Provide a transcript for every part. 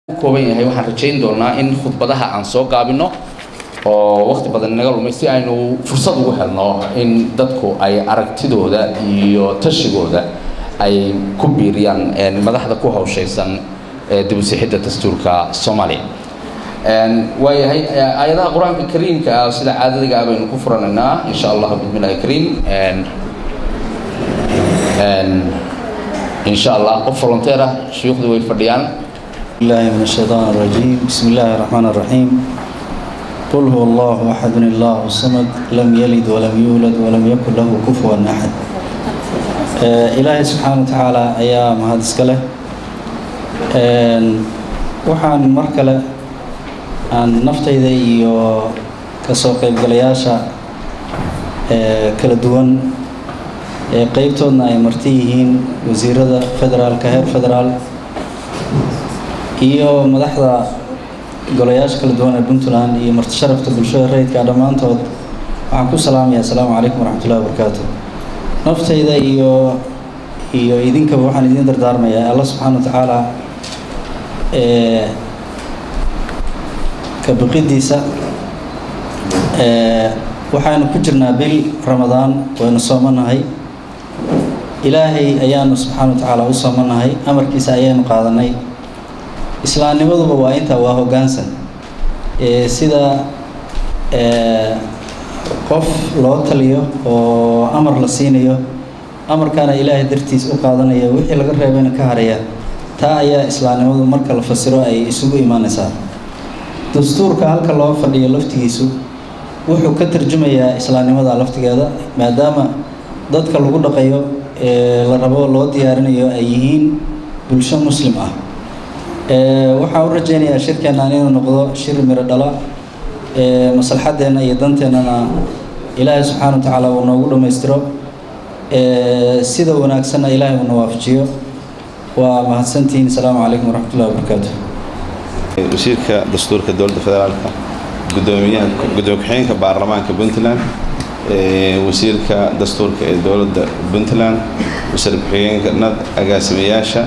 Kooban yahay. Waxaan rajayn doonaa in khudbadaha aan soo gaabino oo waqti badan inaga lumay, si aynu fursad ugu helno in dadku ay aragtidooda iyo tashigooda ay ku biiriyaan madaxda ku hawshaysan dib u sixidda dastuurka Soomaaliya. Waayahay, aayadaha Qur-aanka Kariimka ah sida caadadiga ah baynu ku furanaynaa, insha Allah, bismillahi kariim. Insha Allah, qof volunteer ah, shuyuukhdu way fadhiyaan. الله من الشيطان الرجيم، بسم الله الرحمن الرحيم. قل هو الله أحد، الله الصمد، لم يلد ولم يولد ولم يكن له كفوا أحد. إلهي سبحانه وتعالى ayaa mahad iska leh. Waxaan mar kale aan naftayda iyo kasoo qaybgalayaasha kala duwan ee qeybtoodna ay marti yihiin wasiirada federaalka heer federaal iyo madaxda golayaasha kala duwan ee Puntland iyo marti sharafta bulshada rayidka dhammaantood, waxaan ku salaamayaa asalaamu calaykum waraxmatullahi wabarakaatu. Naftayda iyo idinkaba waxaan idiin dardaarmayaa Allah subxaana wa tacaala ka biqidiisa. Waxaanu ku jirnaa bil Ramadaan, waynu soomanahay, Ilaahay ayaanu subxaana wa tacaala u soomanahay, amarkiisa ayaanu qaadanay. Islaamnimaduba waa intaa, waa hoggaansan. Sida qof loo taliyo oo amar la siinayo, amarkaana Ilaahay dartiis u qaadanaya, wixii laga reebayna ka haraya, taa ayaa islaamnimadu marka la fasiro ay isugu imaanaysaa. Dastuurka halka loo fadhiyo laftigiisu wuxuu ka tarjumayaa islaamnimada laftigeeda, maadaama dadka lagu dhaqayo ee la rabo loo diyaarinayo ay yihiin bulsho Muslim ah. Waxaan u rajaynayaa shirkeennan inuu noqdo shir miro dhala, maslaxaddeenna iyo danteennana Ilaahay subxaana wa tacaala uu noogu dhammaystiro, sida wanaagsanna Ilaahay uuna waafajiyo. Waa mahadsantihiin. Asalaamu calaykum waraxmatullahi wabarakaatu. Wasiirka dastuurka dowladda federaalka, gudoomiyaha, gudoomiye ku-xigeenka baarlamaanka Puntland, wasiirka dastuurka ee dowladda Puntland, wasiir ku-xigeenka nad, agaasimayaasha,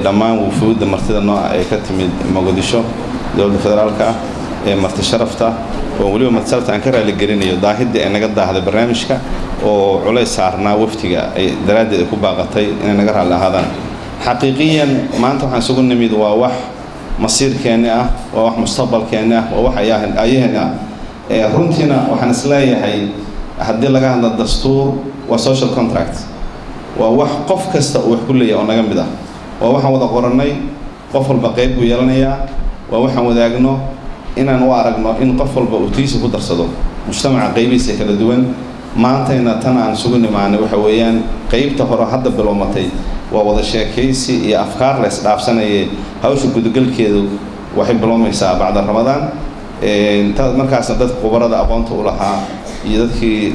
dhammaan wufuudda martida nooca ee ka timid Muqdisho, dowladda federaalka ah, ee marti sharafta, oo weliba marti sharafta aan ka raaligelinayo daahidii ay naga daahday barnaamijka oo culays saarnaa waftiga ay daraaddeed ay ku baaqatay, inay naga raalli ahaadaan. Xaqiiqiyan maanta waxaan isugu nimid waa wax masiirkeenni ah, waa wax mustaqbalkeenni ah, waa wax ayaheeni ah. Runtiina waxaan isleeyahay, haddii laga hadlo dastuur, waa social contract, waa wax qof kasta uu wax ku leeyahay oo naga mid ah, waa waxaan wada qorannay, qof walba qayb buu yeelanayaa, waa waxaan wadaagno inaan u aragno in qof walba uu tiisa ku darsado mujtamaca qaybihiisa kala duwan. Maantayna tan aan isugu nimaanay waxa weeyaan qaybta hore hadda bilowmatay, waa wada sheekaysi iyo afkaar la isdhaafsanayay. Hawsha gudagalkeedu waxay bilowmaysaa bacda Ramadaan, markaasna dadka khubarada aqoonta u lahaa iyo dadkii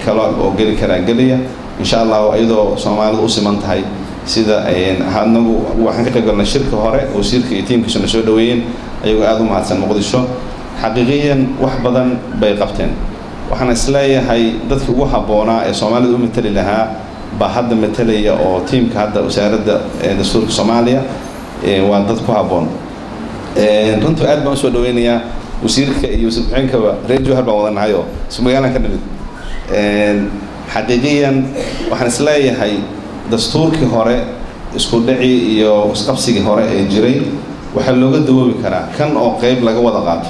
kale oo geli karaa gelaya, insha Allah, iyadoo Soomaalidu u siman tahay. Sida anagu waxaan ka qayb galnay shirka hore, wasiirka iyo tiimkiisuna soo dhaweeyeen ayagoo aada u mahadsan Muqdisho. Xaqiiqiyan wax badan bay qabteen. Waxaan isleeyahay dadkii ugu habboonaa ee Soomaalida u mateli lahaa baa hadda matelaya, oo tiimka hadda wasaaradda dastuurka Soomaaliya waa dad ku habboon. Runtii aad baan usoo dhaweynayaa wasiirka iyo wasiir ku-xigeenkaba, reer Jowhar baan wada nahay oo isku magaalaan ka nimid. Xaqiiqiyan waxaan isleeyahay dastuurkii hore isku dhacii iyo isqabsigii hore ee jiray waxaa looga dawoobi karaa kan oo qayb laga wada qaato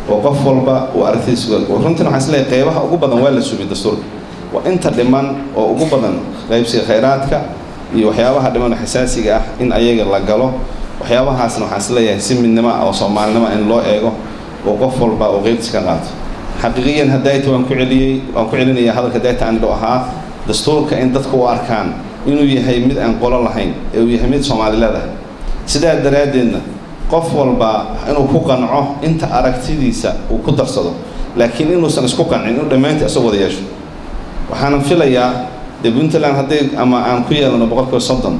oo qof walba uu aragtidiisa. Runtiina waxaan isleeyahay qaybaha ugu badan waa la sugay dastuurka, waa inta dhiman oo ugu badan qaybsiga khayraadka iyo waxyaabaha dhiman oo xasaasiga ah in ayaga la galo. Waxyaabahaasna waxaan isleeyahay si midnimo ah oo Soomaalinimo in loo eego oo qof walba uu qaybtiisa ka qaato. Xaqiiqiyan hadayta waan ku celiyey, waan ku celinaya hadalka dayta aan ahaa, dastuurka in dadku u arkaan inuu yahay mid aan qolo lahayn ee uu yahay mid Soomaali leedahay, sidaa daraaddeedna qof walba inuu ku qanco inta aragtidiisa uu ku darsado, laakiin inuusan isku qancin inuu dhammaantii isagoo wada yeesho. Waxaanan filayaa dee Puntland hadday ama aan ku yeelano 30%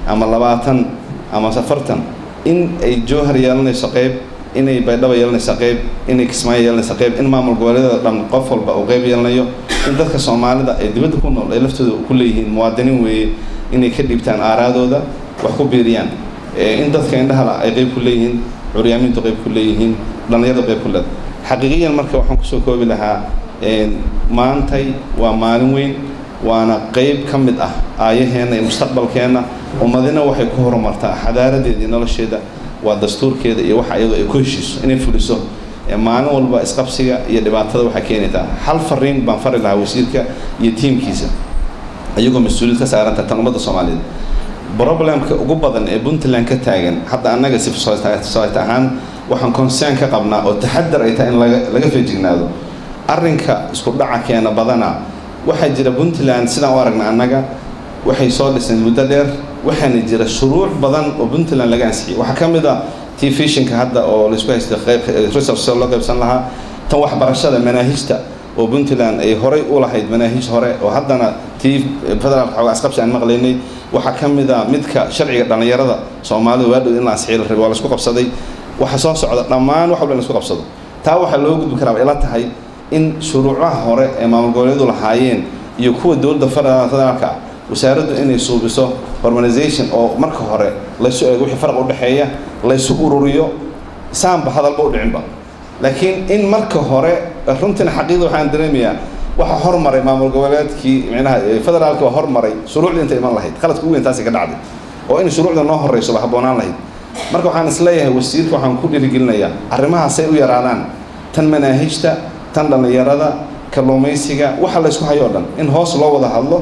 ama 20 ama 40, in ay Jowhar yeelanayso qayb, inay Baydhabo yeelanayso qayb, inay Kismaayo yeelanayso qayb, in maamul goboleedyada dhan qof walba uu qayb yeelanayo, in dadka Soomaalida ay dibadda ku nool ay laftooda ku leeyihiin, muwaadiniin weeye, inay ka dhiibtaan aaraadooda, wax ku biiriyaan. In dadka indhaha ay qayb ku leeyihiin, curyaamiintu qayb ku leeyihiin, dhallinyaradu qayb ku leedahay. Xaqiiqiyan marka waxaan kusoo koobi lahaa, maantay waa maalin weyn, waana qayb ka mid ah aayaheenna iyo mustaqbalkeenna. Ummadina waxay ku horumartaa xadaaradeeda iyo nolosheeda waa dastuurkeeda iyo waxa iyadoo ay ku heshiiso inay fuliso. Maalin walba isqabsiga iyo dhibaatada waxay keenaysaa. Hal fariin baan fari lahaa wasiirka iyo tiimkiisa, iyagoo mas-uuliyad ka saaranta tan ummadda Soomaaliyeed. Problemka ugu badan ee Puntland ka taagan hadda, annaga civil society ahaan waxaan concern ka qabnaa oo taxadar ay tahay in laga feejignaado arrinka isku dhaca keena badanaa. Waxaa jira Puntland, sidaan u aragna annaga, waxay soo dhiseen muddo dheer, waxaana jira shuruuc badan oo Puntland laga ansixiyey. Waxaa ka mid ah tii fishinka hadda oo laisku haystay qayb resource loo qaybsan lahaa, tan waxbarashada manaahijta oo Puntland ay horay u lahayd manaahij hore oo haddana tii federaalka xoogaa isqabsi aan maqlaynay. Waxaa ka mid ah midka sharciga dhallinyarada Soomaalida, waa dhow in la ansixiyo la rabay, waa laisku qabsaday. Waxa soo socda dhammaan wax walba in laisku qabsado. Taa waxaa loo gudbi karaa ila tahay in shuruucaha hore ee maamul goboleedu lahaayeen iyo kuwa dowladda federaalka ah wasaaraddu inay suubiso harmonization, oo marka hore laysu eego wixii faraq u dhexeeya, laysu ururiyo, saanba hadalba u dhicinba. Laakiin in marka hore runtiina xaqiiqda waxaan dareemayaa waxa hormaray maamul goboleedkii, micnaha federaalka waa hormaray shuruucdii inta iman lahayd. Khaladka ugu weyn taasi ka dhacday oo in shuruucda noo horeyso ba habboonaan lahayd. Marka waxaan isleeyahay wasiirka waxaan ku dhiirigelinayaa arrimahaasay u yaraadaan, tan manaahijta, tan dhallinyarada, kalluumaysiga, waxa laysku hayo o dhan in hoos loo wada hadlo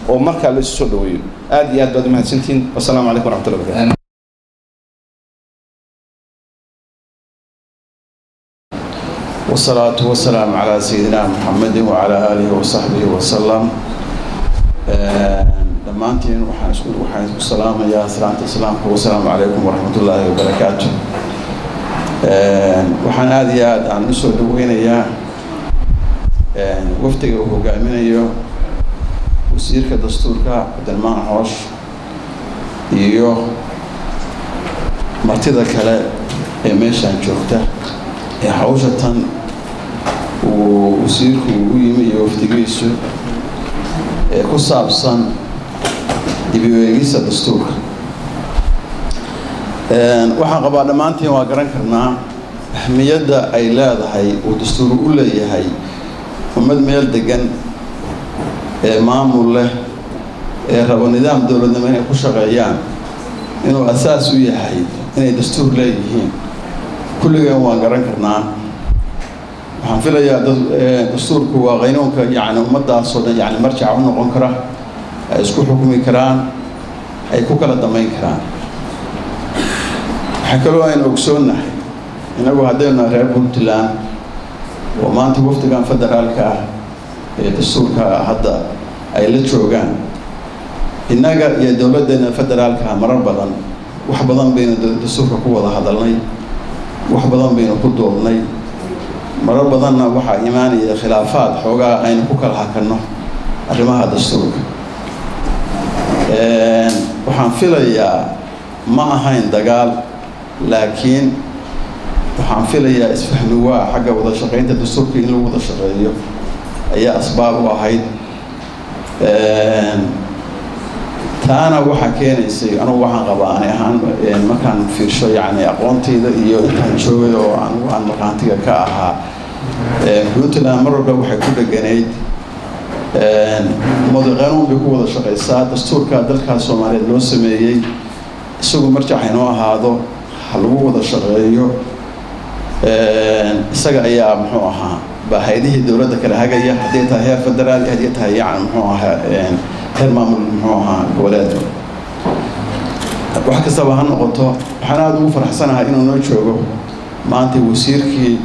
oo markaa la isu soo dhaweeyo. Aad iyo aad baad umahadsantihiin. Wasalaamu calaykum waraxmatullahi wabarakatu. والصلاة والسلام على سيدنا محمد وعلى آله وصحبه وسلم. Dhammaantiin waxaan isku salaamayaa salaanta islaamka: wasalaamu calaykum waraxmatullaahi wabarakaatu. Waxaan aada iyo aad aan usoo dhaweynayaa wafdiga uu hogaaminayo wasiirka dastuurka Cabdiraxmaan Xoosh iyo martida kale ee meeshaan joogta ee hawsha tan uu wasiirku ugu yimi iyo wafdigiisu ee ku saabsan dib u eegista dastuurka. Waxaan qabaa dhammaantiin waa garan karnaa ahmiyadda ay leedahay uu dastuur u leeyahay ummad meel degan ee maamul leh ee rabo nidaam dowladnimo inay ku shaqeeyaan, inuu asaas u yahay inay dastuur leeyihiin. Kulligeen waan garan karnaa. Waxaan filayaa dastuurku waa qaynuunka yacni ummaddaasoo dhan yacni marjaca u noqon kara, ay isku xukumi karaan, ay ku kala damayn karaan. Waxaa kaloo aynu ogsoonnahay inagu haddaynu nahay reer Puntland oo maanta wafdigan federaalka ah ee dastuurka hadda ay la joogaan, innaga iyo dowladdeena federaalka marar badan wax badan baynu dastuurka ku wada hadalnay, wax badan baynu ku doodnay. Marar badanna waxaa imaanaya khilaafaad xoogaa aynu ku kala hakanno arrimaha dastuurka. Waxaan filayaa ma ahayn dagaal, laakiin waxaan filayaa isfahmi waa xagga wada shaqaynta dastuurka in lagu wada shaqeeyo ayaa asbaab u ahayd. Taana waxaa keenaysay, anugu waxaan qabaa ani ahaan markaan fiirsho yacni aqoontayda iyo intaan joogay oo anigu aan markhaantiga ka ahaa, Puntland mar walba waxay ku dheganayd mudaqanuun bay ku wada shaqaysaa dastuurka dalkaas Soomaaliyeed loo sameeyey, isagu marjac inoo ahaado, ha lagu wada shaqeeyo. Isaga ayaa muxuu ahaa baa hay-adihii dowladda kala hagaya, hadday tahay heer federaal iyo haddii tahay yacni muxuu ahaa heer maamul muxuu ahaa goboleedba. Wax kastaba ha noqoto, waxaan aada ugu faraxsanahay inuu noo joogo maanta wasiirkii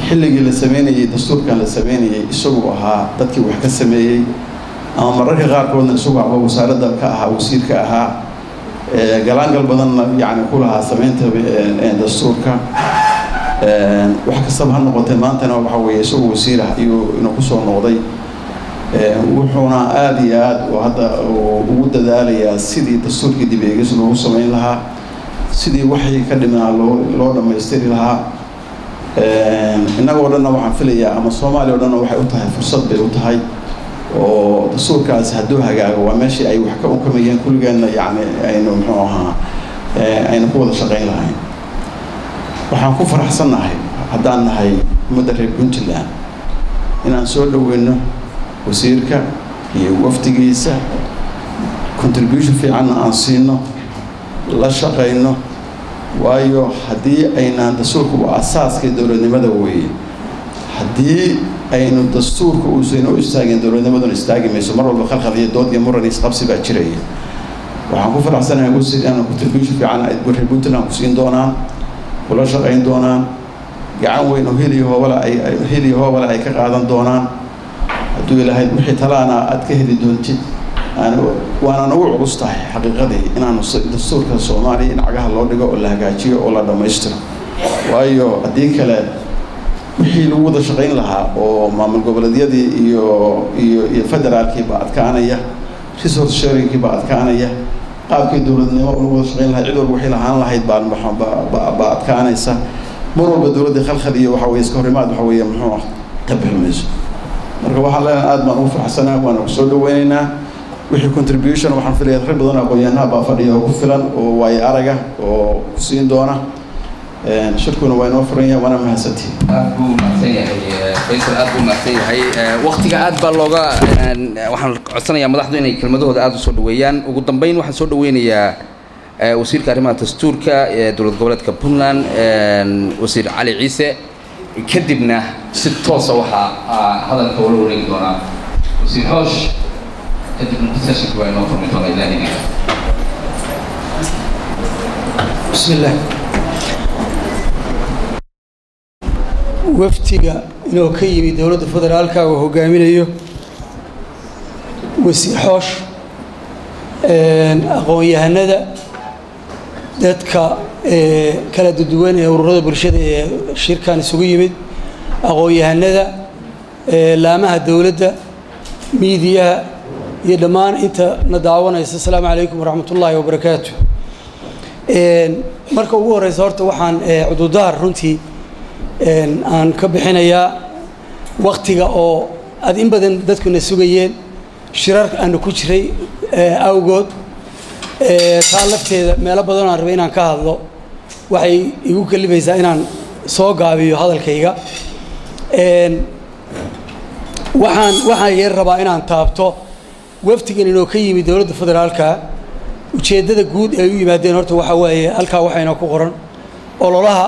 xilligii la sameynayey dastuurkan la sameynayey isagu ahaa dadkii wax ka sameeyey, ama mararka qaarkoodna isagu aba wasaaradda ka ahaa wasiirka ahaa, galaangal badanna yacni ku lahaa sameynta dastuurka. Wax kastaba ha noqotee, maantana waxa weeye isagu wasiir ah ayuu inuu kusoo noqday, wuxuuna aada iyo aada hadda ugu dadaalayaa sidii dastuurkii dib eegis loogu sameyn lahaa, sidii waxii ka dhimanaa loo dhammaystiri lahaa. Innagoo dhanna waxaan filayaa ama Soomaaliya o dhanna waxay u tahay fursad bay u tahay, oo dastuurkaasi hadduu hagaago waa meeshii ay wax ka unkamayeen kulligeenna yacni aynu muxuu ahaa Aynu ku wada shaqayn lahayn. Waxaan ku faraxsannahay haddaan nahay ummadda reer Puntland inaan soo dhoweyno wasiirka iyo wafdigiisa, contribution fiicanna aan siino, la shaqayno, waayo haddii aynaan dastuurka waa asaaska dowladnimada weeye. Haddii aynu dastuurka uusan u istaagin, dowladnimaduna istaagi mayso. Mar walba khalkhal iyo dood iyo muran iyo isqabsi baa jiraya. Waxaan ku faraxsanahay, wasiir, inaan contribution fiican ay reer Puntland ku siin doonaan, kula shaqayn doonaan, gacan weyn oo hel iyo hoobale ay ka qaadan doonaan hadduu Ilaahay. Wixii talaana aad ka heli doontid, waana nagu culus tahay xaqiiqadii inaanu dastuurka Soomaaliya in cagaha loo dhigo oo la hagaajiyo oo la dhammaystiro, waayo haddii kale wixii lagu wada shaqayn lahaa oo maamul goboleedyadii iyo federaalkii baa adkaanaya, resource sharingkii baa adkaanaya, qaabkii dowladnimo lagu wada shaqayn lahaa, cid walba waxay lahaan lahayd baa adkaanaysa. Mar walba dowladdii khalkhal iyo waxa weye iska horimaad waxa weeye muxuu ah ka bixi mayso. Marka waxaan leenahay aad baan ugu faraxsanaa, waana ku soo dhaweynaynaa. Wixii contribution waxaan filaya rag badan aqoon-yahanaha baa fadhiya oo ku filan oo waayo araga oo ku siin doona. Shirkuna waa inoo furan yahay, waana mahadsantihin. Aad buu mahadsan yahay Faysal, aad buu mahadsan yahay. Waqtiga aad baa looga. Waxaan codsanayaa madaxdu inay kelmadahooda aada usoo dhaweeyaan. Ugu dambeyn waxaan soo dhaweynayaa wasiirka arrimaha dastuurka ee dowlad goboleedka Puntland, Wasiir Cali Ciise. Kadibna si toosa waxaa hadalka ula wareegi doonaa Wasiir Xoosh. Kadibna discussionka waa inoo furmi doonaa Ilaah idinka. بسم الله. Waftiga inuu ka yimi dowladda federaalka uu hogaaminayo Wasiir Xoosh, aqoon-yahanada, dadka kala duwan ee ururada bulshada ee shirkan isugu yimid, aqoon-yahanada, laamaha dowladda, miidiyaha iyo dhammaan inta na daawanaysa, asalaamu calaykum waraxmat ullaahi wabarakaatu. Marka ugu horeysa horta waxaan cududaar runtii aan ka bixinayaa waktiga oo aad in badan dadkuna sugayeen, shirar aanu ku jiray awgood. Taa lafteeda meelo badan aan rabay inaan ka hadlo waxay igu kalifaysaa inaan soo gaabiyo hadalkayga. Waxaan yar rabaa inaan taabto waftigan inoo ka yimid dowladda federaalka. Ujeeddada guud ee ay u yimaadeen horta waxaa waaye halkaa waxayna ku qoran ololaha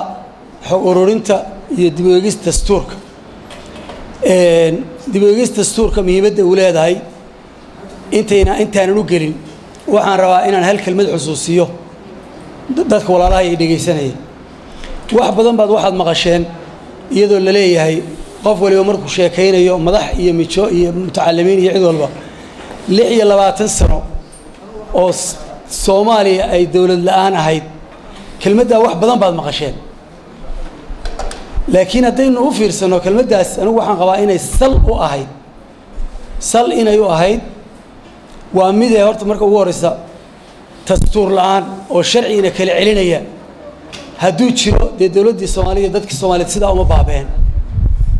xog ururinta iyo dib u eegis dastuurka. Dib u eegis dastuurka muhiimadda uu leedahay intaanan u gelin, waxaan rabaa inaan hal kelmad xusuusiyo dadka walaalaha ay dhegaysanaya. Wax badan baad waxaad maqasheen iyadoo la leeyahay, qof waliba markuu sheekaynayo, madax iyo mijo iyo mutacalimiin iyo cid walba, 26 sano oo Soomaaliya ay dowlad la-aan ahayd. Kelmaddaa wax badan baad maqasheen, laakiin haddaynu u fiirsano kelmaddaas, anigu waxaan qabaa inay sal u ahayd. Sal inay u ahayd waa midee horta marka ugu horeysa dastuur la-aan oo sharcigina kala celinaya hadduu jiro, dee dowladdii Soomaaliya, dadkii Soomaaliyeed sidaa uma baabeen.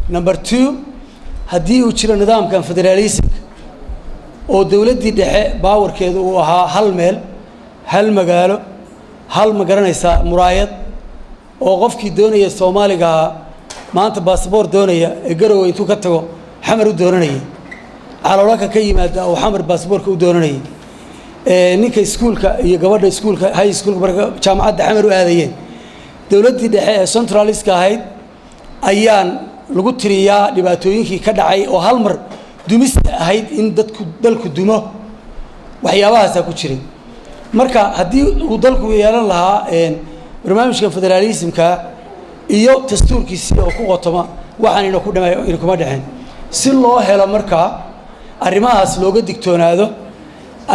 Number two, haddii uu jiro nidaamkan federaalismka oo dowladdii dhexe baawarkeedu uu ahaa hal meel, hal magaalo, hal ma garanaysaa muraayad, oo qofkii doonaya Soomaaligaha maanta basaboor doonaya ee Garowe intuu ka tago Xamar u doonanayay, Caloolaka ka yimaada oo Xamar basaboorka u doonanayay, ninka iskuulka iyo gabadha iskuulka, high schoolka, marka jaamacadda Xamar u aadayeen, dowladdii dhexe ee centraliska ahayd ayaan lagu tiriyaa dhibaatooyinkii ka dhacay oo hal mar dumista ahayd in dadku dalku dumo. Waxyaabahaasaa ku jiray. Marka haddii uu dalku yeelan lahaa barnaamijkan federaalismka iyo dastuurkiisii oo ku qotoma, waxaan ina ku dhama kuma dhexeen. Si loo helo markaa arrimahaas looga digtoonaado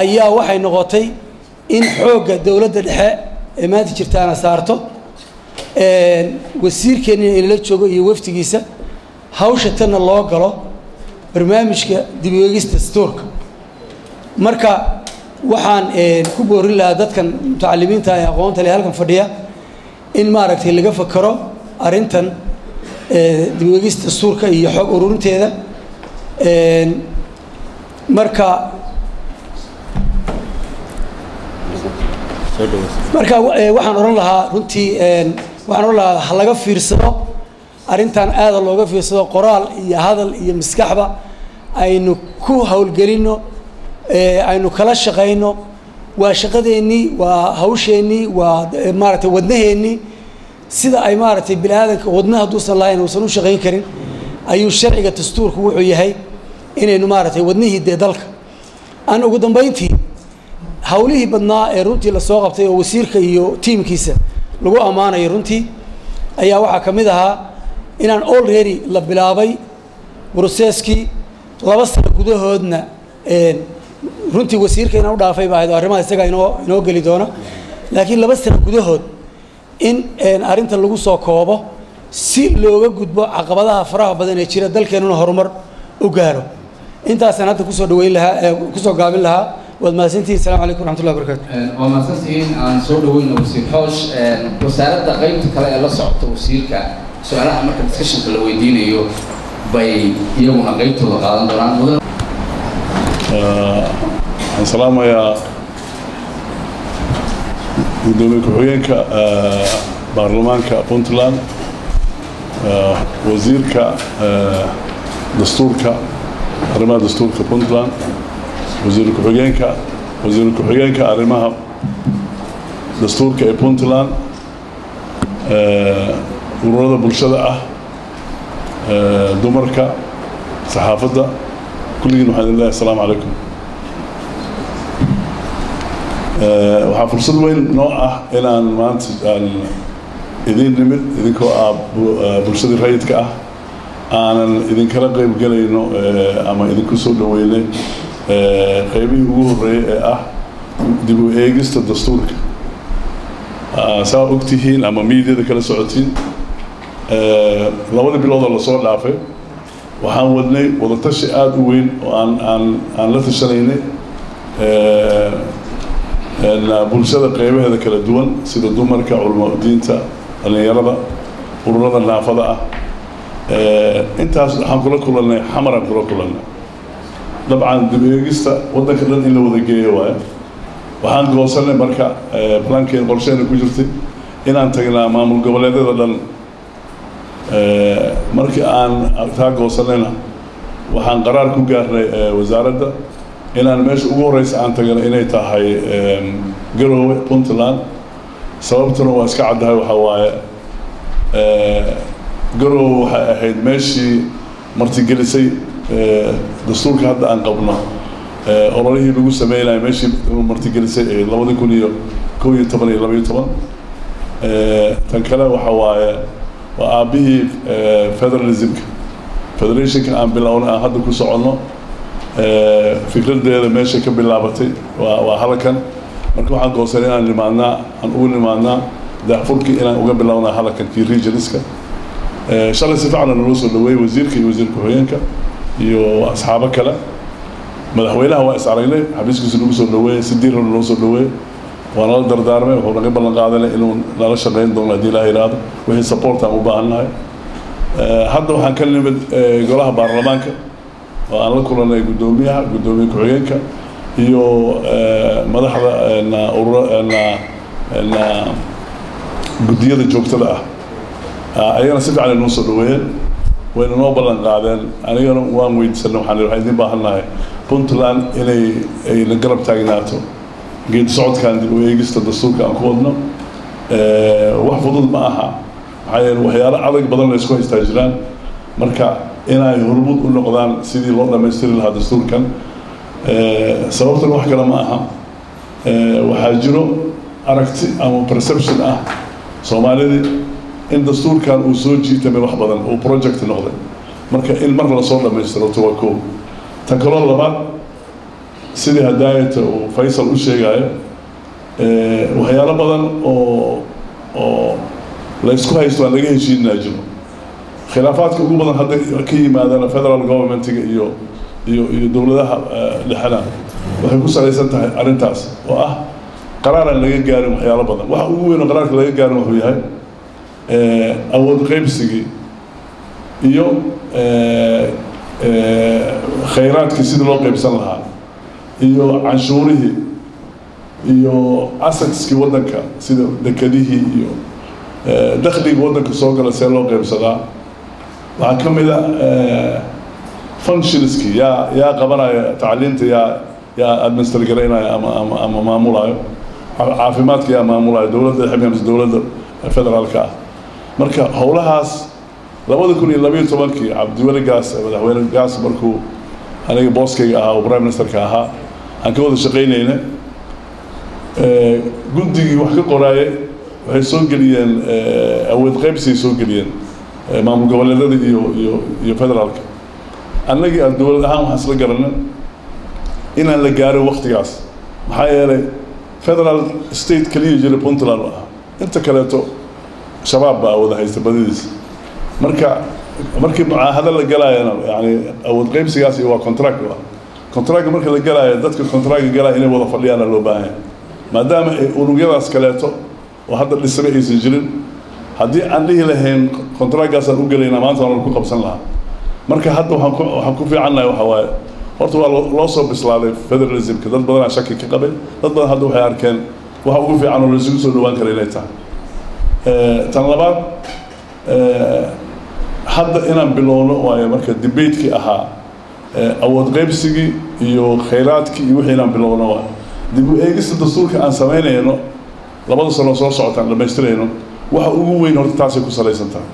ayaa waxay noqotay in xoogga dowladda dhexe ee maanta jirtaana saarto, wasiirkeennina inala joogo iyo wafdigiisa, hawsha tanna loo galo barnaamijka dib u eegista dastuurka. Marka waxaan ku boorin lahaa dadkan mutacalimiinta ee aqoonta leh halkan fadhiya in maaragtay laga fakaro arrintan dib u eegista dastuurka iyo xog ururinteeda. Marka Marka waxaan oran lahaa runtii, waxaan oran lahaa ha laga fiirsado arrintan, aada looga fiirsado, qoraal iyo hadal iyo maskaxba aynu ku howlgelinno, aynu kala shaqayno. Waa shaqadeennii, waa hawsheennii, waa maaragtay wadnaheennii. Sida ay maaragtay bini aadanka wadna hadduusan lahayn uusan u shaqayn karin, ayuu sharciga dastuurku wuxuu yahay inaynu maaragtay wadnihii dee dalka aan. Ugu dambayntii, hawlihii badnaa ee runtii lasoo qabtay oo wasiirka iyo tiimkiisa lagu ammaanayo runtii ayaa waxaa ka mid ahaa inaan already la bilaabay processkii 2 sano gudahoodna. Runtii wasiirka inaan u dhaafay ba ahayd oo arrimaha isagaa inoo geli doona, laakiin 2 sano gudahood in arrinta lagu soo koobo si looga gudbo caqabadaha faraha badan ee jira, dalkeenuna horumar u gaaro. Intaasaan hadda kusoo dhaweyn lahaa, kusoo gaabin lahaa. Waad mahadsantihin. Assalamu calaykum waraxmatullahi wabarakatu. Waa mahadsantihiin. Aan soo dhaweyno wasiir Xoosh. Wasaaradda qaybta kale ee la socota wasiirka, su-aalaha marka discussionka la weydiinayo bay iyaguna qaybtooda qaadan doonaan mudan. Waxaan salaamayaa gudoomiye ku-xigeenka baarlamaanka Puntland, wasiirka dastuurka, arrimaha dastuurka Puntland, wasiir ku-xigeenka, wasiir ku-xigeenka arrimaha dastuurka ee Puntland, ururada bulshada ah, dumarka, saxaafadda, kulligiin waxaan idin leeyahay asalaamu calaykum. Waxaa fursad weyn noo ah inaan maanta aan idiin nimid, idinkoo ah bulshadii rayidka ah, aanan idinkala qeyb gelayno ama idinku soo dhaweynay qeybihii ugu horreeyey ee ah dib u eegista dastuurka. Saa ogtihiin ama miidyada kala socotiin, labadii bilood oo lasoo dhaafay waxaan wadnay wadatashi aada u weyn oo aan la tashanaynay bulshada qeybaheeda kala duwan, sida dumarka, culamaa diinta, dhalinyarada, ururada naafada ah. Intaas waxaan kula kulannay Xamaraan kula kulannay. Dabcan dib eegista waddanka dhan in la wada geeyo waayo. Waxaan goosanay marka plankeen, qorsheena ku jirtay inaan tagnaa maamul goboleedyada dhan. Markii aan taa goosanayna, waxaan qaraar ku gaarnay wasaaradda inaan meesha ugu horeysa aan tagana inay tahay Garoowe, Puntland. Sababtuna waa iska caddahay, waxaa waaye Garoowe waxay ahayd meeshii martigelisay dastuurka hadda aan qabno. Ololihii lagu sameynayo meeshii martigelisay ahayd 2011 iyo 12. Tan kale waxa waaye waa aabbihii federalismka, federationka aan bilownay, aan hadda ku soconno, fikradeeda meesha ka bilaabatay waa halkan. Marka waxaan goosanay inaan nimaadnaa, aan ugu nimaadnaa daahfurkii, inaan uga bilownaa halkan kii regionska. Shalay si fiican naloo soo dhaweeyey wasiirka iyo wasiir ku-xigeenka iyo asxaabo kale. Madaxweynaha waa is aragnay, xafiiskiisa nagu soo dhaweeyey, si diiran noo soo dhaweeyey, waa nala dardaarmay. Wuxuu naga ballan qaadanay inuu nala shaqayn doono haddii Ilaah yidhaahdo wixii support aan u baahan nahay. Hadda waxaan ka nimid golaha baarlamaanka oo aan la kulanay guddoomiyaha, guddoomiye ku-xigeenka iyo madaxda urura guddiyada joogtada ah. Ayagana si fiican ay noo soo dhaweeyeen, wayna noo ballan qaadeen. Anigana waan weydiisanay, waxaan idiin baahan nahay Puntland inay ayna garab taagnaato geedi socodkan dib u eegista dastuurka aan ku wadno. Wax fudud ma aha, maxaa yeele waxyaalo adag badan la isku haystaa jiraan. Marka inay hormuud u noqdaan sidii loo dhammaystiri lahaa dastuurkan. Sababtuna wax kale ma aha, waxaa jiro aragti ama perception ah Soomaalidii in dastuurkan uu soo jiitamay wax badan, uu project noqday. Marka in mar lasoo dhammaystiro waa koo. Tan kaloo labaad, sidii hadaayata uu Faysal u sheegayo, waxyaalo badan oo la isku haysto aan laga heshiinaa jiro. Khilaafaadka ugu badan hadda ka yimaadana federal governmentiga iyo dowladaha dhexena waxay ku salaysan tahay arrintaas oo ah qaraar aan laga gaarin waxyaalo badan. Waxa ugu weyn oo qaraarka laga gaarin wuxuu yahay awood qaybsigii iyo khayraadkii sidii loo qaybsan lahaa iyo canshuurihii. Iyo assetskii waddanka, sida dekedihii iyo dakhliga waddanka soo gala, see loo qaybsadaa? Waxaa ka mid a functionskii: yaa qabanaya tacliinta, yaa administer garaynaya ama maamulayo caafimaadka, yaa maamulayo, dowladda dhexe mise dowladda federaalka ah? Marka howlahaas 2012-kii Cabdiweli Gaas, Madaxweyne Gaas, markuu aniga booskayga ahaa oo prime ministerka ahaa, aan ka wada shaqaynayna, guddigii wax ka qoraayay waxay soo geliyeen awood qaybsigay soo geliyeen maamul goboleedyada iyo federaalka. Annagii aan dowlad ahaan waxaan isla garanay inaan la gaarin waktigaas, maxaa yeelay federal state kaliya jira Puntland ah, inta kaleeto Shabaab baa wada haysta badidiis. Marka markii mucaahado la galaayana, yani awood qaybsigaas iyo waa contract, waa contract. Marka la galaayo, dadka contract galaya inay wada fadhiyaana loo baahan yahay, maadaama ay unugyadaas kaleeto oo hadda dhisme aysan jirin. Haddii aan dhihi lahayn contractgaasaan u gelaynaa maanta, waan ku qabsan lahaa. Marka hadda waxaan ku fiicannahay waxa waaye, horta waa loo soo bislaaday federalismka. Dad badanaa shaki ka qabay, dad badan hadda waxay arkeen waxa ugu fiican oo laysugu soo dhawaan kara inay tahay. Tan labaad, hadda inaan bilowno waayo marka debatekii ahaa awood qaybsigii iyo khayraadkii iyo wixii inaan bilowno waayo. Dib u eegista dastuurka aan samaynayno 2da sano soo socotaan dhammaystirayno, waxa ugu weyn horta taasay ku salaysan tahay.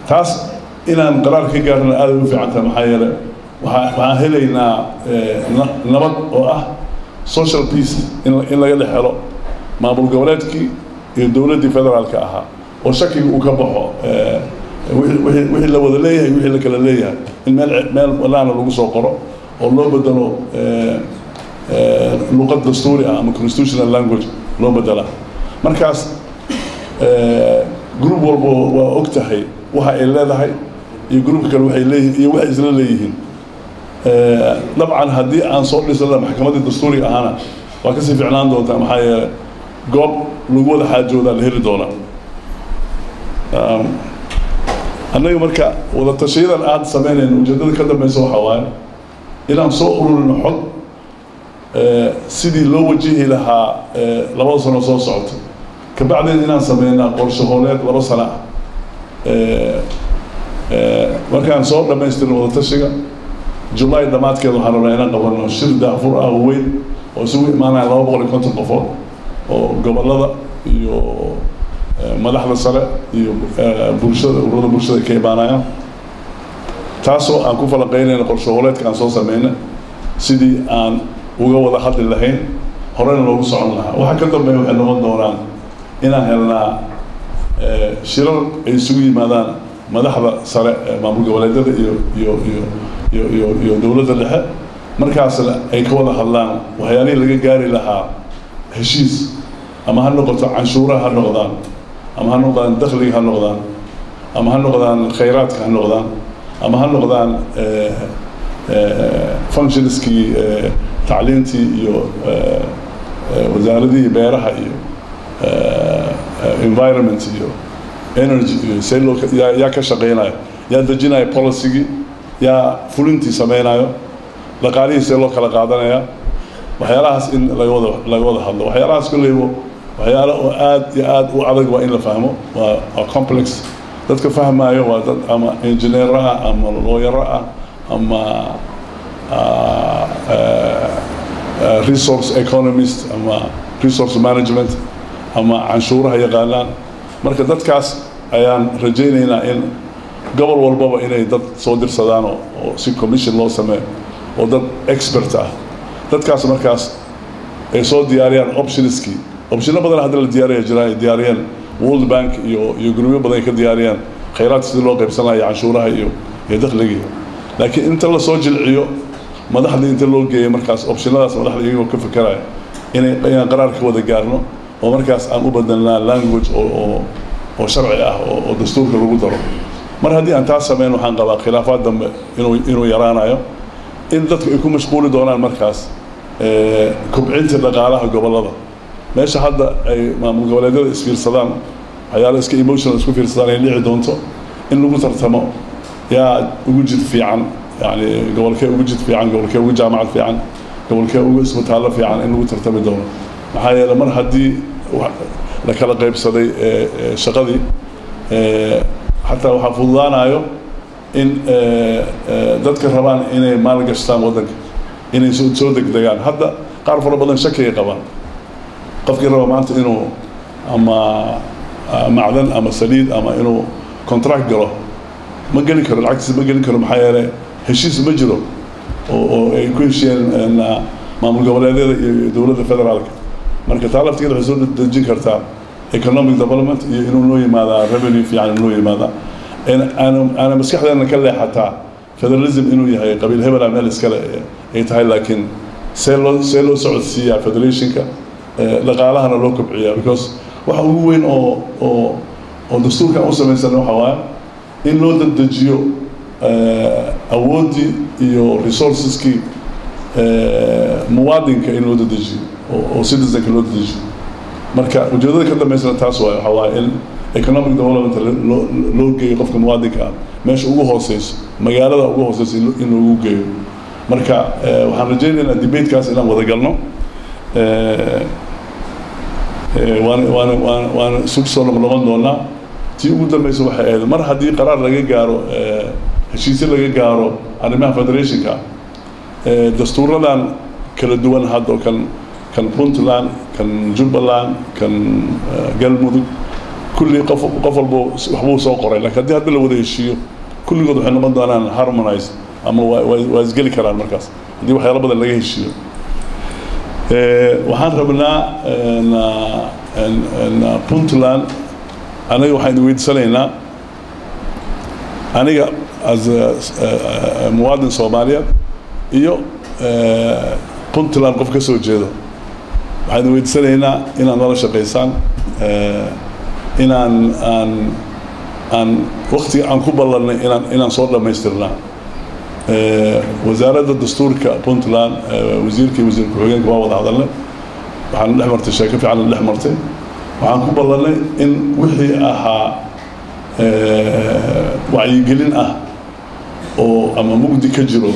Taas inaan qaraar ka gaarno aad ay u fiican tahay, maxaa yeelay waxaan helaynaa nabad oo ah social peace in laga dhex helo maamul goboleedkii iyo dowladdii federaalka ahaa, oo shakiga uu ka baxo wixii la wada leeyahay, wixii la kala leeyahay, in meel banaana lagu soo qoro oo loo bedelo luqad dastuuri ah ama constitutional language loo bedelaa. Markaas group walba waa og tahay waxa ay leedahay iyo groupka kale waxay leeyihiin iyo waxay isla leeyihiin. Dabcan haddii aan soo dhisana maxkamaddii dastuuriga ahaana waa kasii ficnaan doontaa, maxaa yeelay goob lagu wada xaajoodaa la heli doonaa. Annaga marka wada tashiyadan aad samaynayno, ujeeddada ka dambeysa waxaa waaye inaan soo ururino xog sidii loo wajihi lahaa 2da sano soo socota, kabacdeen inaan sameynaa qorshe hooleed 2 sano ah. Markaan soo dhammaystirno wada tashiga, July dhammaadkeeda waxaan rabnaa inaan qabano shir daahfur ah oo weyn oo isugu imaanaya 250 qofood oo gobollada iyo madaxda sare iyo bulshada, ururada bulshada ka imaanayaan, taasoo aan ku falanqeynayno qorshe hooleedka aan soo sameynay, sidii aan uga wada hadli lahayn horena loogu socon lahaa. Waxa ka dambeeya waxay noqon doonaan inaan helnaa shirar ay isugu yimaadaan madaxda sare ee maamul goboleedyada iyo dowladda dhexe, markaasna ay ka wada hadlaan waxyaalihii laga gaari lahaa heshiis, ama ha noqoto canshuuraha ha noqdaan, ama ha noqdaan dakhliga ha noqdaan, ama ha noqdaan khayraadka ha noqdaan, ama ha noqdaan functionskii tacliintii iyo wasaaradihii beeraha iyo environment iyo energy iyo see loo yaa ka shaqeynayo, yaa dejinayo policygii, yaa fulintii sameynayo, dhaqaalihii see loo kala qaadanaya. Waxyaalahaas in laga wada hadlo. Waxyaalahaas kolleybo waxyaalo oo aad iyo aad u adag waa in la fahmo, waa complex. Dadka fahmaayo waa dad ama engineer ah ama lawyer ah ama resource economist ama resource management ama canshuuraha yaqaanaan. Marka dadkaas ayaan rajaynaynaa in gobol walbaba inay dad soo dirsadaan oo si commission loo sameeyo oo dad expert ah, dadkaas markaas ay soo diyaariyaan optionskii. Optiono badan hadda la diyaaraya jiraan, ay diyaariyeen World Bank iyo gurubyo badan ay ka diyaariyaan khayraadka sidii loo qaybsan lahaa iyo canshuuraha iyo dakhliga. Laakiin inta lasoo jilciyo, madaxdii inta loo geeyo, markaas optionadaas madaxda iyagoo ka fekeraya inaan qaraar ka wada gaarno oo markaas aan u bedelnaa language oo sharci ah oo dastuurka lagu daro. Mar haddii aan taas sameyn, waxaan qabaa khilaafaad dambe inuu yaraanayo, in dadku ay ku mashquuli doonaan markaas kobcinta dhaqaalaha gobollada, meesha hadda ay maamul goboleedyada isfiirsadaan, waxyaalo iska emotional isku fiirsadaan ay dhici doonto in lagu tartamo yaa ugu jid fiican, yani gobolkee ugu jid fiican, gobolkee ugu jaamacad fiican, gobolkee ugu isbitaallo fiican, in lagu tartami doono. Maxaa yeelay, mar haddii la kala qaybsaday shaqadii, xataa waxaa fududaanayo in dadka rabaan inay maalgashtaan waddanka inay soo degdegaan. Hadda qaar fara badan shakigay qabaan. Qofkii raba maanta inuu ama macdan ama saliid ama inuu contract galo, ma geli karo, lacagtiisa ma gelin karo. Maxaa yeelay, heshiis ma jiro oo ay ku heshiiyeen maamul goboleedyada iyo dowladda federaalka. Marka taa laftigeeda waxay soo dejin kartaa economic development iyo inuu noo yimaadaa revenue fiican, inuu noo yimaadaa. Aana maskaxdeena ka leexataa federalism inuu yahay qabiil hebela meel iskale ay tahay, laakiin see loo socodsiiyaa federationka, dhaqaalahana loo kobciyaa? Because waxa ugu weyn oo dastuurkan u samaysan waxa waaye in loo dedejiyo awooddii iyo resourceskii muwaadinka, in loo dedejiyo oo citizenka loo dedejiyo. Marka ujeedada ka dambeysana taas waaye, waxa waaye in economic development loo geeyo qofka muwaadinka ah meesha ugu hooseyso, magaalada ugu hooseyso in loogu geeyo. Marka waxaan rajaynaynaa debatekaas inaan wada galno, waana isugu soo noqnoqon doonaa. Tii ugu dambeysa waxay ahayd, mar haddii qaraar laga gaaro, heshiisyo laga gaaro arrimaha federationka, dastuuradan kala duwan hadda oo kan Puntland, kan Jubbaland, kan Galmudug, kulli qof walbo waxbuu soo qoray, lakiin haddii hadda la wada heshiiyo, kulligood waxay noqon doonaan harmonize ama waa isgeli karaan markaas haddii waxyaalo badan laga heshiiyo. Waxaan rabnaa Puntland, aniga waxaan weydiisanaynaa, aniga as muwaadin Soomaaliyeed iyo Puntland qof ka soo jeedo, waxaan weydiisanaynaa inaad nala shaqaysaan, inaan aan waktiga aan ku ballanay inaan soo dhammaystirnaa. Wasaaradda dastuurka Puntland, wasiirka iyo wasiir ku-xigeenka waa wada hadalnay, waxaan dhex martay sheeko fiican dhex martay. Waxaan ku ballanay in wixii ahaa wacyigelin ah oo ama mugdi ka jiro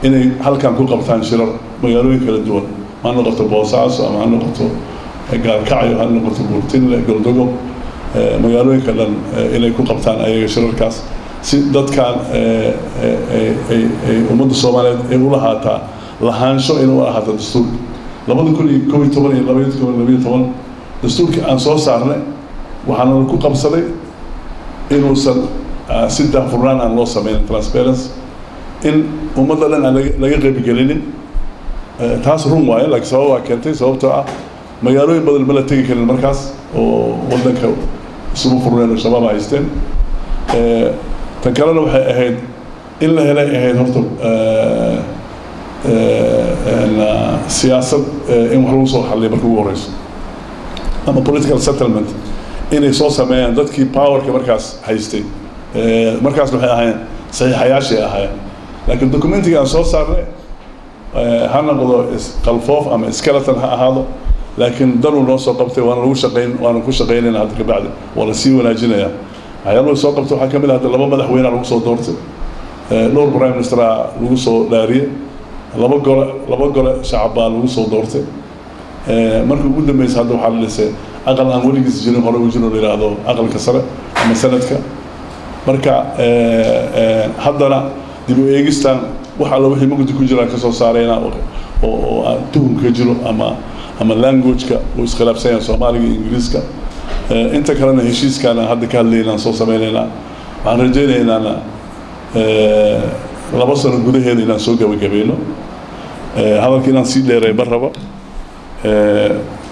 inay halkan ku qabtaan shirar magaalooyin kala duwan, ha noqoto Boosaaso ama ha noqoto Gaalkacyo, ha noqoto Buurtinle, Goldogob, magaalooyinka dhan inay ku qabtaan ayaga shirarkaas, si dadkan ay ummadda Soomaaliyeed ay ula haataa lahaansho, inay u ahaato dastuurka 2011 iyo 2012. Dastuurkii aan soo saarnay waxaana ku qabsaday inuusan si daahfurnaan aan loo sameynin, transparency, in ummadda dhan aan laga qaybgelinin. Taas run waaye, laakiin sabab waa keentay, sababtoo ah magaalooyin badan ma la tegi karin markaas oo waddanka isuma furneen oo Shabaab haysteen. Tan kalena waxay ahayd in la helay ahayd horta siyaasad in wax lagu soo xalliyo marka ugu horeyso, ama political settlement inay soo sameeyaan dadkii powerka markaas haystay. Markaas waxay ahaayeen saxiixayaashay ahaayeen, laakiin documentiga aan soo saarnay ha noqdo qalfoof ama skeleton ha ahaado, laakiin danuu noo soo qabtay, waana lagu shaqayn, waana ku shaqaynayna hadda kabacdi, waa la sii wanaajinayaa. Waxyaaluhu soo qabtay waxaa ka mid ah hadda laba madaxweynea lagu soo doortay, dhowr prime ministera lagu soo dhaariyey, laba gole shacab baa lagu soo doortay. Markii ugu dambeysay hadda waxaa la dhisay aqal aan weligiis jirin, hore u jirin, oo la yidhaahdo aqalka sare ama sanadka. Marka haddana dib u eegistan wax alla wixii mugdi ku jiraan kasoo saarayna oo aan tuhum ka jiro ama language-ka uu iskhilaafsan yahay, Soomaaliga iyo Ingiriiska. Inta kalena heshiiskaana hadda ka hadlaynaan soo sameynaynaa. Waxaan rajaynaynaa 2 sano gudaheeda inaan soo gabagabayno. Hadalka inaan sii dheeray ma rabo.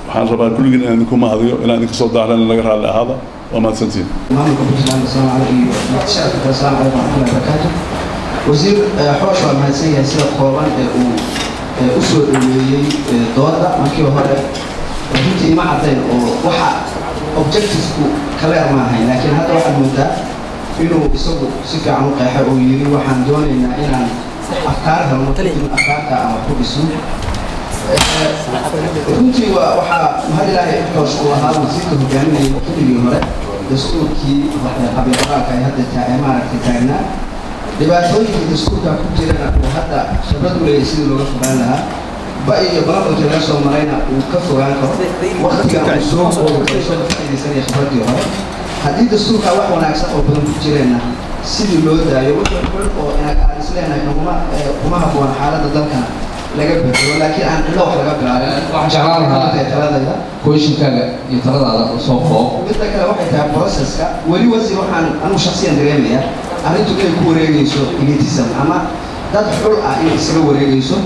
Waxaan rabaa kulligiin inaan idinku mahadiyo, inaan idinka soo daaran, laga raalli ahaada. Waa mahadsantihiin. Maamulka Puntland, asalaamu calaykum, iyo shacabka, asalaamu calaykum waraxmatullahi wabarakaatu. Wasiir Xoosh waa mahadsan yahay sida kooban ee uu u soo dhoweeyey dooda. Markii hore runtii ima caddayn oo waxa objectiveku clear ma ahayn, laakiin hadda waxaad moodaa inuu isagu si fiican u qeexay oo yiri waxaan doonaynaa inaan afkaar helno, kadibna afkaarta aan wax ku dhisno. Runtii waa waxaa mahad Ilaahay Xoosh uu ahaa wasiirka hogaaminayay xilligii hore dastuurkii qabiil qoraalka ay hadda maaragtay taagnaa, dhibaatooyinkii dastuurka ku jirana uu hadda khibrad u leeyahay sidii looga fogaan lahaa. Ba iyo balanbalkii laga soo marayna uu ka fogaan karo, waqtigan uu soo koobi karo, isagoo ka faa'iidaysanaya khibradii hore. Haddii dastuurka wax wanaagsan oo badan ku jireenna, sidii loo daayo. Wixii xun oo inaga aan isleenahay naguma kuma habboon xaaladda dalkana laga bedelo, laakiin aan cidlo wax laga bilaabin. Waxaan jeclaan lahaa taladayda questionkaaga iyo taladaada soo koob. Midda kale waxay tahay processka. Weli, wasiir, waxaan anigu shaksiyan dareemaya arrintu inay ku wareegayso elitism ama dad xul ah inay isaga wareegayso.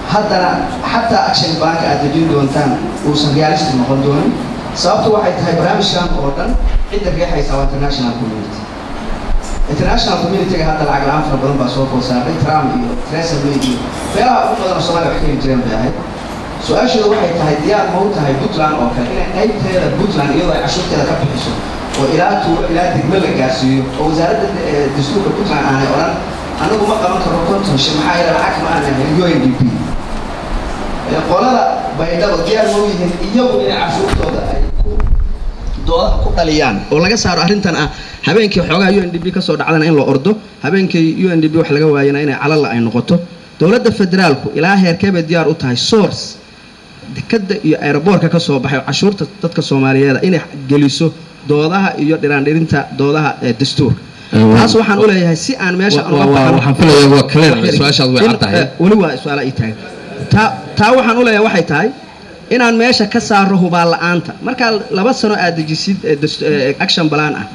Haddana xataa action planka aad dejin doontaan uusan realistic noqon doonin. Sababtu waxay tahay barnaamijkan oo dhan cidda riixaysa waa international community. International community-ga hadda lacag la'aan fara badan baa soo food saartay. Trump iyo Theresa May iyo meelaha ugu badan oo Soomaaliya wax ka heli jireen bay ahayd. Su-aasheedu waxay tahay, diyaar ma u tahay Puntland oo kale inay qaybteeda Puntland iyadoo ay cashuurteeda ka bixiso oo ilaa tuulo ilaa degmo la gaarsiiyo, oo wasaaradda dastuurka Puntland aanay odhan anagu ma qaban karno 50 shir, maxaa yeele lacag ma aanan helin UNDP? Qolada Baydhabo diyaar ma u yihiin iyagu inay cashuurtooda ay ku doodaha ku dhaliyaan oo laga saaro arrintan ah habeenkii xoogaha UNDP ka soo dhacdana in la ordo, habeenkii UNDP wax laga waayana inay calala ay noqoto? Dowladda federaalku ilaa heerkee bay diyaar u tahay source dekadda iyo aeroboorka ka soo baxay oo cashuurta dadka Soomaaliyeed inay geliso doodaha iyo dhiraandhirinta doodaha ee dastuurka? Taas waxaan u leeyahay si aan meesha aan uga baxno. Waxaan filayaa waa clear, su-aashaad way cad tahay. Weli waa su-aala ii taagan. Taa waxaan u leeyahay waxay tahay inaan meesha ka saaro hubaal la'aanta. Markaa 2 sano aad dejisid action plan ah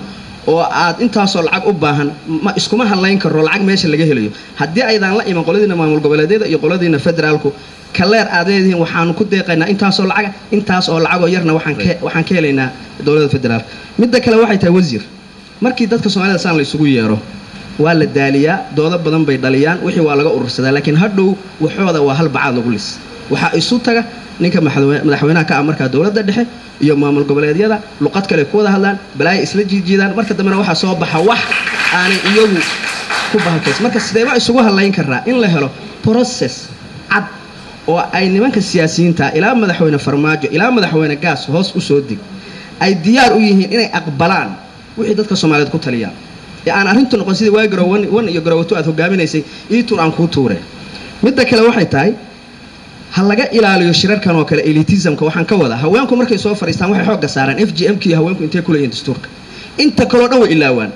oo aad intaasoo lacag u baahan, ma iskuma hadlayn karo lacag meesha laga helayo haddii aydaan la iman qoladiina maamul goboleedyada iyo qoladiina federaalku kaleer aad leedihiin waxaanu ku deeqaynaa intaasoo lacaga, intaas oo lacagoo yarna waxaan ka helaynaa dowladda federaalka. Midda kale waxay tahay, wasiir, markii dadka Soomaalida saan la isugu yeero waa la daaliyaa, doodo badan bay dhaliyaan, wixii waa laga urursadaa, laakiin hadhow waxooda waa hal bacaad lagu lis. Waxaa isu taga ninka madaxweynaha ka ah markaa dowladda dhexe iyo maamul goboleedyada, luqad kale ku wada hadlaan, balaayo isla jiijiidaan. Marka dambena waxaa soo baxa wax aanay iyagu ku bahalkays. Marka sideeba isugu hadlayn karaa in la helo process cad oo ay nimanka siyaasiyiinta ilaa madaxweyne Farmaajo ilaa madaxweyne Gaas hoos u soo deg ay diyaar u yihiin inay aqbalaan wixii dadka Soomaaliyeed ku taliyaan, ee aan arrintu noqon sidii waa garow one iyo garow two aad hogaaminaysay, ii tuur aan kuu tuure? Midda kale waxay tahay, ha laga ilaaliyo shirarkan oo kale elitismka. Waxaan ka wadaa, haweenku markay soo fadhiistaan waxay xoogga saaraan FGM iyo haweenku intay ku leeyihiin dastuurka, inta kaloo dhan way ilaawaan.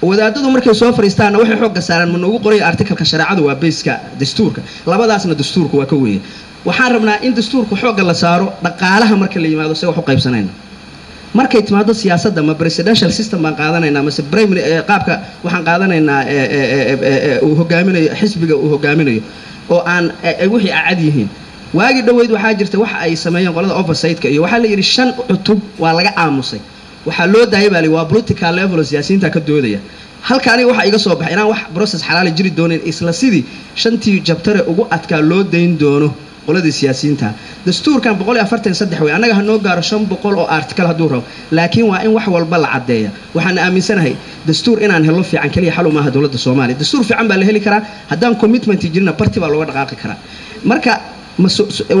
Wadaadadu markay soo fadhiistaanna waxay xoogga saaraan ma noogu qoraya articleka shareecadu waa baseka dastuurka. Labadaasna dastuurku waa ka weeye. Waxaan rabnaa in dastuurka xoogga la saaro dhaqaalaha marka la yimaado, se wax u qaybsanayna. Markay timaado siyaasadda, ma presidential system baan qaadanaynaa mase primary qaabka waxaan qaadanaynaa uu hogaaminayo xisbiga uu hogaaminayo oo aan ay wixii cad yihiin? Waagii dhoweyd waxaa jirta waxa ay sameeyeen qolada oversight-ka iyo waxaa la yidhi shan cutub waa laga aamusay, waxaa loo daayay baa la waa political level oo siyaasiyiinta ka doodaya. Halka aniga waxaa iga soo baxay inaan wax process xalaali jiri doonin, isla sidii shantii chaptere ugu adkaa loo dayn doono qoladii siyaasiyiinta. Dastuurkan 143 wey, annaga ha noo gaaro 500 oo article hadduu rabo, laakiin waa in wax walba la caddeeya. Waxaan aaminsanahay dastuur inaan helo fiican keliya xal maaha dowladda Soomaaliya. Dastuur fiican baa la heli karaa, haddaan commitment jirina barti baa looga dhaqaaqi karaa. Marka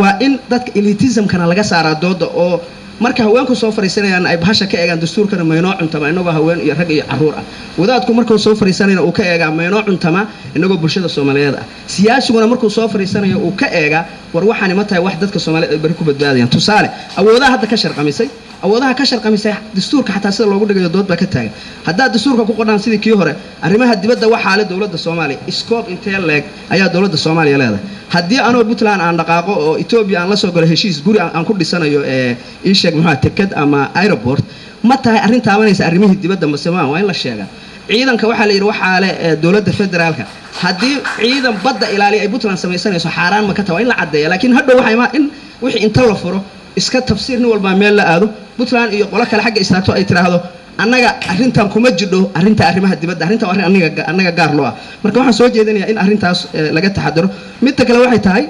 waa in dadka elitismkana laga saaraa dooda, oo marka haweenku soo fariisanayaan ay bahasha ka eegaan dastuurkana maynoo cuntama inagoo haween iyo rag iyo caruur ah. Wadaadku markuu soo fariisanayna uu ka eegaa maynoo cuntama inagoo bulshada Soomaaliyeed ah. Siyaasiguna markuu soo fariisanayo uu ka eegaa war waxaani ma tahay wax dadka Soomaaliyeed ay bari ku badbaadayaan. Tusaale, awoodaha hadda ka sharqamisay, awoodaha ka sharqamisay dastuurka xataa sida loogu dhigayo dood baa ka taagan. Haddaad dastuurka ku qodhaan sidii kii hore, arrimaha dibadda waxaa le dowladda Soomaaliya, scope intee leeg ayaa dowladda Soomaaliya leedahay? Haddii anoo Puntland aan dhaqaaqo oo Etoobiya aan la soo galo heshiis guri aan ku dhisanayo ee ii sheeg muxuu tekad ama airport, ma tahay arrin taabanaysa arrimihii dibadda mase maa? Waa in la sheegaa. Ciidanka waxaa la yidhi waxaa le dowladda federaalka. Haddii ciidan badda ilaaliya ay Puntland samaysanayso, xaaraan ma ka taha? Waa in la caddeeya. Laakiin hadhow waxay in wixii inta la furo iska tafsiir nin walbaa meel la aado, Puntland iyo qolo kale xagga istaagto ay tiraahdo annaga arrintan kuma jidho, arrinta arrimaha dibadda, arrintan waa arrin aniga annaga gaar loo ah. Marka waxaan soo jeedinayaa in arrintaas laga taxadaro. Midda kale waxay tahay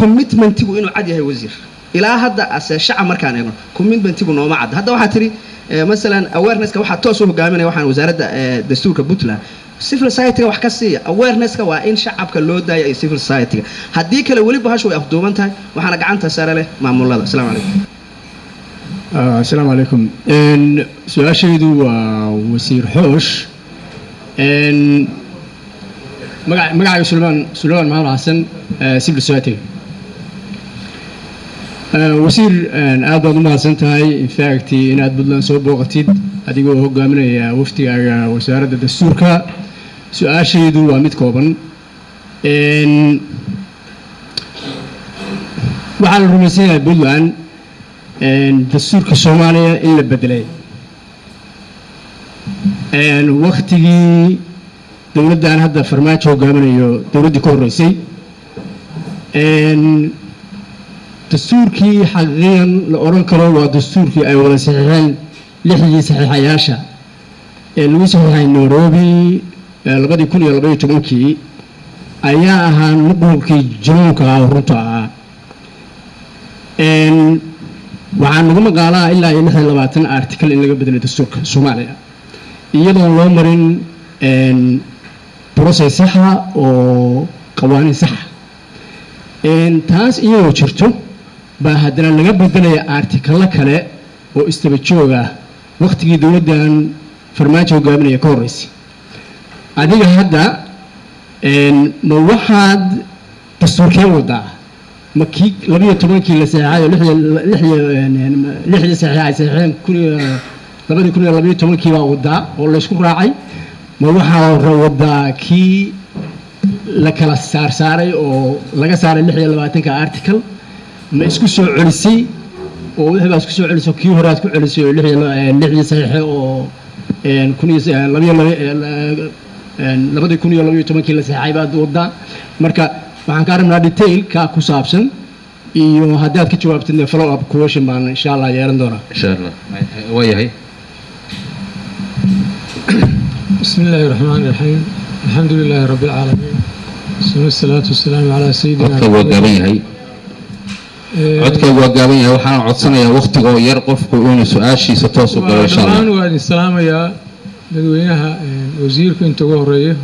commitmentigu inuu cad yahay. Wasiir, ilaa hadda ase shacab markaan eegno commitmentigu nooma cadda. Hadda waxaa tidhi masalan awarenesska waxaa toos u hogaaminaya waxaan wasaaradda dastuurka Puntland. Civil society-ga wax ka siiya awarenesska, waa in shacabka loo daaya iyo civil society-ga. Haddii kale weli bahashu way afduuban tahay, waxaana gacanta sare leh maamulada. Asalaamu calaykum. Asalaamu calaykum. Su-aashaydu waa wasiir Xoosh. Magacayga Suleymaan, Suleymaan Maxamed Xasan, civil society. Wasiir, aad baad u mahadsan tahay, in fact, inaad Puntland soo booqatid adigoo hogaaminaya wafdigaaga wasaaradda dastuurka. Su-aashaydu waa mid kooban. Waxaa la rumaysan yahay Puntland dastuurka Soomaaliya in la bedelay waktigii dowladdan hadda Farmaajo hogaaminayo, dowladdii ka horreysay. Dastuurkii xaqiiqiyan la odhan karo waa dastuurkii ay wada saxiixeen lixdii saxiixayaasha ee lagu saxiixay Nairobi 2012-kii ayaa ahaa nuqulkii junuunka ah oo runta ahaa. Waxaa nagu maqaalaa ilaa iyo 26 article in laga bedelay dastuurka Soomaaliya, iyadoon loo marin process saxa oo qawaaniin saxa. Taas iyadoo jirto baa haddana laga bedelaya article-o kale oo istaba joog ah waqtigii dowladdan Farmaajo hogaaminaya ka horreysay. Adiga hadda ma waxaad dastuurkee wadaa? Ma kii 12-kii la saxeexay oo lixdii saxeex ay saxeexeen 2012-kii baa wadaa oo laysku raacay? Ma waxaa wadaa kii la kala saarsaaray oo laga saaray 26-ka article? Ma isku soo celisay oo wixii baa isku soo celisay, kii hore aad ku celisay oo lixdii saxiixe oo kun iyo labiyo 2012-kii la saxeexay baad wadaa? Marka waxaan kaa rabnaa detail ka ku saabsan, iyo haddaad ka jawaabtidna follow up question baan insha Allah yeelan doonaa. Insha Allah, waa yahay. بسم الله الرحمن الرحيم، الحمد لله رب العالمين، ثم الصلاة والسلام على سيدنا Codka waa gaaban yahay, codka waa gaaban yahay. Waxaan codsanayaa waqtigoo yar qofku inuu su-aashiisa toos u galo, insha Allah. Dhammaan waa idin salaamayaa dadweynaha, wasiirku inta ugu horeeyo,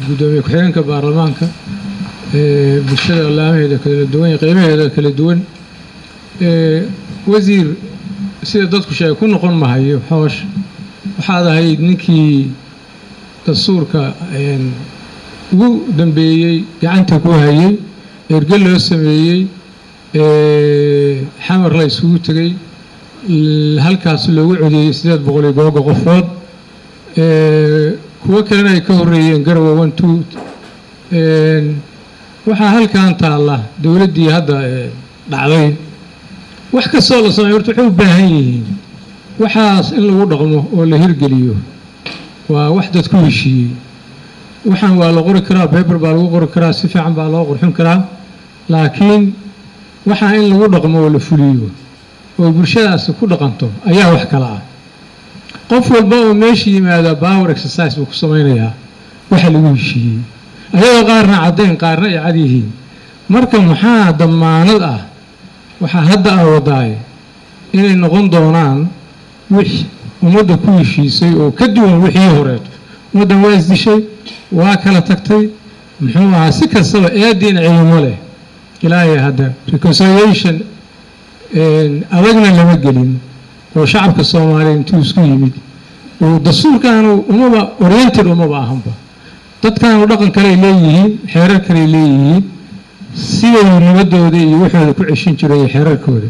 gudoomiye ku-xigeenka baarlamaanka, bulshada laamaheeda kala duwan iyo qiimaheeda kala duwan. Wasiir, sida dadku sheegay ku noqon mahayo. Xoosh, waxaad ahayd ninkii dastuurka ugu dambeeyey gacanta ku hayay, erge loo sameeyey, Xamar la isugu tegey, halkaas loogu codeeyey 800 iyo googa qofood, kuwo kalena ay ka horreeyeen, Garowe one two. Waxaa halkan taalla dowladdii hadda dhacday. Wax kastoo la sameeyo horta waxay u baahan yihiin waxaas in lagu dhaqmo oo la hirgeliyo. Waa wax dad ku heshiiyey. Waxaan waa la qori karaa, paper baa lagu qori karaa, si fiican baa loo qurxin karaa, laakiin waxaa in lagu dhaqmo oo la fuliyo oo bulshadaasi ku dhaqanto ayaa wax kala ah. Qof walba oo meesha yimaada power exercise buu ku samaynayaa waxa lagu heshiiyey, ayadoo qaarna caddayn, qaarna ay cad yihiin. Marka maxaa damaanad ah waxaa hadda ah wadaaye inay noqon doonaan wix ummadda ku heshiisay oo ka duwan wixii horeeto? Ummaddan waa isdishay, waa kala tagtay, muxuu ahaa, si kastaba eediina ciidamo leh. Ilaahay hadda reconciliation adagna lama gelin oo shacabka Soomaaliya intuu isku yimid oo dastuurkaanu umaba oriented umaba ahanba. Dadkaanu dhaqan kaley leeyihiin, xeerar kaley leeyihiin, siday nabadooda iyo waxooda ku ceshin jireen iyo xeerarkooda.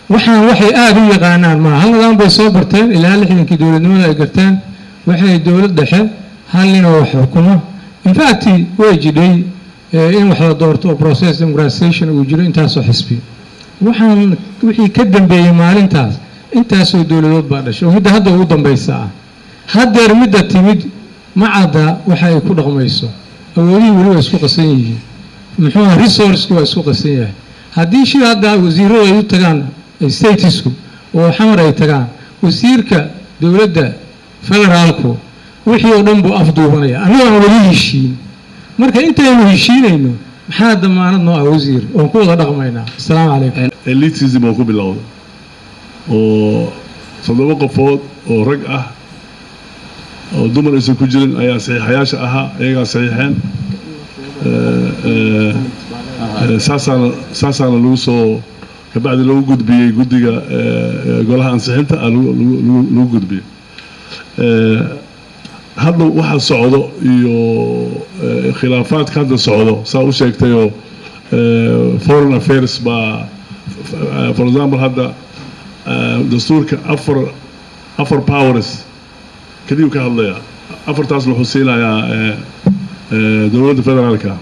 Waxaan waxay aada u yaqaanaan maaha. Hal nidaam bay soo barteen ilaa 60-kii dowladnimada ay garteen, waxay dowlad dhexe, hal nin oo wax xukumo. In fact, way jidhay in wax la doorto oo process democratization uu jiro, intaasoo xisbi. Waxaan wixii ka dambeeyey maalintaas intaasoo dowladood baa dhashay, oo midda hadda ugu dambaysa ah. Haddeer midda timid ma cadda waxa ay ku dhaqmayso. Awoodihii weli waa isku qasan yihiin, muxuu aha, resource-ku waa isku qasan yahay. Haddii shir hadda wasiiradu ay u tagaan states-ku oo Xamar ay tagaan, wasiirka dowladda federaalku wixii oo dhan buu afduubanaya, annago aan weli heshiin. Marka intaynu heshiinayno, maxaa damaanad noo ah, wasiir, oon ku wada dhaqmaynaa? Asalaamu calaykum. Elitism oo ku bilowda oo toddoba qofood oo rag ah oo dumar aysan ku jirin ayaa saxiixayaasha ahaa, iyagaa saxiixeen. Saasaana lagu soo kabacdi lagu gudbiyey guddiga golaha ansixinta lagu gudbiyey. Hadda waxa socdo iyo khilaafaadka hadda socdo, saa u sheegtayoo, foreign affairs baa For example, hadda dastuurka afar powers keliyuu ka hadlayaa. Afartaasna wuxuu siinayaa dowladda federaalka.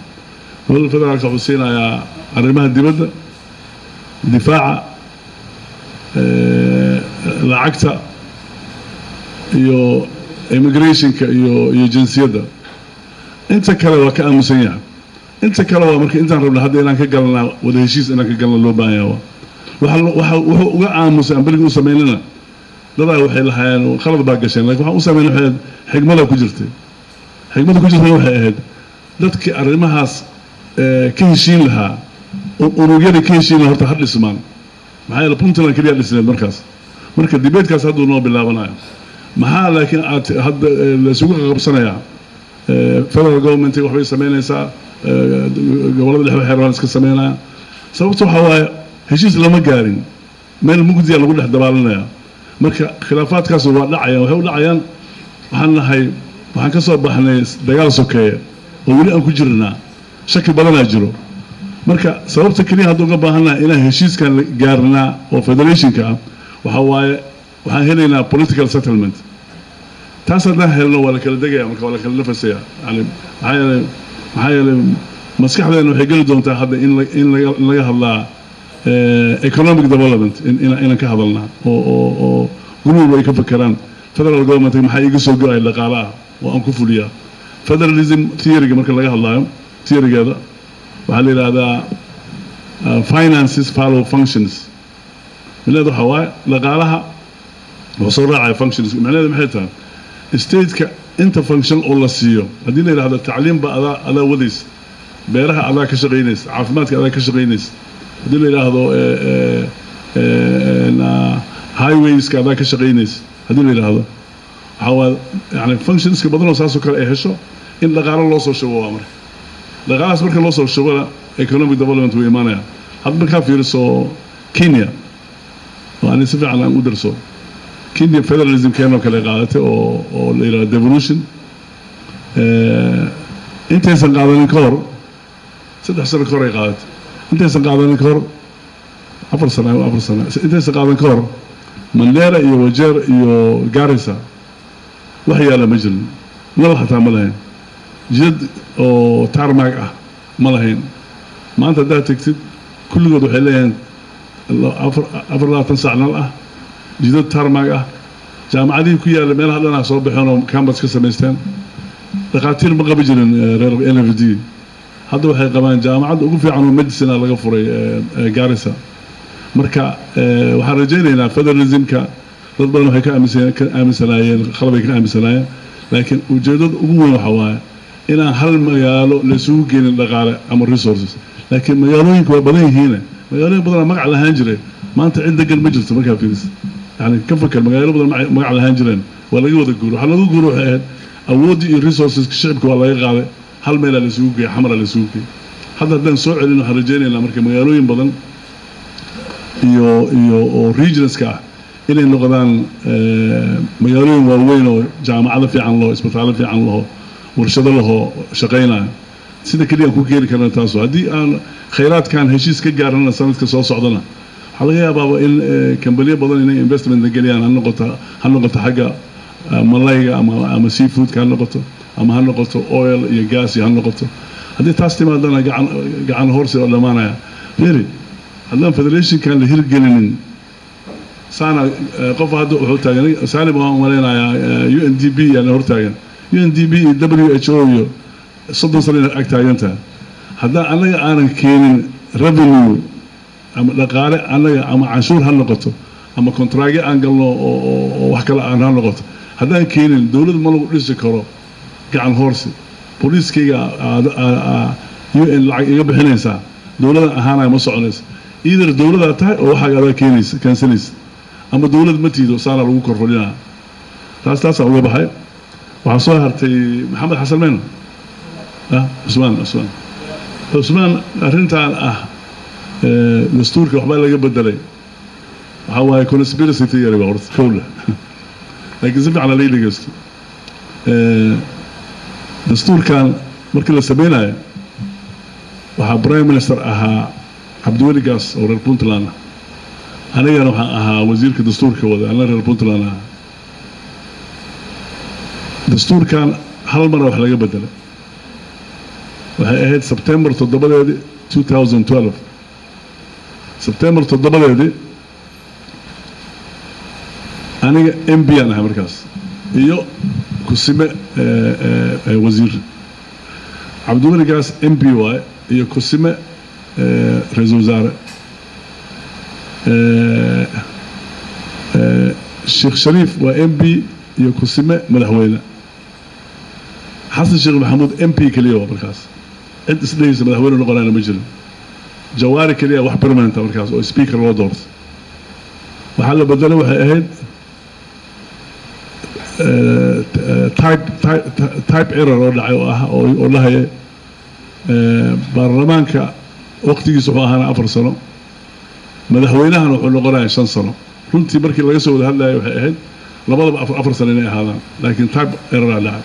Dowladda federaalka wuxuu siinayaa arrimaha dibadda, difaaca, lacagta iyo immigrationka iyo jinsiyadda. Inta kale waa ka aamusan yahay. Inta kale waa marka intaan rabna hadda inaan ka galnaa wada heshiis, inaan ka galna loo baahan yahay. Waxa wuxuu uga aamusay aan berigi u samaynana, dadaa waxay lahaayeen khalad baa gasheen, lakin waxaan u samaynay waxay ahayd xigmada ku jirtay. Xigmada ku jirtay waxay ahayd dadkii arrimahaas ka heshiin lahaa, unugyadii ka heshiin lahaa horta ha dhismaan. Maxaa yeele Puntland keliya dhisneed markaas. Marka debatekaas hadduu noo bilaabanayo maxaa, laakiin aad hadda laysugu qabsanayaa federal government waxbay samaynaysaa, gobollada dhexe waxay rabaan iska sameynaya. Sababta waxaa waaye heshiis lama gaarin, meel mugdiya lagu dhex dabaalanaya. Marka khilaafaadkaas waa dhacayaan, waxay u dhacayaan waxaan nahay, waxaan ka soo baxnay dagaal sokeeye oo weli aan ku jirnaa, shaki badanaa jiro. Marka sababta keliya hadda uga baahannahay inaan heshiiskan gaarnaa oo federationka ah waxa waaye waxaan helaynaa political settlement. Taas haddaan helno waa la kala degaya, marka waa la kala nafasaya. Yani maxaa yeelay maskaxdeena waxay geli doontaa hadda in laga hadlaa economic development, inaan ka hadalnaa oo gurigooda ay ka fakeraan federal government maxaa iga soo go-ay dhaqaale ah oo aan ku fuliyaa. Federalism theoryga marka laga hadlaayo, theorygeeda waxaa la yidhaahdaa finances follow functions. Micnaheedu waxaa waaye dhaqaalaha wuxuu soo raacaya functions. Micnaheedu maxay tahay? Stateka inta function oo la siiyo, haddii la yidhahdo tacliim ba adaa wadaysa, beeraha adaa ka shaqaynaysa, caafimaadka adaa ka shaqaynaysa, haddii la yidhaahdo highwayska adaa ka shaqaynaysa, haddii la yidhaahdo waxaa waa yani functionska badanoo saasoo kale ay hesho in dhaqaalo loo soo shubo. Waa marka dhaqaalahaas marka loo soo shubona economic development wuu imaanaya. Hadda markaa fiiriso Kenya, oo ani si fiican aan u darso, Kenya federalism keenoo kale qaadatay oo la yidhahdo devolution. Intaysan qaadanin ka hor, 3 sano ka hor ay qaadatay, intaysan qaadanin ka hor 4 sano, 4 sano intaysan qaadan ka hor, Mandera iyo Wajeer iyo Garissa wax yaala ma jirin, nal xataa ma lahayn, jidad oo tarmac ah ma lahayn. Maanta haddaad tegtid kulligood waxay leeyihiin 24 saac nal ah, jidad tarmac ah, jaamacadihii ku yaalla meelaha dhanaa soo baxeen oo campus ka samaysteen. Dhakhaatiir ma qabi jirin reer NFD, hadda waxay qabaan jaamacadda ugu fiican oo medicine laga furay Garissa. Marka waxaan rajaynaynaa federalismka dad badan waxay ka aaminsanaayeen khalabay ka aaminsanaayeen, laakiin ujeeddada ugu weyn waxa waaye inaan hal magaalo laysugu geenin dhaqaale ama resources. Laakiin magaalooyinka waa badan yihiin, magaalooyin badanaa magac lahaan jiray maanta cid degan ma jirto. Markaa fiiris, yani ka fakar, magaalo badan magac lahaan jireen waa laga wada guuro. Waxaa laga guuro waxay ahayd awooddii iyo resourceska shicibka waa laga qaaday, hal meelaa laysugu geeyay, Xamaraa laysugu geeyay. Hadda haddaan soo celin waxaan rajaynaynaa marka magaalooyin badan iyo oo regionska ah inay noqdaan magaalooyin waaweyn oo jaamacado fiican laho, isbitaallo fiican laho, warshado lahoo shaqaynaya. Sida keliya aan ku keeni karna taaso. Haddii aan khayraadkan heshiis ka gaarnana sanadka soo socdana waxaa laga yaabaaba in kambaniyo badan inay investment geliyaan, ha noqoto xagga malayga ama seafoodka ha noqoto, ama ha noqoto oil iyo gas iyo ha noqoto. Haddii taas timaadana gacan horsi oo dhammaanaya. Feri haddaan federationkan la hirgelinin saana qof hadda wuxuu taagan Saalim waan umalaynayaa UNDP yaana hortaagan, UNDP iyo WHO iyo 30 sano inay ag taagan tahay. Haddaan annaga aanan keenin revenue ama dhaqaale annaga, ama canshuur ha noqoto ama contractyo aan galno oo wax kale aan ha noqoto, haddaan keenin dowlad ma lagu dhisi karo gacan hoorsi. Booliiskayga UN lacag iga bixinaysaa dowladan ahaanaya ma soconayso. Either dowladaa tahay oo waxaaga adaa keenaysa keensanaysa ama dowlad ma tiido, saana lagu kor fadhinaa. Taas taasaa uga baxay. Waxaa soo hartay Maxamed Xasan meyno, Cusmaan. Arrintan ah dastuurka waxbaa laga bedelay waxaa waaye conspiracy theory ba horta kowla, laakiin si fiican laga dhegeysto. Dastuurkan markii la sameynayo waxaa prime minister ahaa Cabdiweli Gaas oo reer Puntland ah, anigana waxaan ahaa wasiirka dastuurka wada, anna reer Puntland ahaa. Dastuurkan hal mara wax laga bedelay waxay ahayd Sebtembar 7-deedii 2012. Sebtembar 7-deedii aniga MP aan ahay markaas iyo kusime wasiir. Cabdiweli Gaas MP waaye iyo kusime ra-iisul wasaare. Sheekh Shariif waa MP iyo kusime madaxweyne. Xasan Sheekh Maxamuud MP keliya waa markaas, cid isdhehaysa madaxweyne noqonayna ma jirin. Jawaari keliya wax permanent-a markaas oo speaker loo doorto. Waxaa la bedelay waxay ahayd type error oo dhacay oo ah oo dhahaya baarlamaanka waqtigiisa wuxuu ahaana 4 sano, madaxweynahana wuxuu noqonaya 5 sano. Runtii markii laga soo wada hadlayay waxay ahayd labadaba afar afar sano inay ahaadaan, laakiin type error-aa dhacay.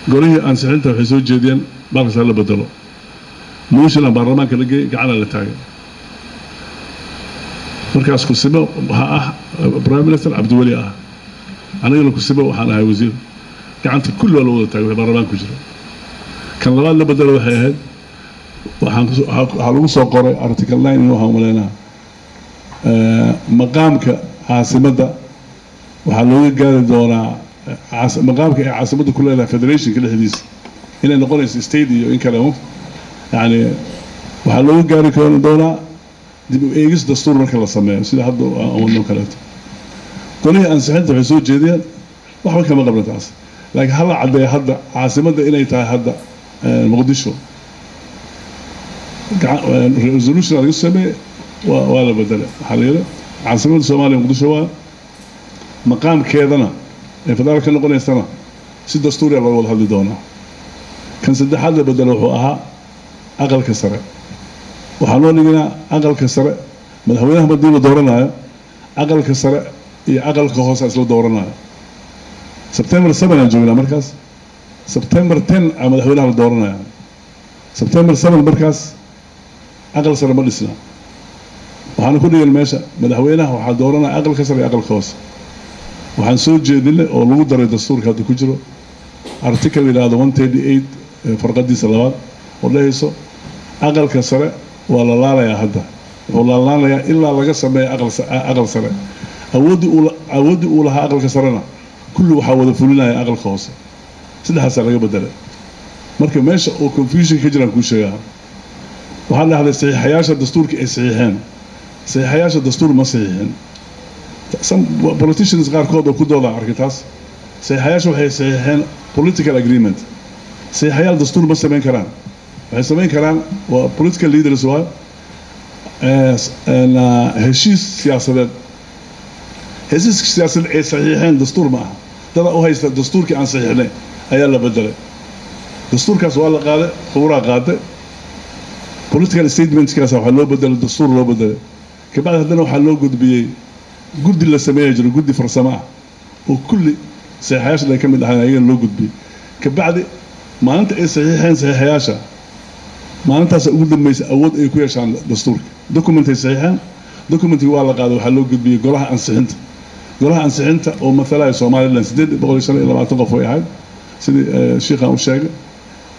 Golihii ansixinta waxay soo jeediyeen baalkaas la bedelo. Motion baarlamaanka la geeyey, gacanaa la taagay. Markaas kusime waxaa ah prime minister Cabdiweli ah, anigana kusime waxaan ahay wasiir. Gacanta kulli waa la wada taagay wixii baarlamaanka ku jira. Kan labaad la bedelo waxay ahayd waxaa lagu soo qoray article 9 in waxaan umaleynaa maqaamka caasimadda waxaa looga gaari doonaa maqaamka ay caasimadda ku leedahay federationka dhexdiisa, inay noqonayso state iyo in kale, yani waxaa looga gaari doonaa dib u eegis dastuur marka la sameeyo, sida hadda aan wadno kaleeto. Golihii ansixinta waxay soo jeediyeen waxba kama qabna taas, laakiin hala caddeeya hadda caasimadda inay tahay hadda Muqdisho. Resolution laga sameeyey, waa la bedelay. Waxaa la yidhi caasimadda Soomaaliya Muqdisho waa, maqaamkeedana ee federaal ka noqonaysana si dastuuriya looga wada hadli doonaa. Kan saddexaad la bedelo wuxuu ahaa aqalka sare. Waxaa loo dhiginaa aqalka sare madaxweynaha madii la dooranayo, aqalka sare iyo aqalka hoose isla dooranayo. September 7 aan joognaa markaas, September 10 aa madaxweynaha la dooranaya. September 7 markaas aqal sare ma dhisna. Waxaana ku dhigan meesha madaxweynaha waxaa dooranaya aqalka sare iyo aqalka hoose. Waxaan soo jeedinay oo lagu daray dastuurka hadda ku jiro article yidhaahdo 138 farqadiisa labaad oo dhehayso aqalka sare waa la laalayaa hadda, wuxuu laalaanayaa ilaa laga sameeya aqal sare. Awooddii uu lahaa aqalka sarena kulli waxaa wada fulinaya aqalka hoose. Saddexaasaa laga bedelay. Marka meesha oo confusion ka jiraan kuu sheegaa, waxaa dhahday saxiixayaasha dastuurka ay saxiixeen, saxiixayaasha dastuur ma saxiixin. Some politicians qaarkood oo ku doodaan arkay taas. Saxiixayaasha waxay saxiixeen political agreement. Saxiixayaal dastuur ma samayn karaan. Waxay samayn karaan waa political leaders, waa heshiis siyaasadeed. Heshiiska siyaasadeed ay saxiixeen dastuur ma aha. Dada u haysta dastuurkii aan saxiixnay ayaa la bedelay. Dastuurkaas waa la qaaday, khuburaa qaaday. Political statementkaas waxaa loo bedelay dastuur loo bedelay. Kabacdi haddana waxaa loo gudbiyey guddi la sameeya jiro, guddi farsamo ah oo kulli saxiixayaasha ay ka mid ahayn, ayagana loo gudbiyey. Kabacdi maalinta ay saxiixeen saxiixayaasha, maalintaasa ugu dambaysa awood ay ku yeeshaan dastuurka. Document ay saxiixeen, documentkii waa la qaaday, waxaa loo gudbiyey golaha ansixinta. Golaha ansixinta oo mathalaya Somaliland 825 qof way ahayd, sidii shiikhan u sheegay,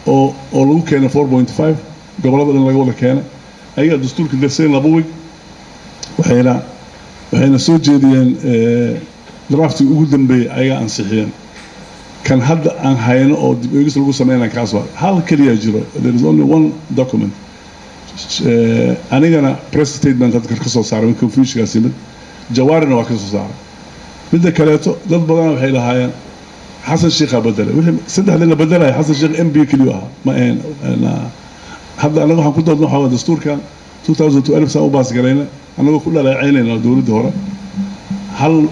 oo lagu keenay 4.5, gobollada dhan laga wada keenay. Ayagaa dastuurka darseen 2 week, waxayna soo jeediyeen draftii ugu dambeeyey, ayagaa ansixiyeen. Kan hadda aan hayno oo dib eegis lagu sameynaya kaas waa hal keliya jiro. There is only one document. Anigana press statement hadda ka soo saaray confusionkaas yimid, Jawaarina waa ka soo saaray. Midda kaleeto, dad badan waxay lahaayeen Xasan Sheikhaa bedelay. Wixii saddexdii la bedelaya Xasan Sheikh MP keliyu ahaa, ma ahayn. Hadda annaga waxaan ku doodna waxaa waa dastuurkan 2012 saan u pass garayna, annagoo ku dhaleecaynayna dowladdii hore, hal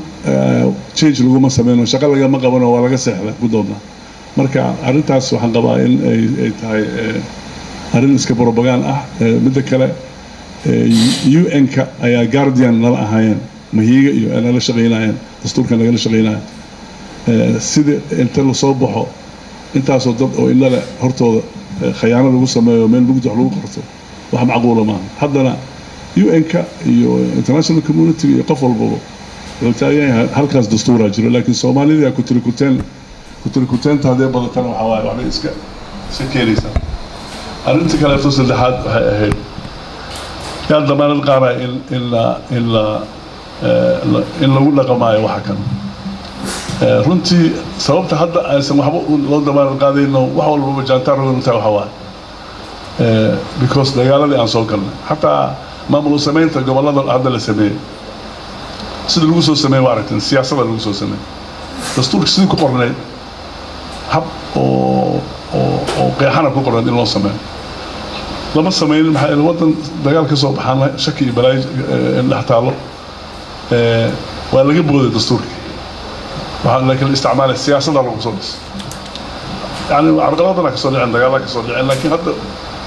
change laguma sameyno, shaqo lagama qabano, waa laga seexda ku doodna. Marka arrintaas waxaan qabaa in ay tahay arrin iska propaganda ah. Midda kale, UN-ka ayaa guardian nala ahaayeen, mahiiga iyo nala shaqaynayeen, dastuurka nagala shaqaynayeen. Sida inta lasoo baxo intaasoo dad oo indhale hortooda khayaano lagu sameeyo, meel mugdi wax lagu qorto, wax macquula maaha. Haddana UN-ka iyo international community iyo qof walbaba wuxuu taagan yahay halkaas dastuuraa jiro. Laakiin Soomaalida kutirikuteen kutirikuteenta haddee badatana waxaa waaye waxbay iska keenaysaa. Arrinta kaleeto saddexaad waxay ahayd, yaa damaanad qaadaya in lagu dhaqamaayo waxa kan? Runtii sababta hadda aysan waxba loo damaanad qaadayno, wax walbaba jaantaar rogan tahay, waxa waaye because dagaaladii aan soo galnay, xataa maamul samaynta gobollada hadda la sameeyey, sida lagu soo sameeyey waa aragteen, siyaasada lagu soo sameeyey. Dastuurka sidii ku qornayd, hab oo qeexana ku qornayd in loo sameeyo lama sameynin. Maxaa yeele waddan dagaal ka soo baxaan, shaki iyo balaayo in dhex taalo, waa laga booday dastuurkii. Waxaa laakiin la isticmaalay siyaasadda lagu soo dhisay. Yani carqaladana kasoo dhicin, dagaalada kasoo dhicin, laakiin hadda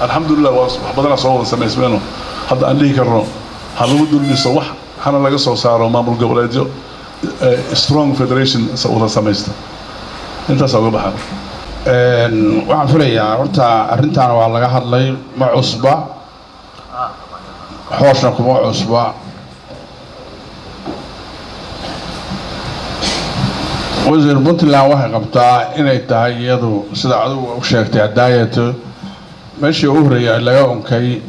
alxamdulilah waa wax badanaa soo wada samaysmeeno. Hadda aan dhihi karno ha lagu dul dhiso wax, hana laga soo saaro maamul goboleedyo strong federation wada samaysta. Intaasaa uga baxaa. Waxaan filayaa horta arrintaana waa laga hadlay, ma cusba, Xooshna kuma cusba. Wasiir, Puntland waxay qabtaa inay tahay iyadu, sida adigu u sheegtay hadaayato, meeshii u horreeyay laga unkay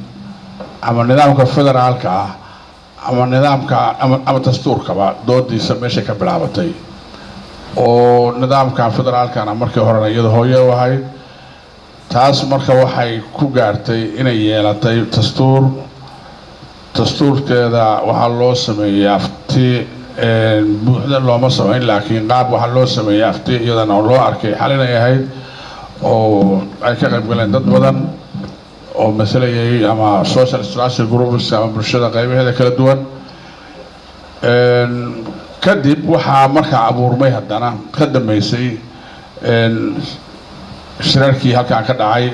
ama nidaamka federaalka ah ama nidaamka ama dastuurkaba doodiisa meeshay ka bilaabatay, oo nidaamkan federaalkana markii horena iyadu hooye u ahayd. Taas marka waxay ku gaartay inay yeelatay dastuur. Dastuurkeeda waxaa loo sameeyey afti buuxda looma samayn, laakiin qaab waxaa loo sameeyey afti iyadana oo loo arkay xal inay ahayd, oo ay ka qayb galeen dad badan oo masalayay ama social structure groups ama bulshada qaybaheeda kala duwan. Kadib waxaa markaa abuurmay, haddana ka dambeysay shirarkii halkan ka dhacay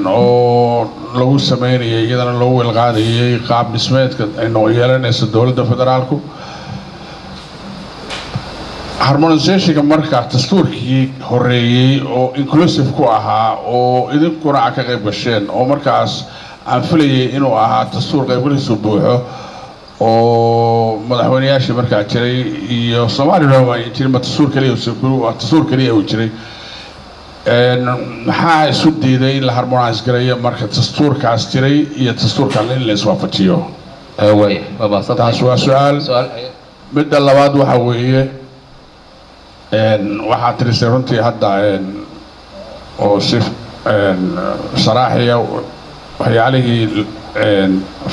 oo lagu sameynayay, iyadana loogu welqaadayay qaab dhismeedka ay noo yeelanayso dowladda federaalku, harmonizationka. Marka dastuurkii horeeyey oo inclusive ku ahaa oo idinkuna aad ka qayb gasheen, oo markaas aan filayay inuu ahaa dastuur qaybgalihiisu buuxo, oo madaxweyneyaashii markaa jiray iyo Soomaaliya waa jirin, ma dastuur keliya, dastuur keliya uu jiray, maxaa isu diiday in la harmonise gareeyo marka dastuurkaas jiray iyo dastuurkan in la iswaafajiyo? Taas waa su-aal. Midda labaad waxa weeye, waxaa tirisay runtii hadda oo si saraaxiya waxyaalihii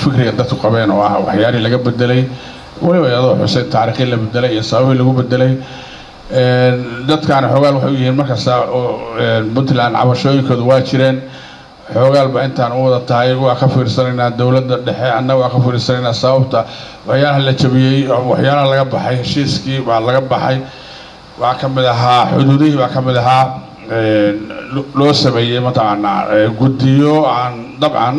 fikriga dadku qabeen oo ah waxyaalihii laga bedelay, weliba iyadoo xusay taariikhii la bedelay iyo sababihii lagu bedelay. Dadkaana xoogaal waxay u yihiin markasta oo Puntland cabashooyinkoodu waa jireen. Xoogaalba intaan u wada tahay waa ka fiirsanaynaa dowladda dhexe, annaga waa ka fiirsanaynaa sababta waxyaalaha la jabiyey, waxyaalaha laga baxay, heshiiskii baa laga baxay, waxaa ka mid ahaa xuduudihii, baa ka mid ahaa loo sameeyey mataqaanaa guddiyo aan dabcan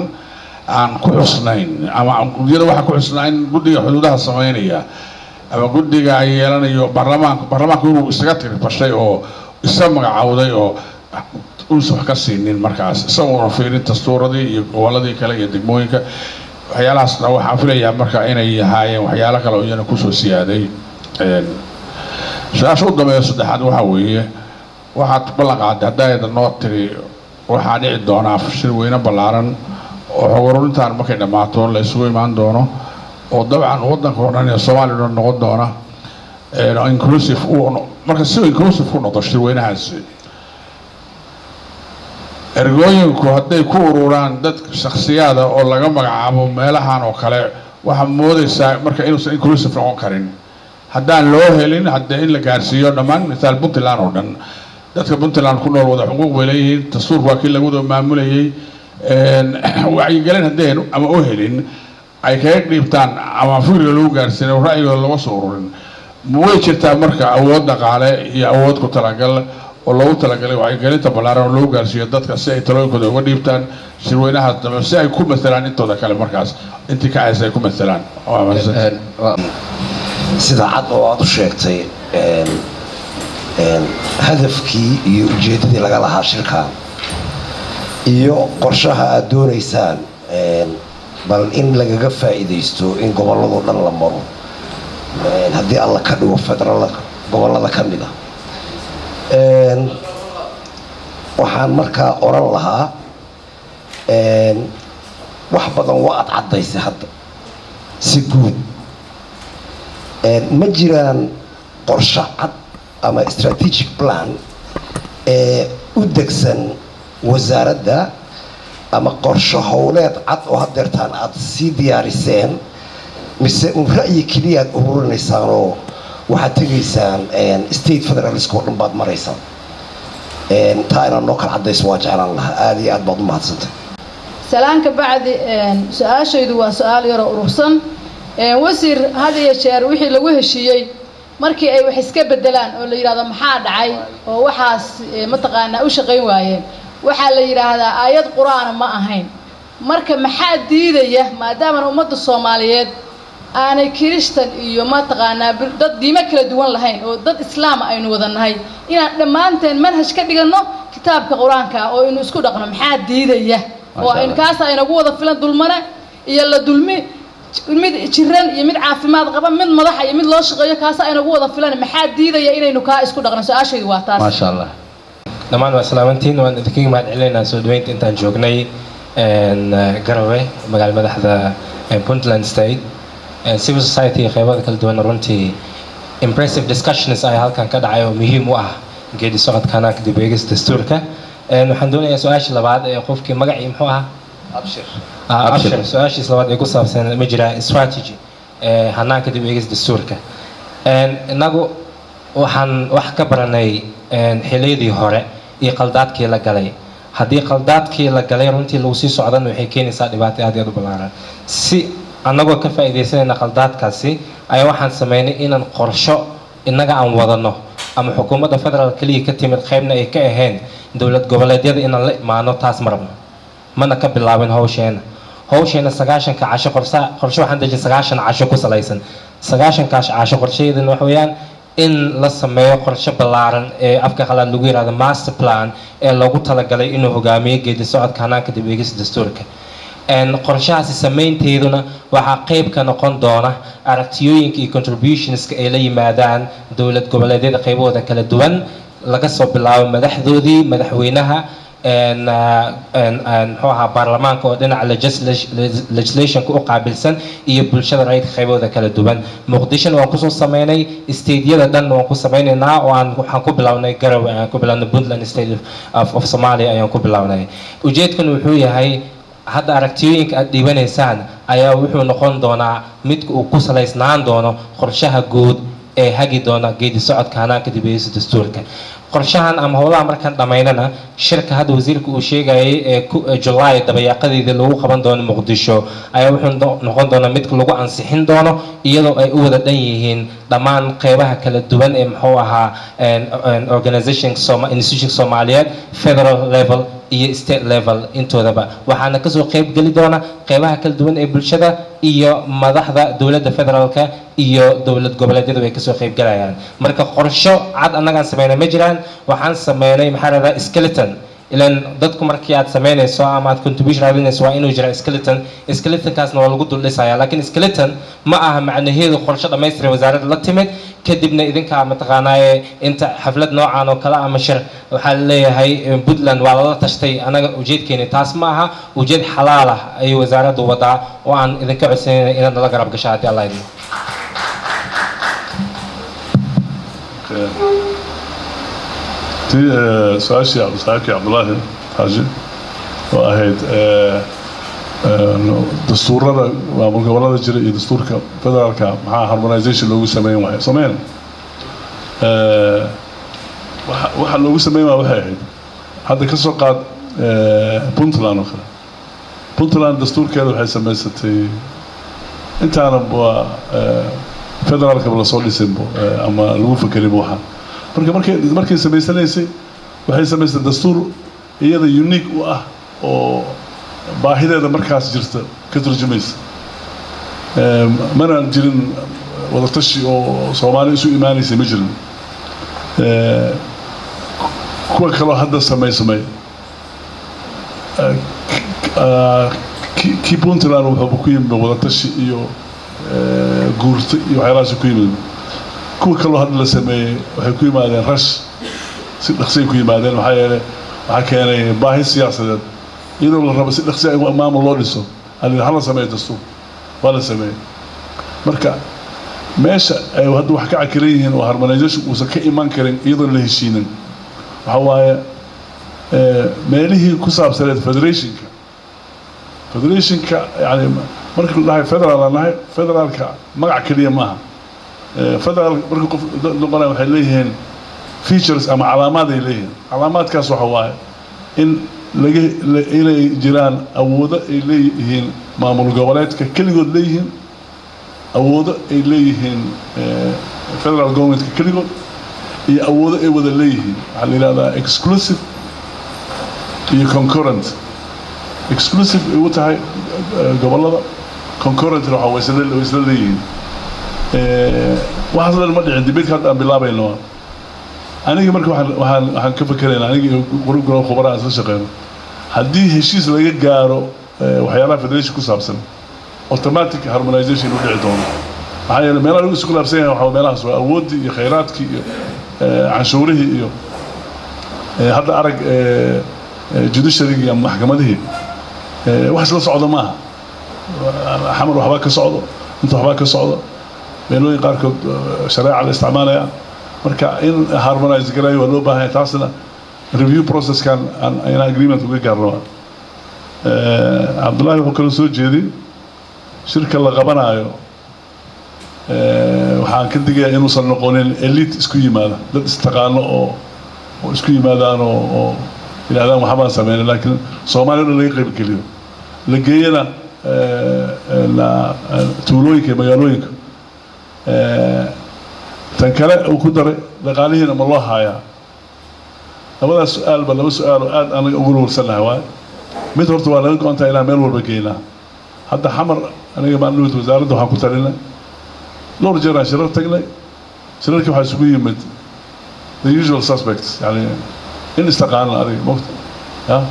aan ku xusnayn, ama guddiyada waxaa ku xusnaa in guddiga xuduudaha sameynaya ama guddiga ay yeelanayo baarlamaanka, baarlamaanku inuu isaga tirfashay oo isa magacowday oo uusan wax ka siinin markaas, isagoona fiirin dastuuradii iyo gobolladii kale iyo degmooyinka. Waxyaalahaasna waxaan filayaa marka inay ahaayeen waxyaalo kale oo iyana kusoo siyaaday. Su-aasha u dambeeya saddexaad waxaa weeye, waxaad ballan qaaday haddaayada noo tiri waxaa dhici doonaa shir weyne ballaaran oo xog ururintaan markay dhammaato la isugu imaan doono, oo dabcan waddanka oo dhan iyo Soomaaliya o dhan noqon doona inclusive. Marka si inclusive ku noqdo shirweynahaasi, ergooyinku hadday ku ururaan dad shakhsiyaada oo laga magacaabo meelahan oo kale, waxaa moodaysaa marka inuusan inclusive noqon karin haddaan loo helin haddee in la gaarsiiyo dhammaan. Misaal, Puntland oo dhan, dadka Puntland ku nool wada xuquuq bay leeyihiin, dastuurku waa kii lagu wada maamulayay. Wacyigelin haddeen ama u helin ay kaga dhiibtaan ama fikriga lagu gaarsiinay, ra'yigooda laga soo ururin, way jirtaa marka awood dhaqaale iyo awood ku talagal oo loogu talagalay wacyigelinta ballaaran oo loogu gaarsiiyo dadka si ay talooyinkooda uga dhiibtaan shirweynahaas dambe, si ay ku masalaan intooda kale markaas intii ka haysa ay ku masalaan? Sida cad oo aada u sheegtay hadafkii iyo ujeeddadii laga lahaa shirkan iyo qorshaha aada doonaysaan. Bal in lagaga faa'iidaysto in gobolladoo dhan la maro, haddii Alla ka dhigo, federal gobollada ka mid ah. Waxaan markaa oran lahaa, wax badan waa aad caddaysay hadda si guud. Ma jiraan qorshe cad ama strategic plan ee u degsan wasaaradda ama qorshe howleed cad oo haddeertaan aada sii diyaariseen, mise un ra'yi keliya aad ururinaysaan oo waxaad tegaysaan state federalistka oo dhan baad maraysaan? Taa inaad noo kala caddayso waa jeclaan lahaa. Aada iyo aad baad u mahadsantay. Salaan ka bacdi, su-aashaydu waa su-aal yaroo urursan. Wasiir, had iyo jeer wixii lagu heshiiyey markii ay wax iska bedelaan oo la yidhahdo maxaa dhacay oo waxaas mataqaanaa u shaqayn waayeen, waxaa la yidhaahdaa aayad Qur-aana ma ahayn. Marka maxaa diidaya, maadaaman ummadda Soomaaliyeed aanay Kirishtan iyo mataqaanaa dad diimo kala duwan lahayn oo dad Islaama aynu wada nahay, inaan dhammaanteen manhaj ka dhiganno kitaabka Qur-aanka ah oo aynu isku dhaqno? Maxaa diidaya oo aynu kaas aynagu wada filan, dulmane iyo la dulmi, mid jiran iyo mid caafimaad qaba, mid madaxa iyo mid loo shaqeeyo, kaasa aynagu wada filan? Maxaa diidaya inaynu kaa isku dhaqno? Su-aashaydu waa taas. Maasha Allah. Dhammaan waa salaamantiin. Waan idinkaga mahad celinaynaa soo dhaweynta intaan joognay Garowe, magaala madaxda Puntland State. Civil society iyo qeybada kala duwan, runtii impressive discussions ayaa halkan ka dhacay oo muhiim u ah geedi socodka hanaanka dib eegis dastuurka. Waxaan doonayaa su-aasha labaad ee qofkii magacii muxuu ahaa? Abshir. Abshir. Su-aashiis labaad ee ku saabsan ma jiraa strategy hanaanka dib eegis dastuurka. Innagu waxaan wax ka baranay xiliyadii hore iyo qaldaadkii la galay. Haddii qaldaadkii la galay runtii lagu sii socdana, waxay keenaysaa dhibaato aad iyo aad u ballaaran. Si annagoo ka faa'iidaysanayna qaldaadkaasi ayaa waxaan sameynay inaan qorsho innaga aan wadano ama xukuumadda federaal keliya ka timid, qaybna ay ka ahayn dowlad goboleedyada, inaan la imaano. Taas ma rabno, mana ka bilaabin hawsheena. Hawsheena 90-ka casho qorsa qorshe waxaan dejin 90 casho ku salaysan. 90-kaas casho qorshaheedana waxa weeyaan in la sameeyo qorshe ballaaran ee afka qalaad lagu yihahdo master plan ee loogu talagalay inuu hogaamiyo geedi socodka hanaanka dib eegista dastuurka. Qorshahaasi samaynteeduna waxaa qayb ka noqon doona aragtiyooyinka iyo contributionska ay la yimaadaan dowlad goboleedyada qaybahooda kala duwan, laga soo bilaabo madaxdoodii, madaxweynaha, muxuu ahaa, baarlamaanka oo dhinaca legislationka u qaabilsan, iyo bulshada rayidka qaybahooda kala duwan. Muqdishona waan kusoo sameynay, stateyada dhan waan ku sameynaynaa oo aan waxaan ku bilownay Garowe, ayaan ku bilownay, Puntland State of Somalia ayaan ku bilownay. Ujeedkan wuxuu yahay, hadda aragtiyooyinka aad dhiibanaysaan ayaa wuxuu noqon doonaa midka uu ku salaysnaan doono qorshaha guud ee hagi doona geedi socodka hanaanka dib eegista dastuurka. Qorshahan ama howlaha markaan dhammaynana, shirka hadda wasiirka uu sheegayay ee July dabayaaqadeedii lagu qaban doono Muqdisho ayaa wuxuu noqon doonaa midka lagu ansixin doono, iyadoo ay u wada dhan yihiin dhammaan qeybaha kala duwan ee muxuu ahaa organization, institution Soomaaliyeed, federal level iyo state level intoodaba. Waxaana kasoo qeyb geli doona qeybaha kala duwan ee bulshada iyo madaxda dowladda federaalka iyo dowlad goboleedyadu ay kasoo qeyb galayaan. Marka qorsho cad annagaan sameynay ma jiraan. Waxaan sameynay, maxaa rahdaa, skeleton. Ilan dadku markii aad sameynayso ama aad contribution raadinayso, waa inuu jira skeleton. Skeletonkaasna waa lagu dul dhisaya, laakiin skeleton ma aha macnaheedu qorshe dhammaystiran wasaaradda la timid. Kadibna idinkaa mataqaanaaye inta xaflad noocan oo kale ama shir waxaa laleeyahay Puntland waa lala tashtay. Anaga ujeedkeeni taas ma aha. Ujeed xalaal ah ayay wasaaraddu wadaa oo aan idinka codsanayna inaad nala garab gasho, haddii Alla idmo. Tii su-aashii saaxiibkii Cabdullaahi Xaaji oo ahayd dastuurada maamul gobollada jira iyo dastuurka federaalka, maxaa harmonization loogu sameyn waayo? Sameyn waxa loogu sameyn waaya waxay ahayd, hadda ka soo qaad Puntland oo kale. Puntland dastuurkeeda waxay samaysatay intaana waa federaalkaba lasoo dhisinbo ama lagu fakerinba waxaa. Marka markay samaysanaysay, waxay samaysatay dastuur iyada unique u ah oo baahideeda markaas jirta ka turjumaysa. Mana jirin wadatashi oo Soomaali isu imaanaysay, ma jirin. Kuwa kaloo hadda samaysamay Kii Puntland wuxuu ku yimid wadatashi iyo guurto iyo waxyaalahaas ku yimid. Kuwa kaloo hadda la sameeyey waxay ku yimaadeen rash, si dhaqsay ku yimaadeen, maxaa yeelay waxaa keenay baahi siyaasadeed iyadoo la rabo si dhaqsi ah maamul loo dhiso. Hala sameeyo dastuur, waa la sameeyey. Marka meesha ay hadda wax ka cakiran yihiin oo harmonization uusan ka iman karin iyadoon la heshiinin waxa waaye meelihii ku saabsaneed federationka. Yani marka la dhahay federal aan nahay, federaalka magac keliya maaha. Federal marka qof noqonaya waxay leeyihiin features ama calaamaad ay leeyihiin. Calaamaadkaas waxa waaye in laga inay jiraan awoodo ay leeyihiin maamul goboleedka keligood leeyihiin, awoodo ay leeyihiin federal governmentka keligood, iyo awoodo ay wada leeyihiin. Waxaa la yidhahdaa exclusive iyo concurrent. Exclusive ay u tahay gobollada, concurrentna waxa way isla leeyihiin. Waxaas dhan ma dhicin. Debateka hadda aan bilaabayno aniga marka waxaan ka fakeraynaa, aniga iyo group khubara aan isla shaqeyno, haddii heshiis laga gaaro waxyaalaha federation ku saabsan, automatic harmonization u dhici doono. Maxaa yeelay meelaha lagu isku laabsan yahay waxaa meelahaas waa awooddii iyo khayraadkii iyo canshuurihii iyo hadda arag judiciarygii ama maxkamadihii. Wax isla socdo maaha. Xamar waxbaa ka socdo, inta waxbaa ka socdo, meelooyin qaarkood shareeca la isticmaalaya. Marka in harmonize garayo waa loo baahan yahay, taasna review processkan inaan agreement uga gaarno. Cabdullahi wuxuu kaloo soo jeediyey shirka la qabanaayo, waxaan ka digayaa inuusan noqonin elite isku yimaada, dad istaqaano oo isku yimaadaan oo yidhahdaan waxbaan sameynay, laakiin Soomaaliya o dhan laga qaybgeliyo, la geeyana tuulooyinka iyo magaalooyinka. Tan kale uu ku daray, dhaqaalihiina ma loo haayaa? Labadaas su-aalba laba su-aal oo aad anaga ugu walwalsanahay waaye. Mid horta waa naga go-an tahay inaan meel walba geynaa. Hadda Xamar aniga maan dhawid wasaaradda waxaan ku talinay, dhowr jeer aan shirar tagnay. Shirarkii waxaa isugu yimid the usual suspects, yani in istaqaana adiga mogta ya.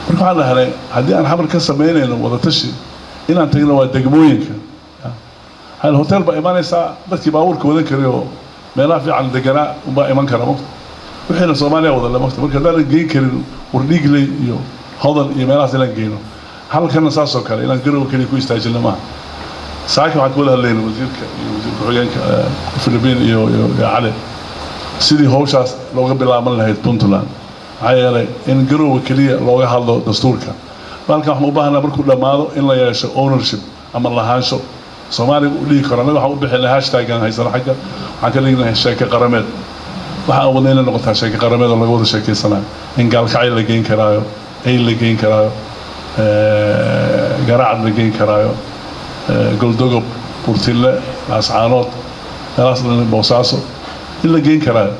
Marka waxaan dhahnay haddii aan Xamar ka samaynayno wadatashi, inaan tagno waa degmooyinka. Hal hotel baa imanaysaa, dadkii baabuurka wadan karay oo meelaha fiican deganaa unbaa iman kara mogta, wixiina Soomaaliya wada le mogta. Marka haddaanan geyn karin Wardhiigley iyo Hodan iyo meelahaas inaan geyno, halkana saas oo kale inaan Garowe keliya ku istaajino maaha. Saaka waxaan ka wada hadlayna wasiirka iyo wasiir ku-xigeenka Philippine iyo Cali sidii hawshaas looga bilaaban lahayd Puntland. Maxaa yeelay in Garowe keliya looga hadlo dastuurka halkan waxaan u baahanaa markuu dhammaado in la yeesho ownership ama lahaansho Soomaaliga u dhihi karo. Annaga waxaan u bixinay hashtag-an haysano xagga, waxaan ka dhignay sheeke qarameed. Waxa aan wadnay inay noqotaa sheeke qarameed oo laga wada sheekeysanayo, in Gaalkacyo la geyn karaayo, Eyl la geyn karaayo, Garacad la geyn karaayo, Goldogob, Burtille, Laascaanood, meelahaas dhan, Boosaaso in la geyn karaayo.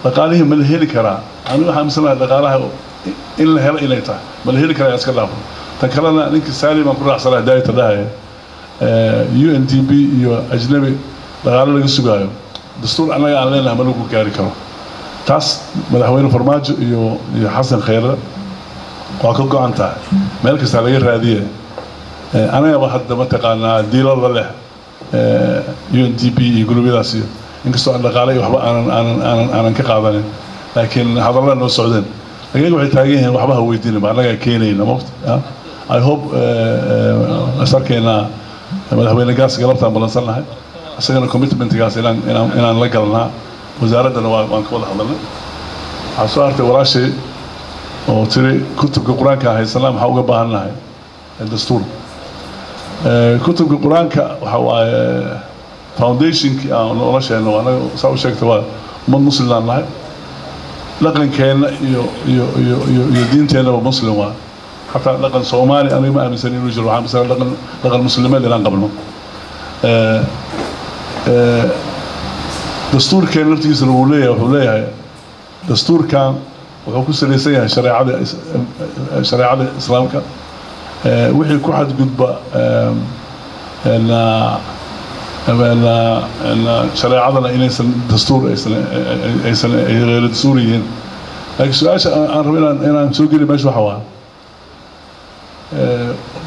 Dhaqaalihii ma la heli karaa? Anigu waxaan aaminsanahay dhaqaalaha in la helo inay tahay. Ma la heli karaa? Iska dhaafo. Tan kalena ninkii Saali baan ku raacsanahay daayta dhahaya UNDP iyo ajnabi dhaqaale laga sugaayo, dastuur annaga aan leenahay ma lagu gaari karo. Taas Madaxweyne Farmaajo iyo Xasan Khayre waa ka go-an tahay, meel kastaa laga raadiye. Anagaba hadda mataqaanaa diilada leh UNDP iyo gurubyadaas, iyo inkastoo aan dhaqaale iyo waxba aanan ka qaadanin, laakiin hadallada noo socdeen, laakiin waxay taagan yihiin waxba ha weydiinaba, annagaa keenayna mogta. I hope asarkeena Madaxweyne Gaas galabtaan ballansan nahay, isagana commitmentgaas inaan la galnaa. Wasaaraddana waan ka wada hadalnay. Waxaa soo hartay walaashay oo tiri kutubka Qur-aanka haysanaa, maxaa uga baahan nahay dastuur? Kutubka Qur-aanka waxa waaye foundationkii aan nolosheena. Waa anaga saa u sheegtay, waa ummad muslimaan nahay, dhaqankeenna iyo diinteennaba muslim waa. Xataa dhaqan Soomaali aniga ma aaminsan inuu jiro, waxaan aaminsan dhaqan muslimeed inaan qabno. Dastuurkeen laftigiisana wuu leeyahay, wuxuu leeyahay dastuurkan wuxuu ku salaysan yahay shareecada Islaamka. Wixii ku xadgudba shareecadana inaysan dastuur aysan ay geyr dastuur yihiin. Laakiin su-aasha aan rabo inaan soo geli meesha waxa waa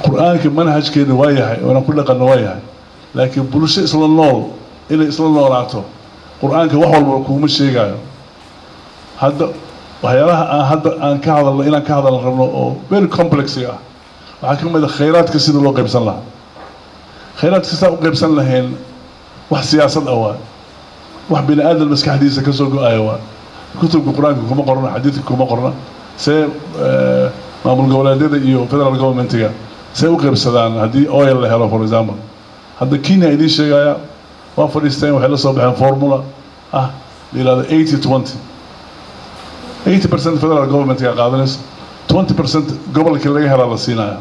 Qur-aanka manhajkeena waa yahay oo inaan ku dhaqanno waa yahay, laakiin bulsho isla nool inay isla noolaato qur-aanka wax walba kuuma sheegayo. Hadda waxyaalaha aan hadda aan ka hadalno, inaan ka hadalno rabno oo very complex ah, waxaa ka mid ah khayraadka sida loo qaybsan lahaa. Khayraadka sidaa u qaybsan lahayn wax siyaasad ah waa wax bini aadam maskaxdiisa ka soo go-ayo, waa kutubka qur-aanka kuma qorna, xadiidka kuma qorna. See maamul goboleedyada iyo federal governmentiga see u qaybsadaan haddii oil la helo, for example? Hadda Kenya idiin sheegaya, waa fadhiisteen, waxay la soo baxeen formula ah la yihahdo 80-20: 80% federal governmentga qaadanayso, 20% gobolkii laga helaa la siinaya.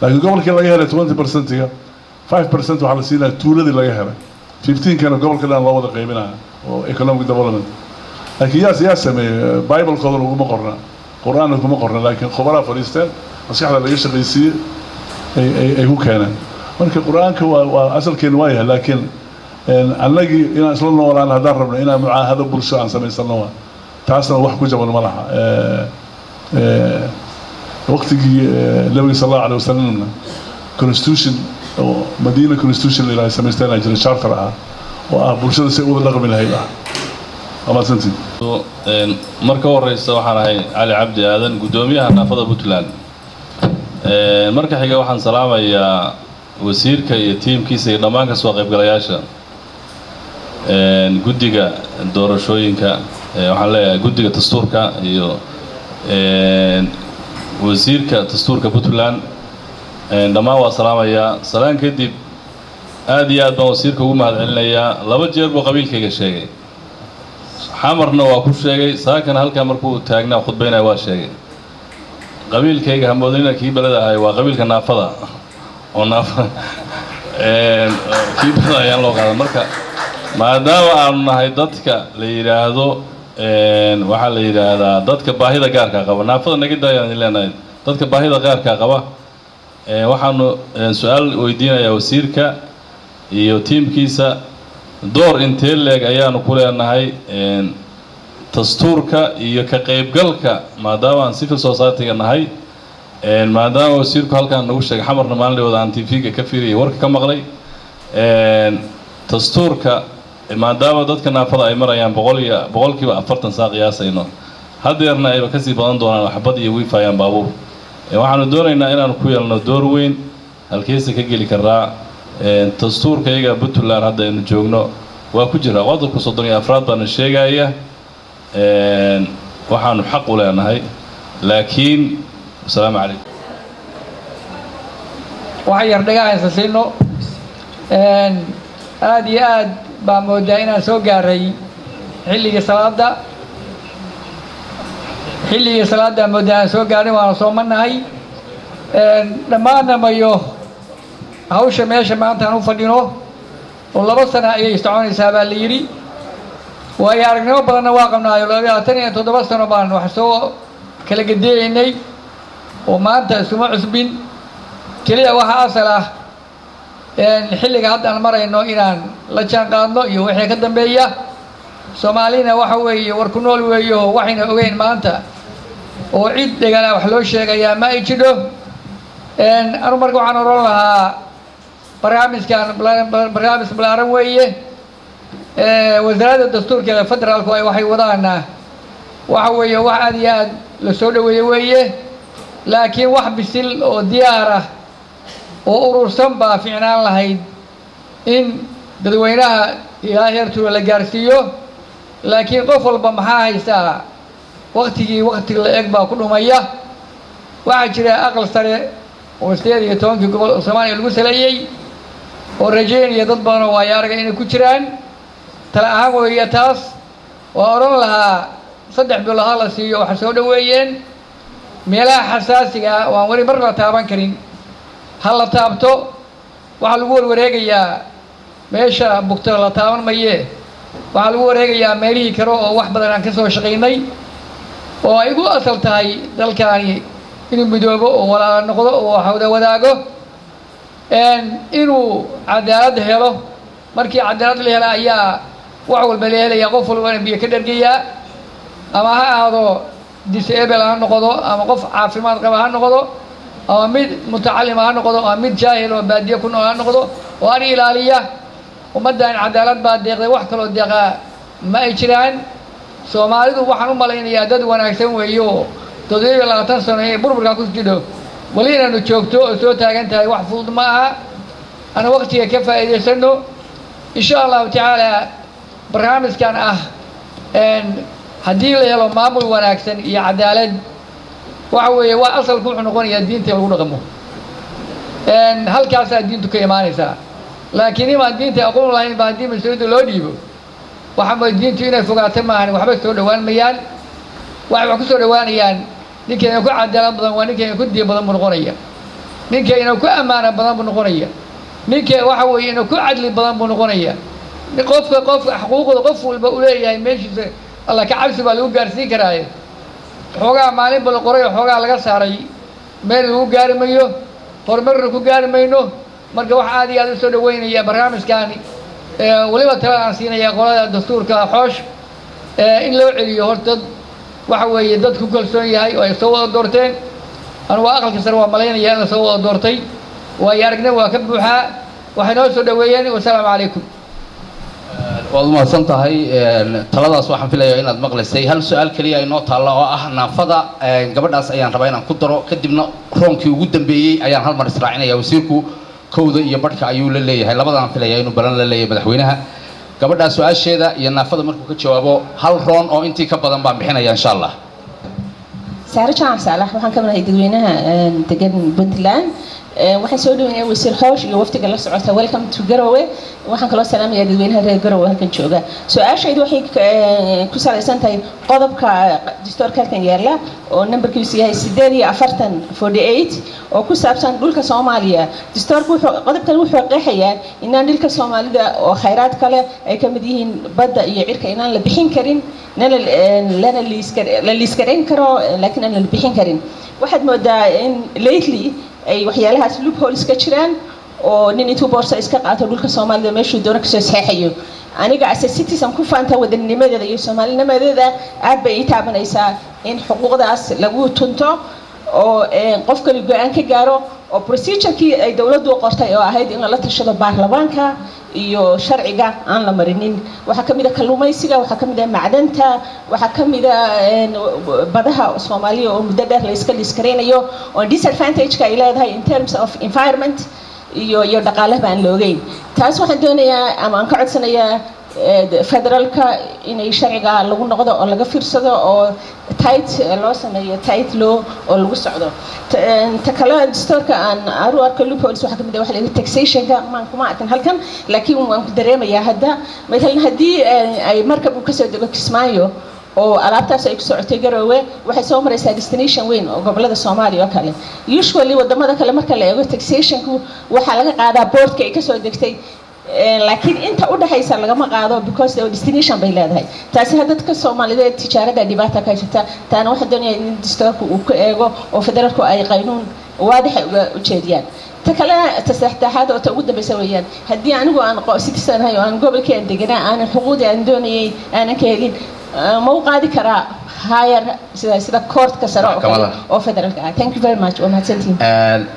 Laakiin gobolkii laga helay 20%-ga, 5% waxaa la siinaya tuuladii laga helay, 15-kana gobolka dhan loo wada qaybinaya oo economic development. Laakiin yaa sameeyey? Bible-koodana uguma qorna, qur-aanna kuma qorna, laakiin khubaraa fadhiisteen, maskaxda laga shaqaysiiyey, ay ku keeneen. Marka qur-aanka waa asalkeenu waa yahay, laakiin annagii inaan isla noolaan haddaan rabno, inaan mucaahado bulsho aan samaysano, waa taasna wax ku jaban ma laha. Waqtigii nabiga sal Allahu alay wasalamna constitution oo Madina Constitution la yidhahdo samaysteen jira, charter ah oo ah bulshada si wada dhaqmi lahayd ah. Waa mahadsantiin. Marka horeysa waxaan ahay Cali Cabdi Aadan, guddoomiyaha naafada Puntland. Marka xiga waxaan salaamayaa wasiirka iyo tiimkiisa iyo dhammaan kasoo qaybgalayaasha, guddiga doorashooyinka, waxaan leeyahay guddiga dastuurka iyo wasiirka dastuurka Puntland, dhammaan waa salaamayaa. Salaan kadib, aad iyo aad baan wasiirka ugu mahad celinayaa. Laba jeer buu qabiilkayga sheegay, Xamarna waa ku sheegay, saakana halkaa markuu taagnaa khudbaynaya waa sheegay. Qabiilkayga hamoodinina kii beleda ahay, waa qabiilka naafada oo naafa kii beleda ayaan loo qaadan. Marka maadaama aanu nahay dadka la yidhaahdo, waxaa la yidhaahdaa dadka baahida gaarka qaba, naafada naga daayaan idin leenahay, dadka baahida gaarka qaba, waxaanu su-aal weydiinayaa wasiirka iyo tiimkiisa: door intee leeg ayaanu ku leenahay dastuurka iyo ka qaybgalka, maadaama aan civil society-ga nahay, maadaama wasiirku halkaan nagu sheegay, Xamarna maalin dhawada aan TV-ga ka fiiriyay warka ka maqlay dastuurka, maadaama dadka naafada ay marayaan 100% saa qiyaasayno, haddeerna ayba kasii badan doonaan, waxbad iyo wiifayaan baabuur, waxaanu doonaynaa inaanu ku yeelno door weyn. Halkeesa ka geli karaa dastuurka iyaga Puntland hadda aynu joogno? Waa ku jira qodobka 34aad baana sheegaya waxaanu xaq u leenahay. Laakiin asalaamu calaykum. Waxay yar dhagaha siino. Aada iyo aad baa moodaa inaan soo gaaray xilligii salaada. Xilligii salaada moodaa aan soo gaaray, waana soomanahay dhammaanna mayo. Hawsha meesha maanta aan u fadhino oo 2 sano ayay soconaysaa baa la yidhi. Waayo aragnimo badanna waa qabnaayo, 27 sano baan wax soo kala gedeeynay oo maanta iskuma cusbin. Keliya waxaa asal ah xilliga hadda aan marayno inaan la jaan qaadno iyo wixii ka dambeeya. Soomaalina waxa weeye war ku nool weeyo, waxayna ogeyn maanta oo cid dhegana wax loo sheegayaa ma ay jidho. Anu marka waxaan odhan lahaa barnaamijkan barnaamij balaaran weeye. Wasaaradda dastuurkeeda federaalku ay waxay wadaana waxa weeye wax aad iyo aad la soo dhoweeye weeye, laakiin wax bisil oo diyaar ah oo urursan baa fiicnaan lahayd in dadweynaha ilaa heertuula la gaarsiiyo. Laakiin qof walba maxaa haystaa waktigii, wakti la eg baa ku dhumaya. Waxaa jira aqal sare oo 18-kii gobol oo Soomaaliya lagu saleeyey oo rajaynaya dad badan oo waayo araga inay ku jiraan. Tala ahaan weeye taas, waa odhan lahaa 3 bilood ha la siiyo. Waxa soo dhoweeyeen meelaha xasaasiga ah oo aan weli mar la taaban karin ha la taabto. Waxaa lagu warwareegayaa meesha bugta la taaban maye, waxaa lagu wareegayaa meelihii kale oo wax badan aan ka soo shaqaynay oo ay ugu asal tahay dalkaani inuu midoobo oo walaala noqdo oo wax wada wadaago, inuu cadaalad helo. Markii cadaalad la hela ayaa wax walba la helaya, qof walbana biyo ka dhergayaa, ama ha ahaado disable ha noqdo ama qof caafimaad qaba ha noqdo. Ama mid mutacalima ha noqdo ama mid jaahil oo baadiye ku nool ha noqdo oo ari ilaaliya. Ummaddan cadaalad baa deeqday, wax kaloo deeqaa ma ay jiraan. Soomaalidu waxaan u malaynayaa dad wanaagsan weeye oo 27 sano ee burburkan ku jidho weli inaanu joogto oo soo taagan tahay wax fudud ma aha. Ana waqtiga ka faa'iidaysano insha Allahu tacaala. Barnaamijkan ah haddii la helo maamul wanaagsan iyo cadaalad, waxa weeye waa asalku wuxuu noqonayaa diinta in lagu dhaqmo. Halkaasaa diintu ka imaanaysaa, laakiin imaan diinta aqoon lahayn ba haddii mas-uuliyadda loo dhiibo, waxa mooy diintu inay fogaato maahan, waxba soo dhowaan mayaan. Waxay wax ku soo dhowaanayaan ninkayna ku cadaalad badan waa ninkayna ku diin badan buu noqonaya, ninkayna ku ammaano badan buu noqonaya, ninka waxa weeye ina ku cadli badan buu noqonaya. Qofka qofka xuquuqda qof walba u leeyahay meeshiisa Alla ka cabsi baa lagu gaarsiin karaaye. Xoogaa maalinba la qoray oo xoogaa laga saaray meel lagu gaari mayo, horumarna ku gaari mayno. Marka wax aad iyo aad u soo dhaweynaya barnaamijkaani, weliba talada aan siinaya qolada dastuurka Xoosh in loo celiyo horta dad waxa weeye dad ku kalsoon yahay oo ay soo wada doorteen. Anugu aqalka sare waa malaynaya in la soo wada doortay, waayo aragna waa ka buuxaa. Waxay noo soo dhaweeyeen. Wasalaamu calaykum. Waad umahadsan tahay. Taladaas waxaan filayaa inaad maqlaysay. Hal su-aal keliya inoo taalla oo ah naafada gabadhaas ayaan rabaa inaan ku daro, kadibna roonkii ugu dambeeyey ayaan hal mar israacinaya. Wasiirku 1:30 ayuu la leeyahay, labadaan filaya inuu balan la leeyahay madaxweynaha. Gabadhaas su-aasheeda iyo naafada markuu ka jawaabo, hal roon oo intii ka badan baan bixinaya insha Allah. Saare Jaamac Saalax, waxaan ka mid ahay dadweynaha degan Puntland. Waxaan soo dhaweynayaa Wasiir Xoosh iyo wafdiga la socota. Welcome to Garowe. Waxaan kaloo salaamayaa dadweynaha reer Garowe halkan jooga. Su-aashaydu waxay ku salaysan tahay qodobka dastuurka halkan yaalla oo nambarkiisu yahay 48 48 oo ku saabsan dhulka Soomaaliya. Dastuurku wuxuu qodobkan wuxuu qeexayaa inaan dhulka Soomaalida oo khayraad kale ay ka mid yihiin badda iyo cirka inaan la bixin karin, lana la liiskarayn karo, laakiin aan la bixin karin. Waxaad moodaa in lately ay waxyaalahaas loopholes ka jiraan oo nin intuu boorsa iska qaato dhulka Soomaalida meeshuu doono kasoo saxeexayo. Aniga as a citizen ku faanta wadanimadeeda iyo soomaalinimadeeda, aad bay ii taabanaysaa in xuquuqdaas lagu tunto oo qof kale go-aan ka gaaro oo procedure-kii ay dowladdu qortay oo ahayd in lala tashado baarlamaanka iyo sharciga aan la marinin. Waxaa ka mid a kalluumaysiga, waxaa ka mid a macdanta, waxaa ka mid a badaha Soomaaliya oo muddo dheer la iska liiskaraynayo oo disadvantage-ka ay leedahay in terms of environment iyo dhaqaalahaba aan la ogeyn. Taas waxaan doonayaa ama aan ka codsanayaa federaalka inay sharciga lagu noqdo oo laga fiirsado oo tight loo sameeyo, tight law oo lagu socdo. Ta kale dastuurka aan aru arko loopholes waxaa kamid ah waxa la yidhi taxationka. Maan kuma arkin halkan, laakiin waan ku dareemayaa hadda. Matalan haddii ay markab uu kasoo dego Kismaayo oo alaabtaas ay ku socotay Garowe, waxay soo maraysaa destination weyn oo gobolada Soomaaliya oo kale. Usually wadamada kale marka la eego, taxationku waxaa laga qaadaa boardka ay kasoo degtay, laakiin inta u dhaxaysa lagama qaado because destination bay leedahay. Taasi hadda dadka Soomaaliyeed tijaarada dhibaata ka jirta. Taana waxaan doonayaa in dastuurka uu ku eego oo federaalku ay qaynuun waadix uga ujeediyaan. Ta kale, ta saddexaad oo ta ugu dambeysa weeyaan, haddii anigu aan citizen ahay oo aan gobolkii aan deganaa aanan xuquuqdii aan doonayay aanan ka helin, ma u qaadi karaa higher sida courtka sare oo kale oo federaalka ah? Thank you very much, waa mahadsantihiin.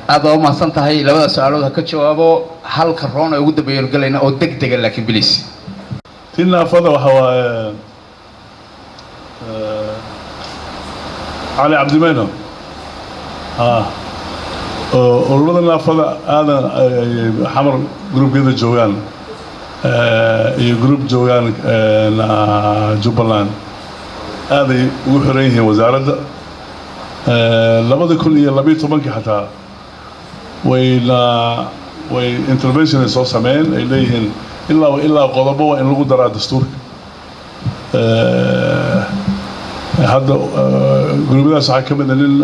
Aad baa umahadsan tahay. Labada su-aalood ha ka jawaabo, halka roon ee ugu dambeeyanu galayna oo deg dega, laakiin please. Tii naafada waxa waaye Cali Cabdimeyno, ururada naafada aadan Xamar gruubkeeda joogaan iyo gruub joogaan Jubbaland aaday ugu xiran yihiin wasaaradda. 2012-kii xataa wayna way intervention ay soo sameeyeen, ay leeyihiin ilaa ilaa qodobo waa in lagu daraa dastuurka. Hadda guruubyadaas waxaa ka mid ah nin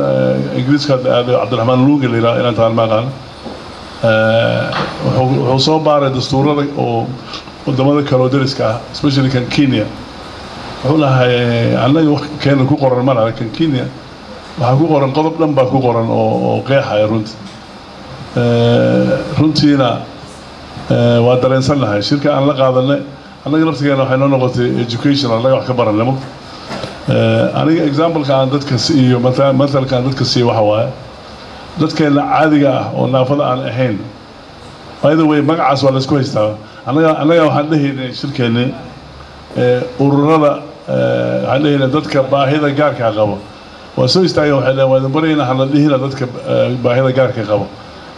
Ingiriiska hadda aaday, Cabdiraxmaan Luugi la yidhaha, inaan taan ma aqaan. Wuxuu soo baaray dastuurada oo wadamada kale oo dariska ah, especially kan Kenya. Wuxuu lahay annaga wax keena ku qoran ma laha, kan Kenya waxaa ku qoran qodob dhan baa ku qoran oo qeexaya. Runtiina waa dareensannahay. Shirka aan la qaadanay annaga laftigeena waxay noo noqotay education, annaga wax ka barannimo. Aniga exampleka aan dadka siiyo, mathalka aan dadka siiyo waxa waaye Dadkeena caadiga ah oo naafada aan ahayn, by the way, magacaas waa laysku haystaa. Annaga waxaan dhehaynay shirkeennii ururada, waxaan dhehaynay dadka baahida gaarka qabo. Waa soo istaageen, waxay dhaheen, waa idin baryaynaa, hana dhihina dadka baahida gaarka qabo.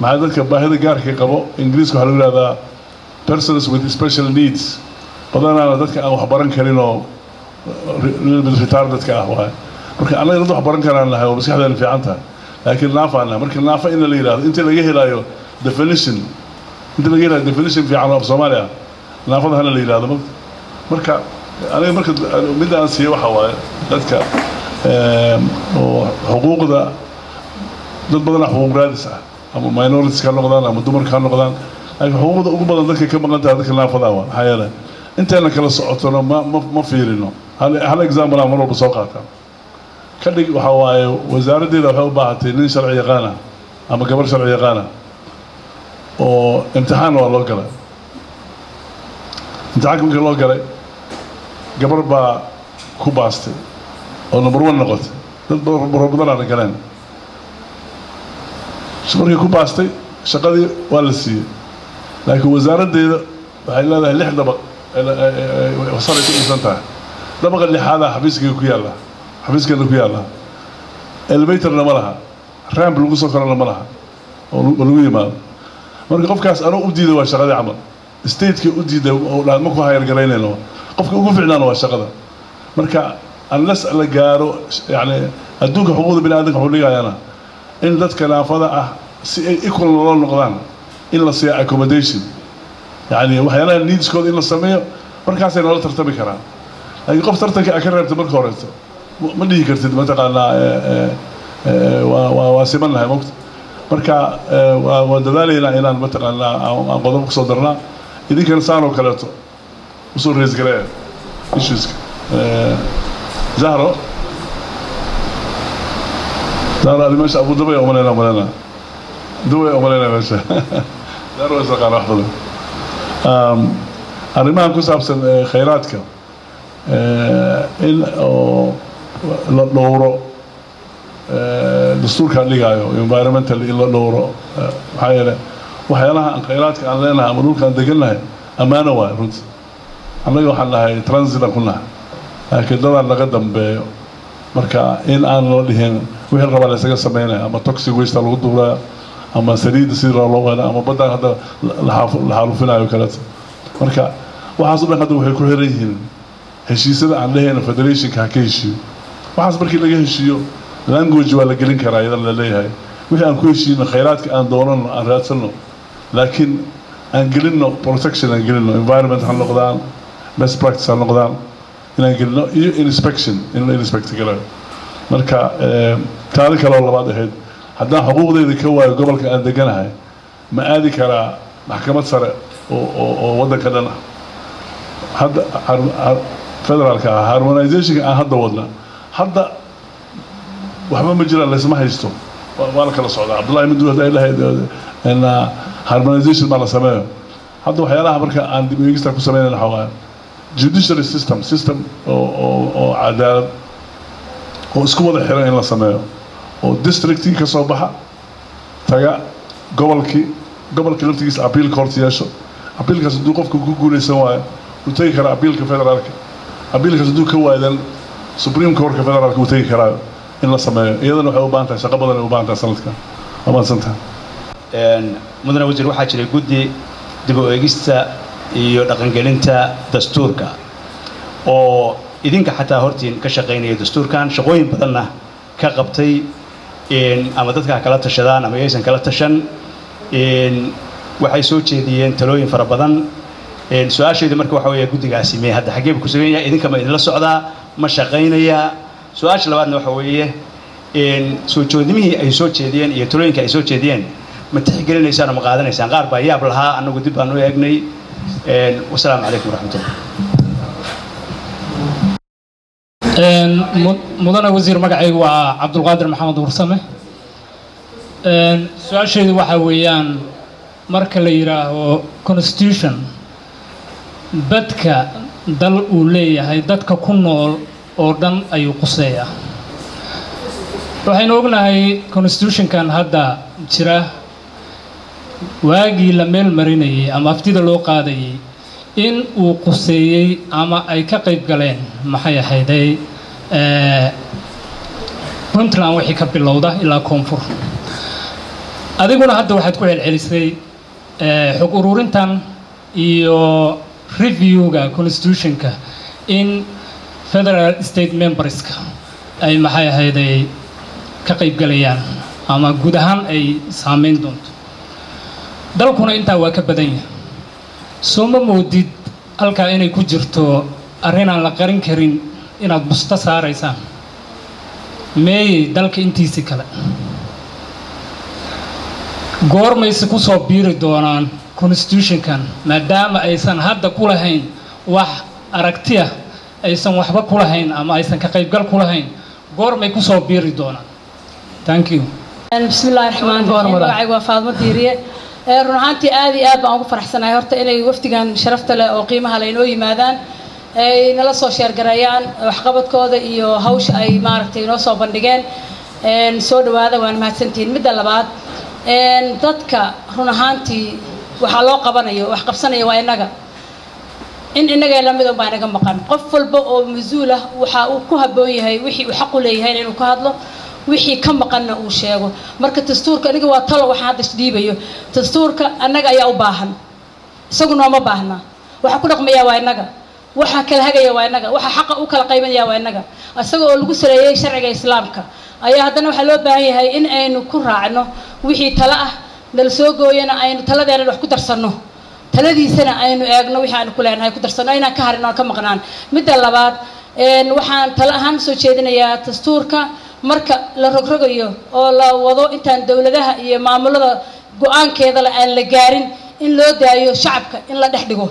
Maxaa dadka baahida gaarka qabo? Ingiriiska waxaa lagu yihahdaa persons with special needs. Badanaana dadka aan wax baran karin oo retardedka ah waaye. Marka annaga dad wax baran karaan nahay oo maskaxdeena fiican tahay, laakiin naafaan nahay. Marka naafa in la yidhahdo, inta laga helayo definition, inta laga helayo definition fiican oo af Soomaali ah, naafada hana la yidhahdo. Marka aniga marka midda aan siiyo waxa waaye dadka oo xuquuqda, dad badanaa xuquuq raadis ah, ama minorities ka noqdaan ama dumarka ha noqdaan, laakiin xuquuqda ugu badan dadka ka maqan tahay dadka naafada waa. Maxaa yeelay intayna kala socotona ma fiirino. Hal example aan mar walba soo qaataa ka dhig, waxa waaye wasaaraddeeda waxay u baahatay nin sharci yaqaan ah ama gabar sharci yaqaan ah oo imtixaan waa loo galay. Imtixaanka markii loo galay, gabar baa ku baastay oo number one noqotay. Dad badan galeen. Markii ku baastay, shaqadii waa la siiyey, laakiin wasaaraddeeda waxay leedahay lix dabaq saray ku dhisan tahay. Dabaqa lixaada xafiiskayga ku yaalla, xafiiskeena ku yaalla. Elevatorna ma laha, ramp lagu soo korana ma laha oo lagu yimaado. Marka qofkaas anuu u diiday waa shaqadii camal statekii u diiday oo dhaad ma ku hire garaynayno. Qofka ugu ficnaana waa shaqada. Marka unless la gaaro, yani adduunka xuquuqda bini aadamka wuxuu dhigayana in dadka naafada ah si ay equal nolol noqdaan in la siiya accommodation, yani waxyaalaha needskooda in la sameeyo, markaasay nolol tartami karaan. Laakiin qof tartanka a ka reebtay marka horeeto, ma dhihi kartid mataqaanaa waa siman lahay mogta. Marka waa dadaalaynaa inaan mataqaanaa aan qodob kusoo darnaa. Idinkana saan oo kaleeto usoo raise gareeya issueska. Zahro, Zahro, adi meesha Abu Dubay umaleyna, Dubay umaleyna meesha. Zahro waa isaqaan wax badan arrimahan ku saabsan khayraadka in oo la dhowro dastuurkaan dhigaayo, environmental in la dhowro. Maxaa yeele waxyaalaha aan khayraadka aan leenahay ama dhulka aan degannahay ammaano waayo. Runti annaga waxaan nahay transit aan ku nahay, laakiin dadaan naga dambeeyo. Marka in aan loo dhihin wixii la rabaa la isaga sameynaya, ama toxic waste lagu duulaya, ama saliidda sidii loo hela, ama baddaan hadda la xaalufinayo kaleeto. Marka waxaas o dhan hadda waxay ku xiran yihiin heshiisyada aan dhehayno federationka ha ka heshiiyo. Waxaas markii laga heshiiyo, language waa la gelin karaa iyadana la leeyahay wixii aan ku heshiino, khayraadka aan doonano, aan raadsanno, laakiin aan gelinno protection, aan gelinno environment ha noqdaan, best practice ha noqdaan, inaan gelino iyo inspection, in la inspect garayo. Marka taali kaloo labaad ahayd, haddaan xuquuqdayda ka waayo gobolka aan deganahay, ma aadi karaa maxkamad sare oo waddanka dhan ah, hadda federaalka ah? Harmonizationka aan hadda wadna, hadda waxba ma jiraan, laysma haysto, waa la kala socdaa. Cabdullahi midu hadda ay lahayd harmonization baa la sameeyo. Hadda waxyaalaha marka aan dib u eegista ku sameynayna waxaa waaye judiciary system oo cadaalad oo isku wada xiran in la sameeyo, oo districtii ka soo baxa taga gobolkii, gobolkii laftigiisa appeal court yeesho. Appealkaas hadduu qofka ku guuleysan waayo, wuu tegi karaa appealka federaalka. Appealkaas hadduu ka waayo, supreme courtka federaalka wuu tegi karaayo. In la sameeyo iyadana waxay u baahan tahay shaqo badan ay u baahan tahay sanadkan. Waa mahadsan tahay. Mudane wasiir, waxaa jiray guddi dib u eegista iyo dhaqangelinta dastuurka oo idinka xataa hortiin ka shaqaynaya dastuurkan, shaqooyin badanna ka qabtay, ama dadka ha kala tashadaan ama yaysan kala tashan, waxay soo jeediyeen talooyin fara badan. Su-aashaydu marka waxa weeye, guddigaasi mee hadda xaggee buu ku sugan yahay? Idinka ma idinla socdaa? Ma shaqaynayaa? Su-aasha labaadna waxa weeye, soo jeedimihii ay soo jeediyeen iyo talooyinka ay soo jeediyeen ma tixgelinaysaan oo ma qaadanaysaan? Qaar baa yaab lahaa, annagu dib baan u eegnay. Wasalaamu calaykum waraxmatullah. Mudane wasiir, magacaygu waa Cabdulqaadir Maxamed Warsame. Su-aashaydu waxaa weeyaan, marka la yidhaaho constitution, badka dal uu leeyahay dadka ku nool oo dhan ayuu quseeyaa. Waxaynu ognahay constitutionkan hadda jira waagii la meel marinayay ama aftida loo qaadayay in uu quseeyey ama ay ka qayb galeen maxay ahayday Puntland wixii ka bilowda ilaa koonfur. Adiguna hadda waxaad ku celcelisay xog ururintan iyo reviewga constitutionka in federal state memberska ay maxay ahayday ka qayb galayaan ama guud ahaan ay saameyn doonto. Dalkuna intaa waa ka badan yahay. Soo ma moodid halkaa inay ku jirto arrin aan la qarin karin inaad busto saaraysaan meeyey dalka intiisii kale? Goormayse ku soo biiri doonaan constitutionkan maadaama aysan hadda ku lahayn wax aragtiya, aysan waxba ku lahayn ama aysan ka qaybgal ku lahayn? Goormay ku soo biiri doonaan? Thank you. Bismillahi raxmaani raxiim. Magacaygu waa Faadmo Diiriye. Run ahaantii aad iyo aad baan ugu faraxsanahay horta inay wafdigan sharafta leh oo qiimaha leh inoo yimaadaan, ay nala soo sheergareeyaan waxqabadkooda iyo hawsha ay maaragtay inoo soo bandhigeen. Soo dhawaada, waan mahadsantihiin. Midda labaad, dadka run ahaantii waxaa loo qabanayo wax qabsanaya waa innaga, in innaga lamid un baa inaga maqan. Qof walba oo mas-uul ah waxa uu ku habboon yahay wixii uu xaq u leeyahay inuu ka hadlo, wixii ka maqanna uu sheego. Marka dastuurka aniga waa talo waxaan hadda isdhiibayo. Dastuurka annaga ayaa u baahan, isagu nooma baahna. Waxa ku dhaqmaya waa innaga, waxa kala hagaya waa innaga, waxa xaqa u kala qaybanaya waa innaga. Isaga oo lagu saleeyay sharciga Islaamka ayaa haddana waxaa loo baahan yahay in aynu ku raacno wixii talo ah nala soo gooyana, aynu taladeena wax ku darsanno, taladiisana aynu eegno wixii aanu ku leenahay ku darsanno, aynaan ka harin oon ka maqnaan. Midda labaad, waxaan talo ahaan usoo jeedinayaa dastuurka marka la rogrogayo oo la wado intaan dowladaha iyo maamulada go-aankeeda la aan la gaarin in loo daayo shacabka, in la dhex dhigo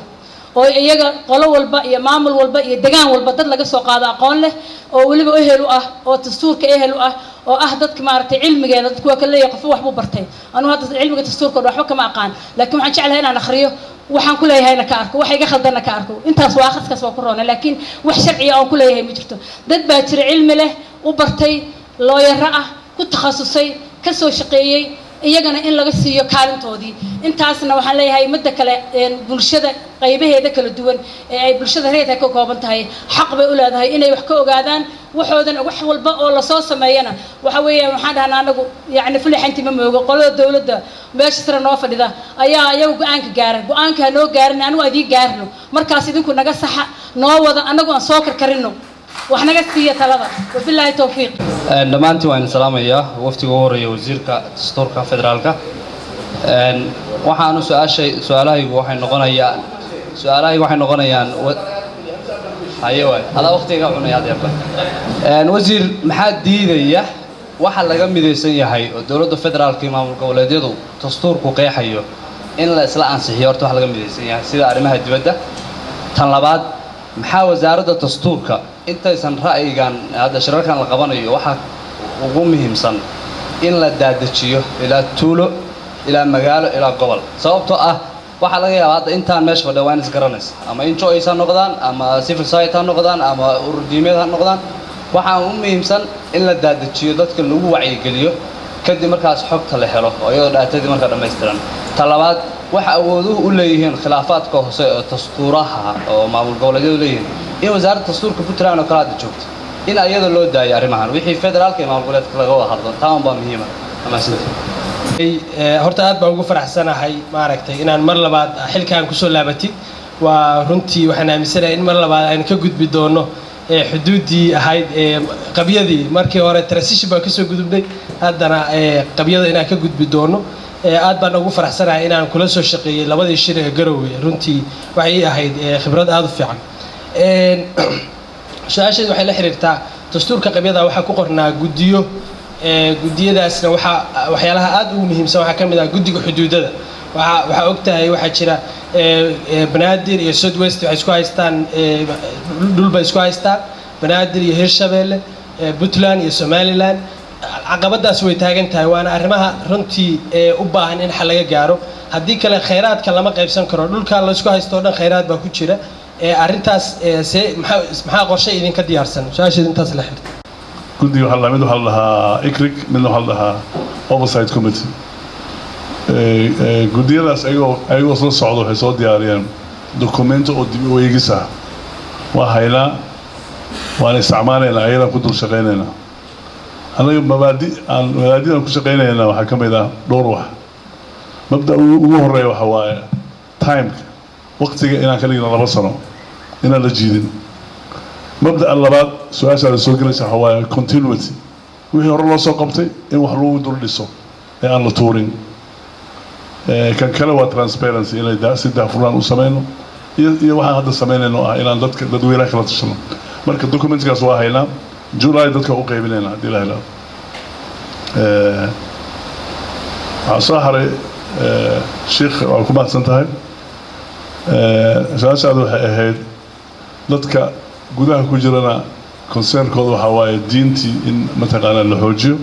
oo iyaga qolo walba iyo maamul walba iyo degaan walba dad laga soo qaado aqoon leh oo weliba ehel u ah oo dastuurka ehel u ah oo ah dadka maaragtay cilmigeeda. Dadku waa kala leeyahay, qofba waxbuu bartay. Anugu hadda cilmiga dastuurka oo dhan waxba kama aqaan, laakiin waxaan jeclahay inaan akhriyo, waxaan ku leeyahayna ka arko, waxa iga khaldanna ka arko. Intaas waa akhriskaas waa ku roona, laakiin wax sharciya oon ku leeyahay ma jirto. Dad baa jira cilmi leh, u bartay, looyaro ah, ku takhasusay, ka soo shaqeeyey, iyagana in laga siiyo kaalintoodii. Intaasna waxaan leeyahay. Midda kale, bulshada qaybaheeda kala duwan ee ay bulshada reedka ka kooban tahay xaq bay u leedahay inay wax ka ogaadaan waxoodan. Wax walba oo lasoo sameeyana waxa weeyaan waxaan dhahnaa anagu yacni fulixanti ma moogo. Qolada dowladda meesha sare noo fadhida ayaa iyagu go-aanka gaara. Go-aanka ha noo gaarin, anigu adiin gaarno, markaas idinku naga saxa noo wada, anagu aan soo karkarino, wax naga siiya talada. Wabilaahi towfiiq. Dhammaantiin waan salaamayaa. Waftiga ugu horreeya wasiirka dastuurka federaalka, waxaanu su-aashay su-aalahaygu waxay noqonayaan su-aalahaygu waxay noqonayaan haye waay adaa waqtiga cunaya adeerba. Wasiir, maxaa diidaya waxa laga midaysan yahay oo dowladda federaalka iyo maamul goboleedyadu dastuurku qeexayo in la isla ansixiyo? Horta wax laga midaysan yahay sida arrimaha dibadda. Tan labaad, maxaa wasaaradda dastuurka intaysan ra'yigan hadda shirarkan la qabanayo waxaa ugu muhiimsan in la daadajiyo ilaa tuulo, ilaa magaalo, ilaa gobol? Sababtoo ah waxaa laga yaabaa hadda intaan meesha fadhiya waa in isgaranaysa ama NGOs ha noqdaan ama civil society ha noqdaan ama urur diimeed ha noqdaan. Waxaa u muhiimsan in la daadajiyo, dadka lagu wacyigeliyo, kadib markaas xogta la helo oo iyadoo dhaatadii markaa dhammaystiran. Ta labaad, waxa awooduhu u leeyihiin khilaafaadka hoose oo dastuuraha oo maamul goboleedyadu leeyihiin in wasaaradda dastuurka Puntland oo kale hadda joogto in ayada loo daayo arrimahan, wixii federaalka iyo maamul goboleedka laga wada hadlo. Taan baa muhiima. Horta aad baan ugu faraxsanahay maaragtay inaan mar labaad xilkaan kusoo laabatid. Waa runtii waxaan aaminsanahay in mar labaad aynu ka gudbi doono xuduuddii ahayd qabyadii. Markii hore transition baan kasoo gudubnay, haddana qabyada inaan ka gudbi doono. Aad baan ugu faraxsanahay inaan kula soo shaqeeyey labadii shir ee Garowe. Runtii waxay ii ahayd khibrad aada u fiican. Su-aasheed waxay la xiriirtaa dastuurka qabyada. Waxaa ku qornaa guddiyo, guddiyadaasna waxaa waxyaalaha aada ugu muhiimsan waxaa ka mid ah guddiga xuduudada. Waxaa og tahay waxaa jira Banaadir iyo South West waxay isku haystaan dhul bay isku haystaan, Banaadir iyo Hirshabeelle, Puntland iyo Somaliland. Caqabadaas way taagan tahay, waana arrimaha runtii u baahan in xal laga gaaro. Haddii kale khayraadka lama qaybsan karo. Dhulka la isku haysto o dhan khayraad baa ku jira. Arrintaas see maxaa qorshe idinka diyaarsan? Su-aasheed intaas la xirta. Guddiga waxaa la mid waxaa la dhahaa ICRIC, midna waxaa la dhahaa oversight committee. Guddiyadaas ayagoo isla socda waxay soo diyaariyeen documento oo dib u eegis ah. Waa haynaa, waan isticmaalaynaa, ayadaan ku dul shaqaynaynaa. Annaga mabaadi aan mabaadidan ku shaqaynayna waxaa ka mid ah dhowr wax. Mabda ugu horeeya waxa waaye timeka, waqtiga inaan ka dhigno 2 sano, inaan la jiidin. Mabda'a labaad, su-aashaada soo gelaysa, waxa waaye continuity, wixii hore loo soo qabtay in wax lagu dul dhiso ee aan la tuurin. Kan kale waa transparency, inay si daahfurnaan u sameyno, iyo waxaan hadda sameynayno ah inaan dadka dadweynaha kala tashano. Marka documentkaas waa haynaa, July dadka u qaybinayna haddii la helo. Waxaa soo haray, sheikh, waa ku mahadsan tahay. Su-aashaada waxay ahayd dadka gudaha ku jirana concernkooda waxaa waaye diintii in mataqaanaa la xoojiyo,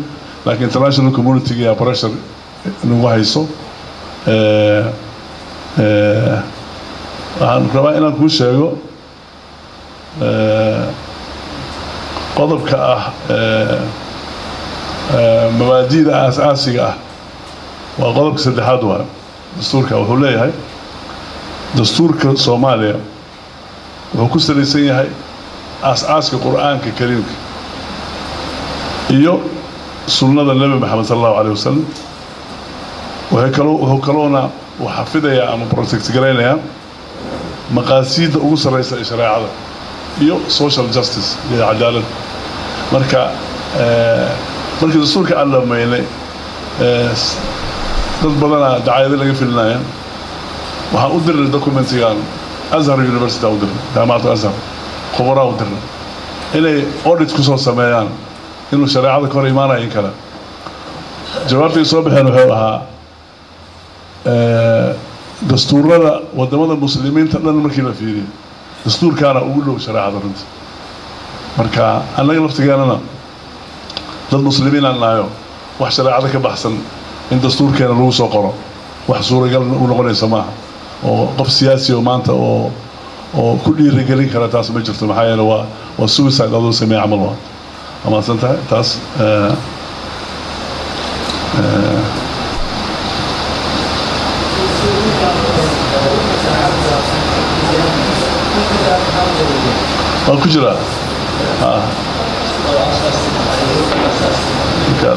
laakiin international community yaa pressure nagu hayso. Waxaan rabaa inaan kuu sheego qodobka ah mabaadi'da aas-aasiga ah, waa qodobka saddexaad. Waa dastuurka. Wuxuu leeyahay dastuurka Soomaaliya wuxuu ku salaysan yahay aas-aaska Qur'aanka Kariimka iyo sunnada Nebi Maxamed sala Allahu alayh wasalam. Waxay kaloo wuxuu kaloona uu xafidayaa ama protect garaynayaa maqaasiidda ugu sarreysa ee shareecada iyo social justice iyo cadaalad. Marka markii dastuurka aan dhamaynay, dad badanaa dacaayado laga filinaya. Waxaan u dirnay documentigan Azhar University aan u dirnay, Jaamacadda Azhar khubaraa u dirnay inay audit ku soo sameeyaan inuu shareecada ka hor imaanayo in kale. Jawaabtay soo baxeen wuxuu ahaa dastuurada wadamada Muslimiinta dhan markii la fiiriyo, dastuurkaana ugu dhow shareecada runtii. Marka annaga laftigeenana dad Muslimiin aan nahayo, wax shareecada ka baxsan in dastuurkeena lagu soo qoro wax suuragal u noqonaysa maaha, oo qof siyaasi oo maanta oo ku dhiirigelin kara taas ma jirto. Maxaa yeele waa suicide adoo sameeye camal. Waa amaadsan tahay taas. Waan ku jiraa. Ah. Okay.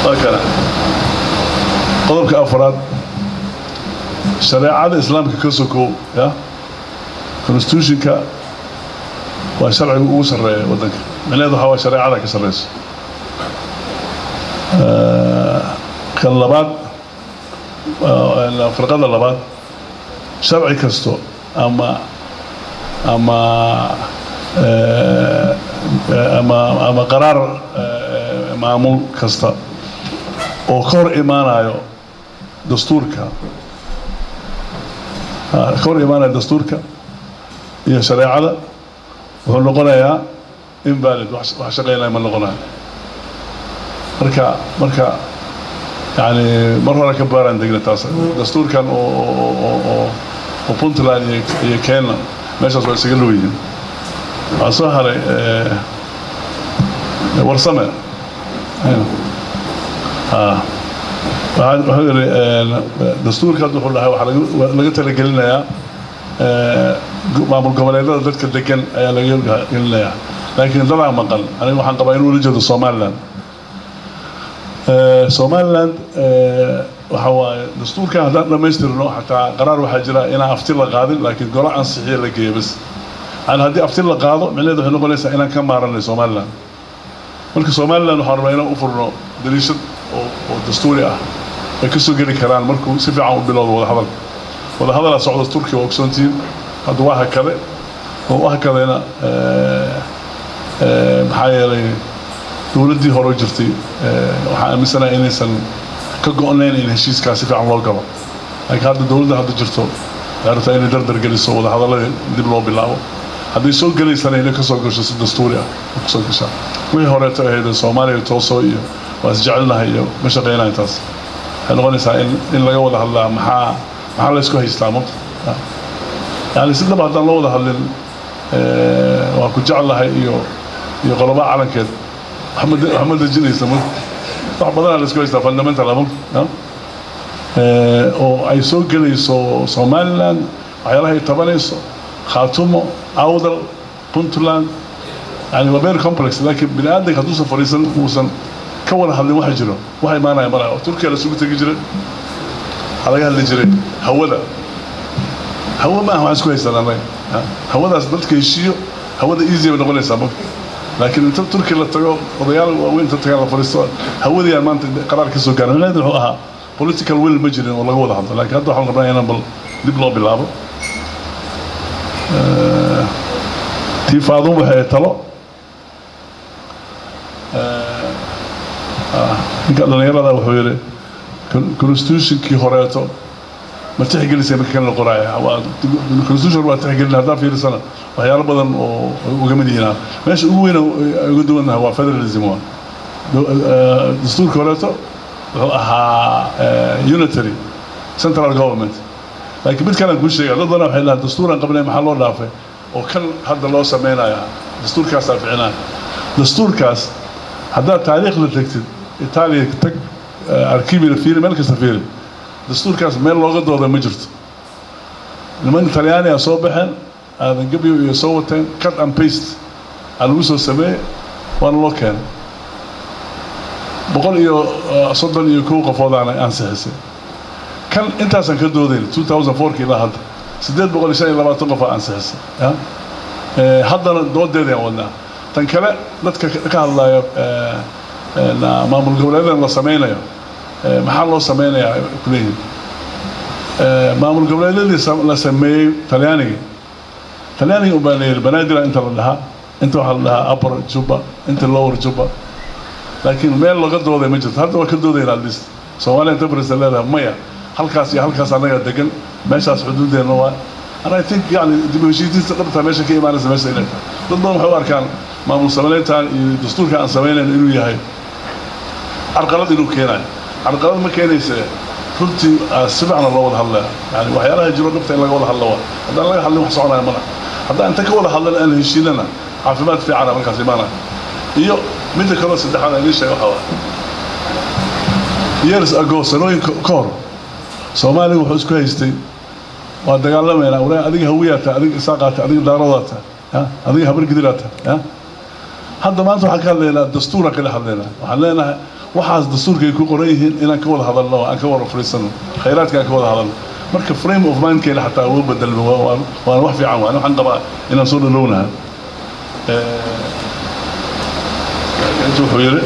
Waa kana qodobka afraad: shareecada Islaamka ka sokow ya constitutionka waa sharciga ugu sarreeya waddanka. Micnaheedu waxaa waa shareecada ka sarreyso. Kan labaad, farqada labaad: sharci kasto ama qaraar maamul kasta oo ka hor imaanayo dastuurka, ka hor imaanayo dastuurka iyo shareecada, wuxuu noqonayaa invalid, wax shaqeynaya ma noqonayo. Marka yani mar hore ka baaraan degna taas dastuurkan oo Puntland iyo Kenya meeshaas waa isaga dhow yihiin. Waxaa soo haray Warsame. Waxaa wuxuu yidhi dastuurka hadda wuxuu dhahay waxaa laga talagelinayaa maamul goboleedada dadka degan ayaa laga gelinayaa, laakiin dadaa maqan. Aniga waxaan qabaa inuu la jeedo Somaliland. Somaliland waxa waaye dastuurkan haddaan dhamaystirno, xataa qaraar waxaa jira inaan afti la qaadin, laakiin golo ansixiya la geeyo bas. Yani haddii afti la qaado, micnaheedu waxay noqonaysaa inaan ka maaranay Somaliland. Marka Somaliland waxaan rabaa inaan u furno dariishad oo dastuuri ah ay ka soo geli karaan markuu si fiican u bilowdo wadahadalka. Wadahadalaa socda Turkiya, waa ogsoontihiin. Hadda waa hakade oo u hakadayna maxaa yeelay dowladdii hore jirtay waxaan aaminsanahay inaysan ka go'nayn in heshiiskaa si fiican loo galo, laakiin hadda dowladda hadda jirto waxay rabtaa inay dardar geliso wadahadalladii dib loo bilaabo. Hadday soo gelaysana inay kasoo gasho si dastuuri ah kasoo gashaa. Wixii horeeto ahayd Soomaaliya toosoo iyo waa isjecelnahay iyo ma shaqeynayo, taas waxay noqonaysaa in laga wada hadlaa maxaa Maxaa la isku haystaa mota? Yani si dhab haddaan loo wada hadlin, waa ku jeclahay iyo qoloba calankeed wax ma dejinaysa mota. Wax badanaa la isku haystaa, fundamental mota, oo ay soo gelayso Somaliland, waxyaalaha ay tabanayso, Khaatumo, Awdal, Puntland. Yani waa very complex, laakiin bini aadamka hadduusan fadhiisan, uusan ka wada hadlin waxa jiro, waxa imaanaya malaha. Turkiya la isugu tegi jiray, waxaa laga hadli jiray hawada. Hawa ma aha waxaan isku haysan annaga. Hawadaas dadka heshiiyo, hawada easy bay noqonaysaa marka. Laakiin inta Turkiya la tago, odayaal waaweyn inta tagaan la fadhiisto, hawadii aan maanta qaraar ka soo gaarin, micnaheedu wuxuu ahaa political will ma jirin oo laga wada hadlo. Laakiin hadda waxaan rabnaa inaan bal dib loo bilaabo. Tii Faadum waxay talo. Ninka dhalinyarada wuxuu yidhi constitutionkii horeeto ma tixgelisay marka kan la qoraya? Waa constitution, waa tixgelin. Haddaa fiirisana waxyaalo badan oo uga mid yihiin, meesha ugu weyn ay uga duwannahay waa federalism. Waa dastuurka horeeto wuxuu ahaa unitary central government. Laakiin mid kalean kuu sheegaya, dad badan waxay dhahaan dastuuraan qabnay, maxaa loo dhaafay oo kan hadda loo sameynaya? Dastuurkaasaa ficinaya. Dastuurkaas haddaad taariikhda tagtid, Itaaliya tag, arkiibina fiiri, meel kasta fiiri, dastuurkaas meel looga dooda ma jirto. Niman Talyaaniga soo baxeen, Aadan Gabyo iyo soo wateen, cut and paste aa lagu soo sameeyey, waana loo keenay. 131 qofoodaana ansixisay. Kan intaasaan ka doodayn 2004 ilaa hadda 825 qof aa ansixisay. Haddana doodeedayaan wadnaa. Tan kale, dadka ka hadlaya maamul goboleedan la sameynayo, maxaa loo sameynayaa kuleeyihin? Maamul goboleedyadii la sameeyey Talyaaniga, Talyaaniga unbaa la yidhi Banaadira inta la dhahaa, inta waxaa la dhahaa Upper Juba, inta Lower Juba, laakiin meel laga dooday ma jirto. Hadda waa ka doodayna. At least Soomaaliya enterprise leedahay maya, halkaas iyo halkaas annaga degan, meeshaas xuduudeenna waa. And I think yani dib u heshiisiinta dhabta meesha ka imaanaysa meesha inay tahay. Dad badan waxay u arkaan maamul samayntan iyo dastuurka aan samaynayn inuu yahay carqalad inuu keenayo. Carqalad ma keenaysa runtii. Si fiicna loo wada hadlaya, yani waxyaalaha jiro dhabta in laga wada hadlo waa. Haddaan laga hadlin wax soconaya mana. Haddaan inta ka wada hadlan aan heshiinana, caafimaad fiicana markaas imaanaya. Iyo midda kaloo saddexaad aan idiin sheega waxaa waa years ago, sanooyin ka hor, Soomaaliga wuxuu isku haystay, waa dagaalamaynaa, waraa adiga Hawiyaa tahay, adiga Isaaqaa tahay, adiga Daaroodaa tahay, adiga Habargidiraa tahay. Hadda maanta waxaan ka hadlaynaa dastuuraan kala hadlaynaa. Waxaan leenahay waxaas dastuurkay ku qoran yihiin inaan ka wada hadalno, aan ka wada fariisano, khayraadka aan ka wada hadalno. Marka frame of mindkeena xataa uga bedelmo, waana wax fiican. Waan waxaan qabaa inaan soo dhalownahay. Inta wuxuu yidhi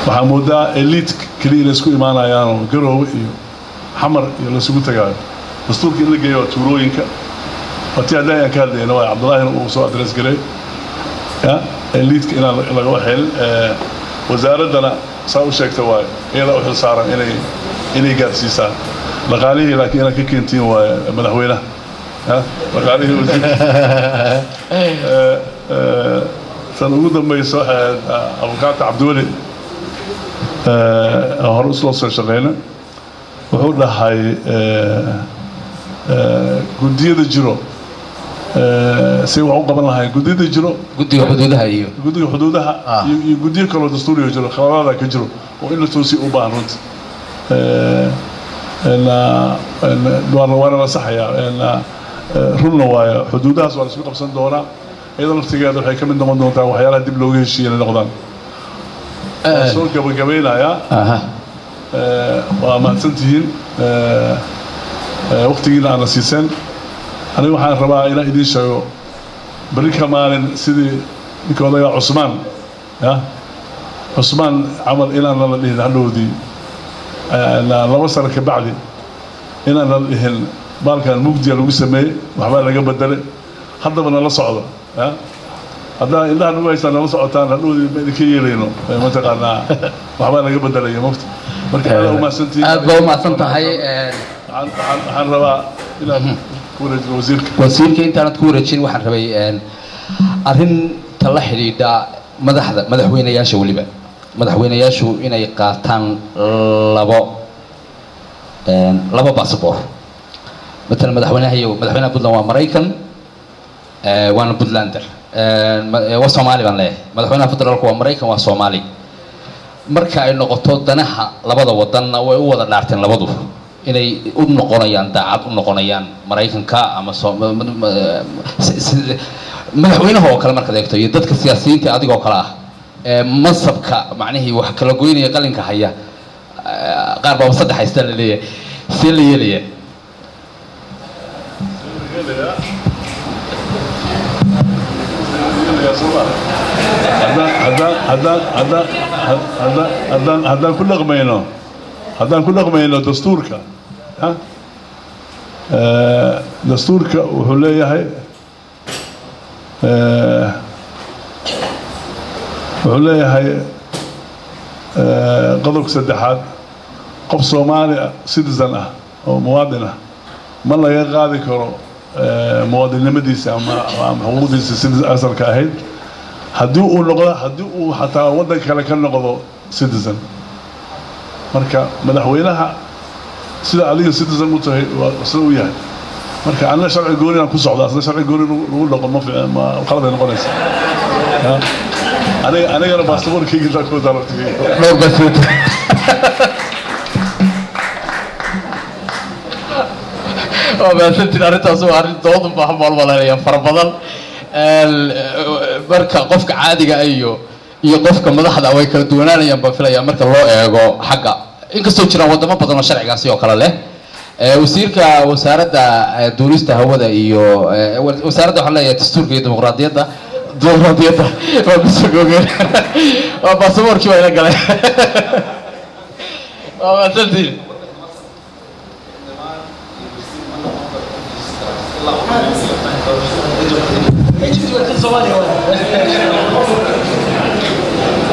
waxaa moodaa elite keliya inay isku imaanayaanoo Garoowe iyo Xamar iyo laisugu tagaayo. Dastuurka in la geeyo waa tuulooyinka, waa tii haddii ayaan ka hadlayna, waa Cabdullaahina uu soo address garay ya eliteka inaan laga waxeelin. Wasaaraddana saa u sheegta waayo, iyadaa u xil saaran inay gaarsiisaa dhaqaalihii, laakiin inaad ka keentiin waaye madaxweynaha ya dhaqaalihii wasiirka. Tan ugu dambaysa waxay ahayd abukaata Cabdiweli, hore isloo soo shaqeyna, wuxuu dhahay guddiyada jiro say wax u qaban lahayn guddiyada jiro. Guddiga xuduudaha iyo guddiga xuduudaha iyo guddiyo kaloo dastuuriga jiro, khaladaada ka jiro oo in la toosiyo u baahan runti. Waana la saxayaa, runna waayo. Xuduudahaas waa la isku qabsan doonaa, iyadoo laftigeeda waxay ka mid noqon doontaa waxyaalaha dib looga heshiiya inay noqdaan. Waan soo gabagabeynayaa. Waa mahadsantihiin waqtigiina aana siiseen. Aniga waxaan rabaa inaan idiin sheego, berri ka maalin sidii ninka odagaa Cusmaan ya Cusmaan camal inaan nala dhihin hadhowdii 2 sano ka bacdi, inaan nala dhihin baalkan mugdiya lagu sameeyey, waxbaa laga bedelay. Haddaba nala socdo ya, haddaa indhaha nagu haystaan, nala socotaan, hadhowdii ma idinka yeelayno mataqaanaa waxbaa laga bedelaya mogta. Marka aad umahadsantihiin. Aad baa umahadsan tahay. Waxaan rabaa inaan ku wareejiyo wasiirka. Wasiirka intaanad ku wareejin, waxaan rabay arrinta la xidhiidha madaxda, madaxweynayaasha, weliba madaxweynayaashu inay qaataan labo basaboor. Matalan madaxweynaha iyo madaxweynaha Puntland waa Maraykan, waana Puntlander, waa Soomaali baan leeyahay. Madaxweynaha federaalku waa Maraykan, waa Soomaali. Marka ay noqoto danaha labada wadanna way u wada dhaarteen labadu inay u noqonayaan daacad u noqonayaan Maraykanka ama madaxweynaha oo kale. Markaad eegto iyo dadka siyaasiyiinta adigoo kale ah ee mansabka macnihii wax kala goynaya qalinka haya, qaar baaba saddex haysta la leeyahay, see la yeelaya? Haddaan ku dhaqmayno dastuurka, ha? Dastuurka wuxuu leeyahay, qodobka saddexaad, qof Soomaali ah, citizen ah oo muwaadin ah, ma laga qaadi karo muwaadinnimadiisa ama xuquuqdiisa citizen asalka ahayd haddii uu noqdo, haddii uu xataa waddan kale ka noqdo citizen. Marka madaxweynaha sida adiga citizen u tahay waa sida u yahay. Marka anna sharci gooni aan ku socda, asna sharci gooni lagu dhaqo ma fiicna, ma qalad ay noqonaysa. Ha? Anigana baasaboorkayga intaa ku wadaa laftigayga. Dhowr baasaboor. Waa mahadsantiin. Arrintaas waa arrin dood u baahan baan malaynayaa fara badan. Marka qofka caadiga ah iyo qofka madaxda way kala duwanaanayaan baan filayaa marka loo eego xagga, inkastoo jiraan wadamo badan oo sharcigaasi oo kale leh. Wasiirka wasaaradda duulista hawada iyo wasaaradda, waxaan leeyahay dastuurka iyo dimuqraadiyadda waa kusoo googeen, waa baasaboorkii baa ila galay. Waa mahadsantiin.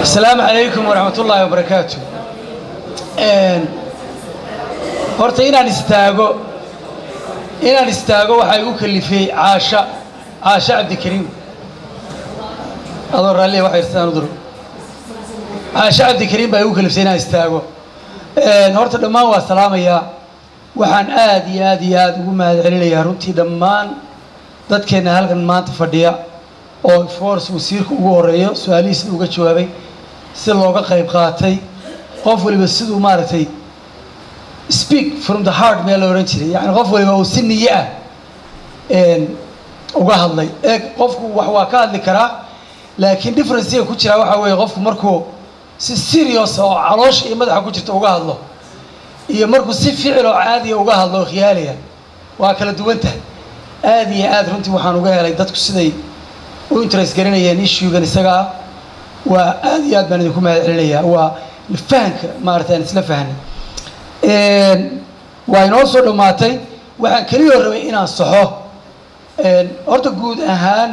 Asalaamu calaykum waraxmat ullaahi wabarakaatu. Horta inaan istaago waxaa igu kalifay Caasha Cabdikariim. Adoo raalliya, waxa irsadaan u duro. Caasha Cabdikariim baa igu kaliftay inaan istaago. Horta dhammaan waa salaamayaa. Waxaan aad iyo aad iyo aad ugu mahad celinayaa runtii dhammaan dadkeenna halkan maanta fadhiya, oo force wasiirka ugu horeeyo, su-aalihiisna uga jawaabay si looga qayb qaatay, qof waliba siduu maaragtay speak from the heart meel la odhan jiray, yacni qof waliba uu si niye ah uga hadlay. Eeg, qofku wax waa ka hadli karaa, laakiin differencega ku jiraa waxaa weeye qofku markuu si serious oo caloosha iyo madaxa ku jirta uga hadlo iyo markuu si ficil oo caadiya uga hadlo oo khiyaaliya waa kala duwan tahay. Aad iyo aad runtii waxaan uga helay dadku siday u interest garinayeen issuegan isaga ah. Waa aad iyo aad baan idinku mahad celinayaa. Waa fahanka maaragtay aan isla fahnay waa inoo soo dhammaatay. Waxaan keliyoo rabay inaan saxo horta guud ahaan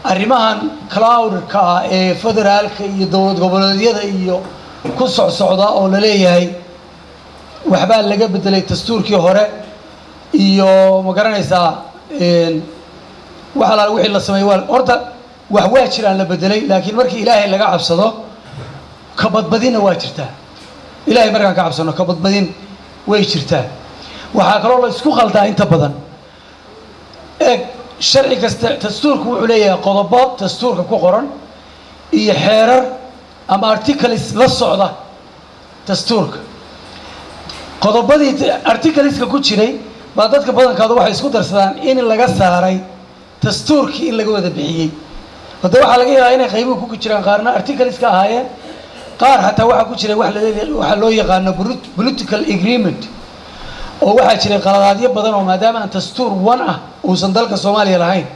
arrimahan cloudka ah ee federaalka iyo dowlad goboleedyada iyo ku socsocda oo la leeyahay waxbaa laga bedelay dastuurkii hore iyo ma garanaysaa wax alaala wixii la sameeyey. Waa horta wax waa jiraan la bedelay, laakiin markii Ilaahay laga cabsado ka badbadinna waa jirtaa. Ilaahay markaan ka cabsano ka badbadin way jirtaa. Waxaa kaloo la isku qaldaa inta badan. Eeg, sharci kasta dastuurku wuxuu leeyahay qodobo dastuurka ku qoran iyo xeerar ama articles la socda dastuurka. Qodobadii articleska ku jiray baa dadka badankooda waxay isku darsadaan in laga saaray dastuurkii, in laga wada bixiyey. Hadda waxaa laga yaabaa inay qaybuhu ku jiraan, qaarna articleska ahaayeen, qaar xataa waxaa ku jiray wax waxaa loo yaqaano political agreement, oo waxaa jiray qaladaadyo badan oo maadaama aan dastuur one ah uusan dalka Soomaaliya lahayn,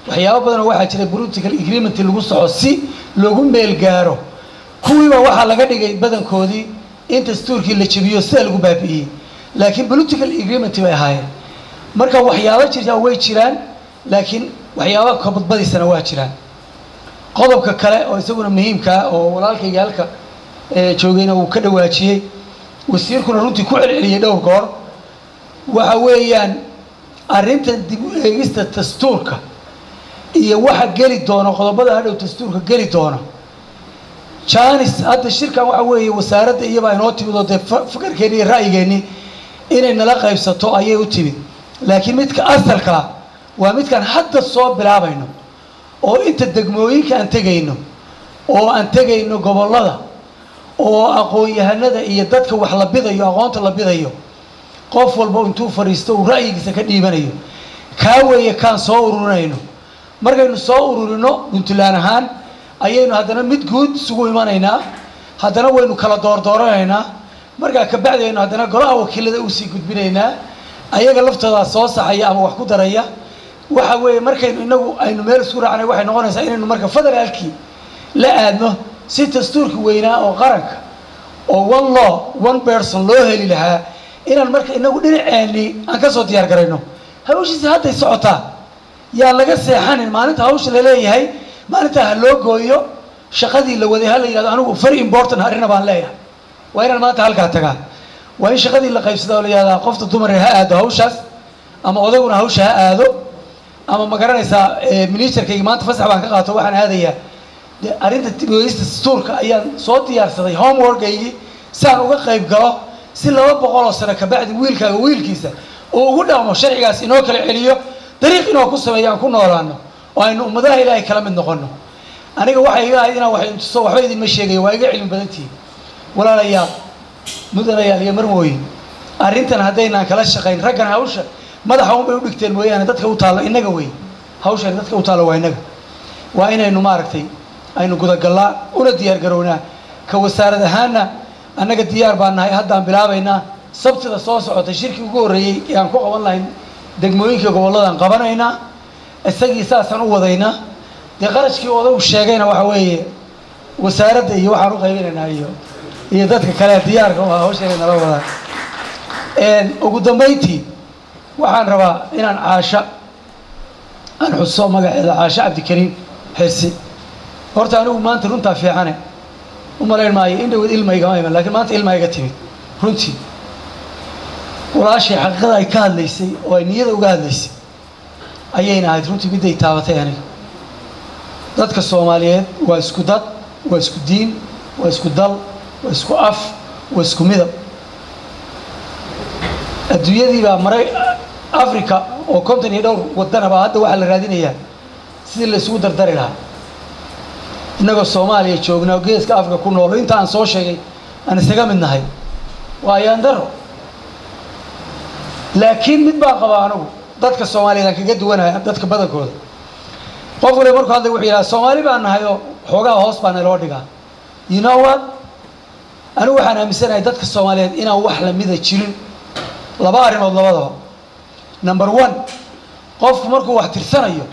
waxyaabo badan oo waxaa jiray political agreement lagu soco si loogu meel gaaro. Kuwiiba waxaa laga dhigay badankoodii in dastuurkii la jebiyo sida lagu baabi'iyey, laakiin political agreement bay ahaayeen. Marka waxyaabo jirtaa way jiraan, laakiin waxyaaba kabadbadiisana waa jiraan. Qodobka kale oo isaguna muhiimkaa oo walaalkayga halka joogayna uu ka dhawaajiyey, wasiirkuna runtii ku celceliyey dhowr goor, waxa weeyaan arrintan dib u eegista dastuurka iyo waxa geli doona qodobada hadhow dastuurka geli doona. Janis hadda shirkan waxa weeye wasaaradda iyabaa inoo timid oo dee fikirkeenni iyo ra'yigeennii Inay nala qaybsato ayay u timid, laakiin midka asalkaa waa midkaan hadda soo bilaabayno, oo inta degmooyinka aan tegayno oo aan tegayno gobollada, oo aqoon-yahanada iyo dadka wax la bidayo, aqoonta la bidayo, qof walba intuu fadhiisto uu ra'yigiisa ka dhiibanayo. Kaa weeye kaan soo ururinayno. Markaynu soo ururino Puntland ahaan, ayaynu haddana mid guud isugu imanaynaa, haddana waynu kala doordooranaynaa. Markaa kabacdi aynu haddana golaha wakiilada usii gudbinaynaa, ayaga laftoodaa soo saxaya ama wax ku daraya. Waxa weeye, markaynu inagu aynu meel isku raacnay, waxay noqonaysaa inaynu marka federaalkii la aadno, si dastuurka weynaa oo qaranka oo one law, one person loo heli lahaa, inaan marka inagu dhinaceennii aan kasoo diyaar garayno. Hawshiisa hadday socotaa, yaan laga seexanin. Maalinta hawsha laleeyahay, maalintaa ha loo gooyo shaqadii la waday, ha la yidhahdo anigu very important arrina baan leeyahay, waa inaan maanta halkaa tagaa. Waa in shaqadii la qaybsada oo la yidhahdaa qofta dumar ha aado hawshaas, ama odaguna hawsha ha aado, ama ma garanaysaa, ministerkayga maanta fasax baan ka qaato, waxaan aadayaa de arrinta dib u eegista dastuurka ayaan soo diyaarsaday homeworkaygii si aan uga qayb galo, si 200 oo sano kabacdi wiilkaaga wiilkiisa uu ugu dhaqmo sharcigaas, inoo kala celiyo, dariiq inoo ku sameeyo aan ku noolaano oo aynu ummadaha Ilaahay kala mid noqono. Aniga waxay iga ahayd inaan wax idin tuso. Waxba idinma sheegayo, waa iga cilmi badantihiin, walaalayaal, mudanayaal iyo marmooyin. Arrintan haddaynaan kala shaqayn raggan, hawsha madaxa un bay u dhigteen mooyaane, dadka u taallo innaga wey. Hawshan dadka u taallo waa innaga. Waa inaynu maaragtay aynu gudagallaa una diyaar garownaa. Ka wasaarad ahaanna annaga diyaar baan nahay. Haddaan bilaabaynaa. Sabtida soo socota shirkii ugu horreeyey ee aan ku qaban lahayn degmooyinka gobolladaan qabanaynaa, isagii saasaan u wadaynaa. Dee qarashkii odagu sheegayna waxa weeye wasaaradda iyo waxaan u qaybinaynaa iyo dadka kale diyaarka u ah hawsha inay nala wadaan. Ugu dambayntii waxaan rabaa inaan Caasha aan xuso magaceeda, Caasha Cabdikariim Xirsi. Horta anigu maanta runtaa fiicane u malayn maayo in dhawad ilma igama iman, lakiin maanta ilma iga timid runtii. Walaashay xaqiiqada ay ka hadlaysay oo ay niyada uga hadlaysay ayayna ahayd runtii midday taabatay aniga. Dadka Soomaaliyeed waa isku dad, waa isku diin, waa isku dal, waa isku af, waa isku midab. Adduunyadii baa maray Africa oo 50 iyo dhowr wadana baa hadda waxaa la raadinayaa sidii la isugu dardari lahaa. Innagoo Soomaaliya joognaa oo geeska Africa ku nool, inta aan soo sheegay aan isaga mid nahay, waa ayaan daro. Laakiin mid baan qabaa anigu, dadka Soomaaliyeed aan kaga duwanahay dadka badankooda. Qof waliba markuu hadlay wuxuu yidhaha Soomaali baan nahay oo xoogaha hoos baa naloo dhigaa. You know what, anigu waxaan aaminsanahay dadka Soomaaliyeed inaan wax lamida jirin, laba arrimood labadaba. Number one, qofku markuu wax tirsanayo,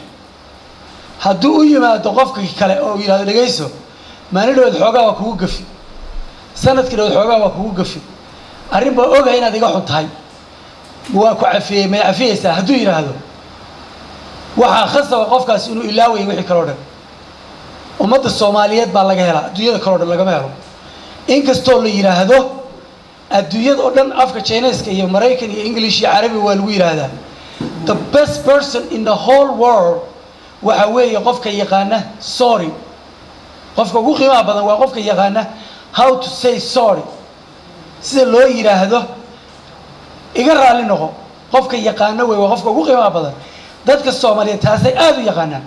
hadduu u yimaado qofka kale oo yidhahdo, "Dhegayso, maalin dhaweed xoogaa waa kugu gafi, sanadkii dhaweed xoogaa waa kugu gafi, arrin baa ogahay inaad iga xun tahay, waa ku cafiyey, may cafiyeysaa?" hadduu yidhaahdo, waxaa khasaba qofkaas inuu ilaawaya wixii kaloo dhan. Ummadda Soomaaliyeed baa laga helaa, adduunyada kaloo dhan lagama helo. Inkastoo la yidhaahdo adduunyada oo dhan afka Chineska iyo Maraykan iyo English iyo Carabi waa lagu yidhaahdaa, the best person in the whole world waxa weeye qofka yaqaana sorry. Qofka ugu qiimaha badan waa qofka yaqaana how to say sorry, sida loo yidhaahdo "iga raalli noqo". Qofka yaqaano wey waa qofka ugu qiimaha badan. Dadka Soomaaliyeed taasay aada u yaqaanaan.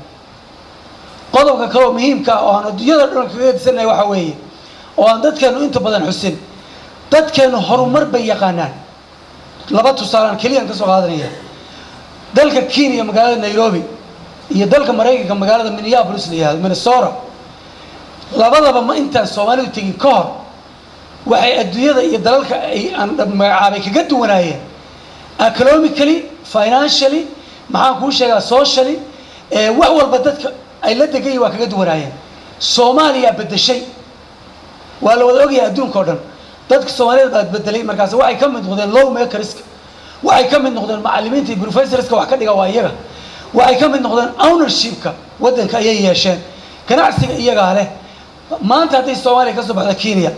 Qodobka kaleoo muhiimka ah oo aan adduunyada dhan kaga disanahay waxa weeye, oo aan dadkeenu inta badan xusin, dadkeenu horumar bay yaqaanaan. Laba tusaalaan keliyaan ka soo qaadanaya: dalka Kenya magaalada Nairobi iyo dalka Maraykanka magaalada Minneapolis la yihahdo, Minnesota, labadaba ma intaan Soomaalidu tegin ka hor waxay adduunyada iyo dalalka ay aan magacaabay kaga duwanaayeen economically, financially, maxaan kuu sheegaa, socially, wax walba dadka ay la degan yihin waa kaga duwanaayeen. Soomaaliya beddeshay, waa la wada ogyahay adduunka o dhan. Dadka Soomaaliyeed baa bedelay. Markaas waxay ka mid noqdeen law makerska, waxay ka mid noqdeen macallimiinta iyo professorska wax ka dhiga waa iyaga, waxay ka mid noqdeen ownershipka waddanka ayay yeesheen, ganacsiga iyagaa leh. Maanta hadday Soomaaliya ka soo baxdo Kenya,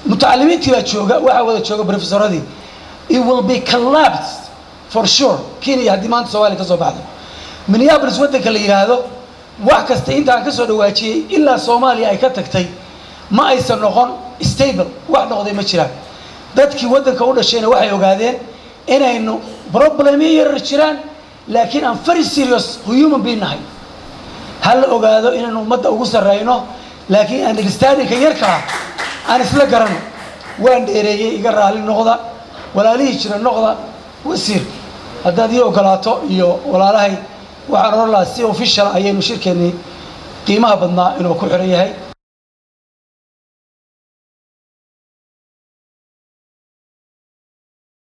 mutacalimiintii baa jooga, waxaa wada jooga professoradii. It will be collapsed for sure Kenya haddii maanta Soomaaliya ka soo baxdo. Minneapolis waddanka la yidhaahdo, wax kasta intaan ka soo dhawaajiyey, ilaa Soomaaliya ay ka tagtay ma aysan noqon stable, wax noqday ma jiraan. Dadkii waddanka u dhashayna waxay ogaadeen Inaynu problemyo yarar jiraan, laakiin aan very serious human being nahay. Ha la ogaado inaynu ummadda ugu sarreyno, laakiin understandingka yarka ah aan isla garano. Waan dheereeyey, iga raali noqda. Walaalihii jira noqda. Wasiir, haddaad ii ogolaato iyo walaalahay, waxaan odhan lahaa si official ayaynu shirkeennii qiimaha badnaa inuu ku xiran yahay.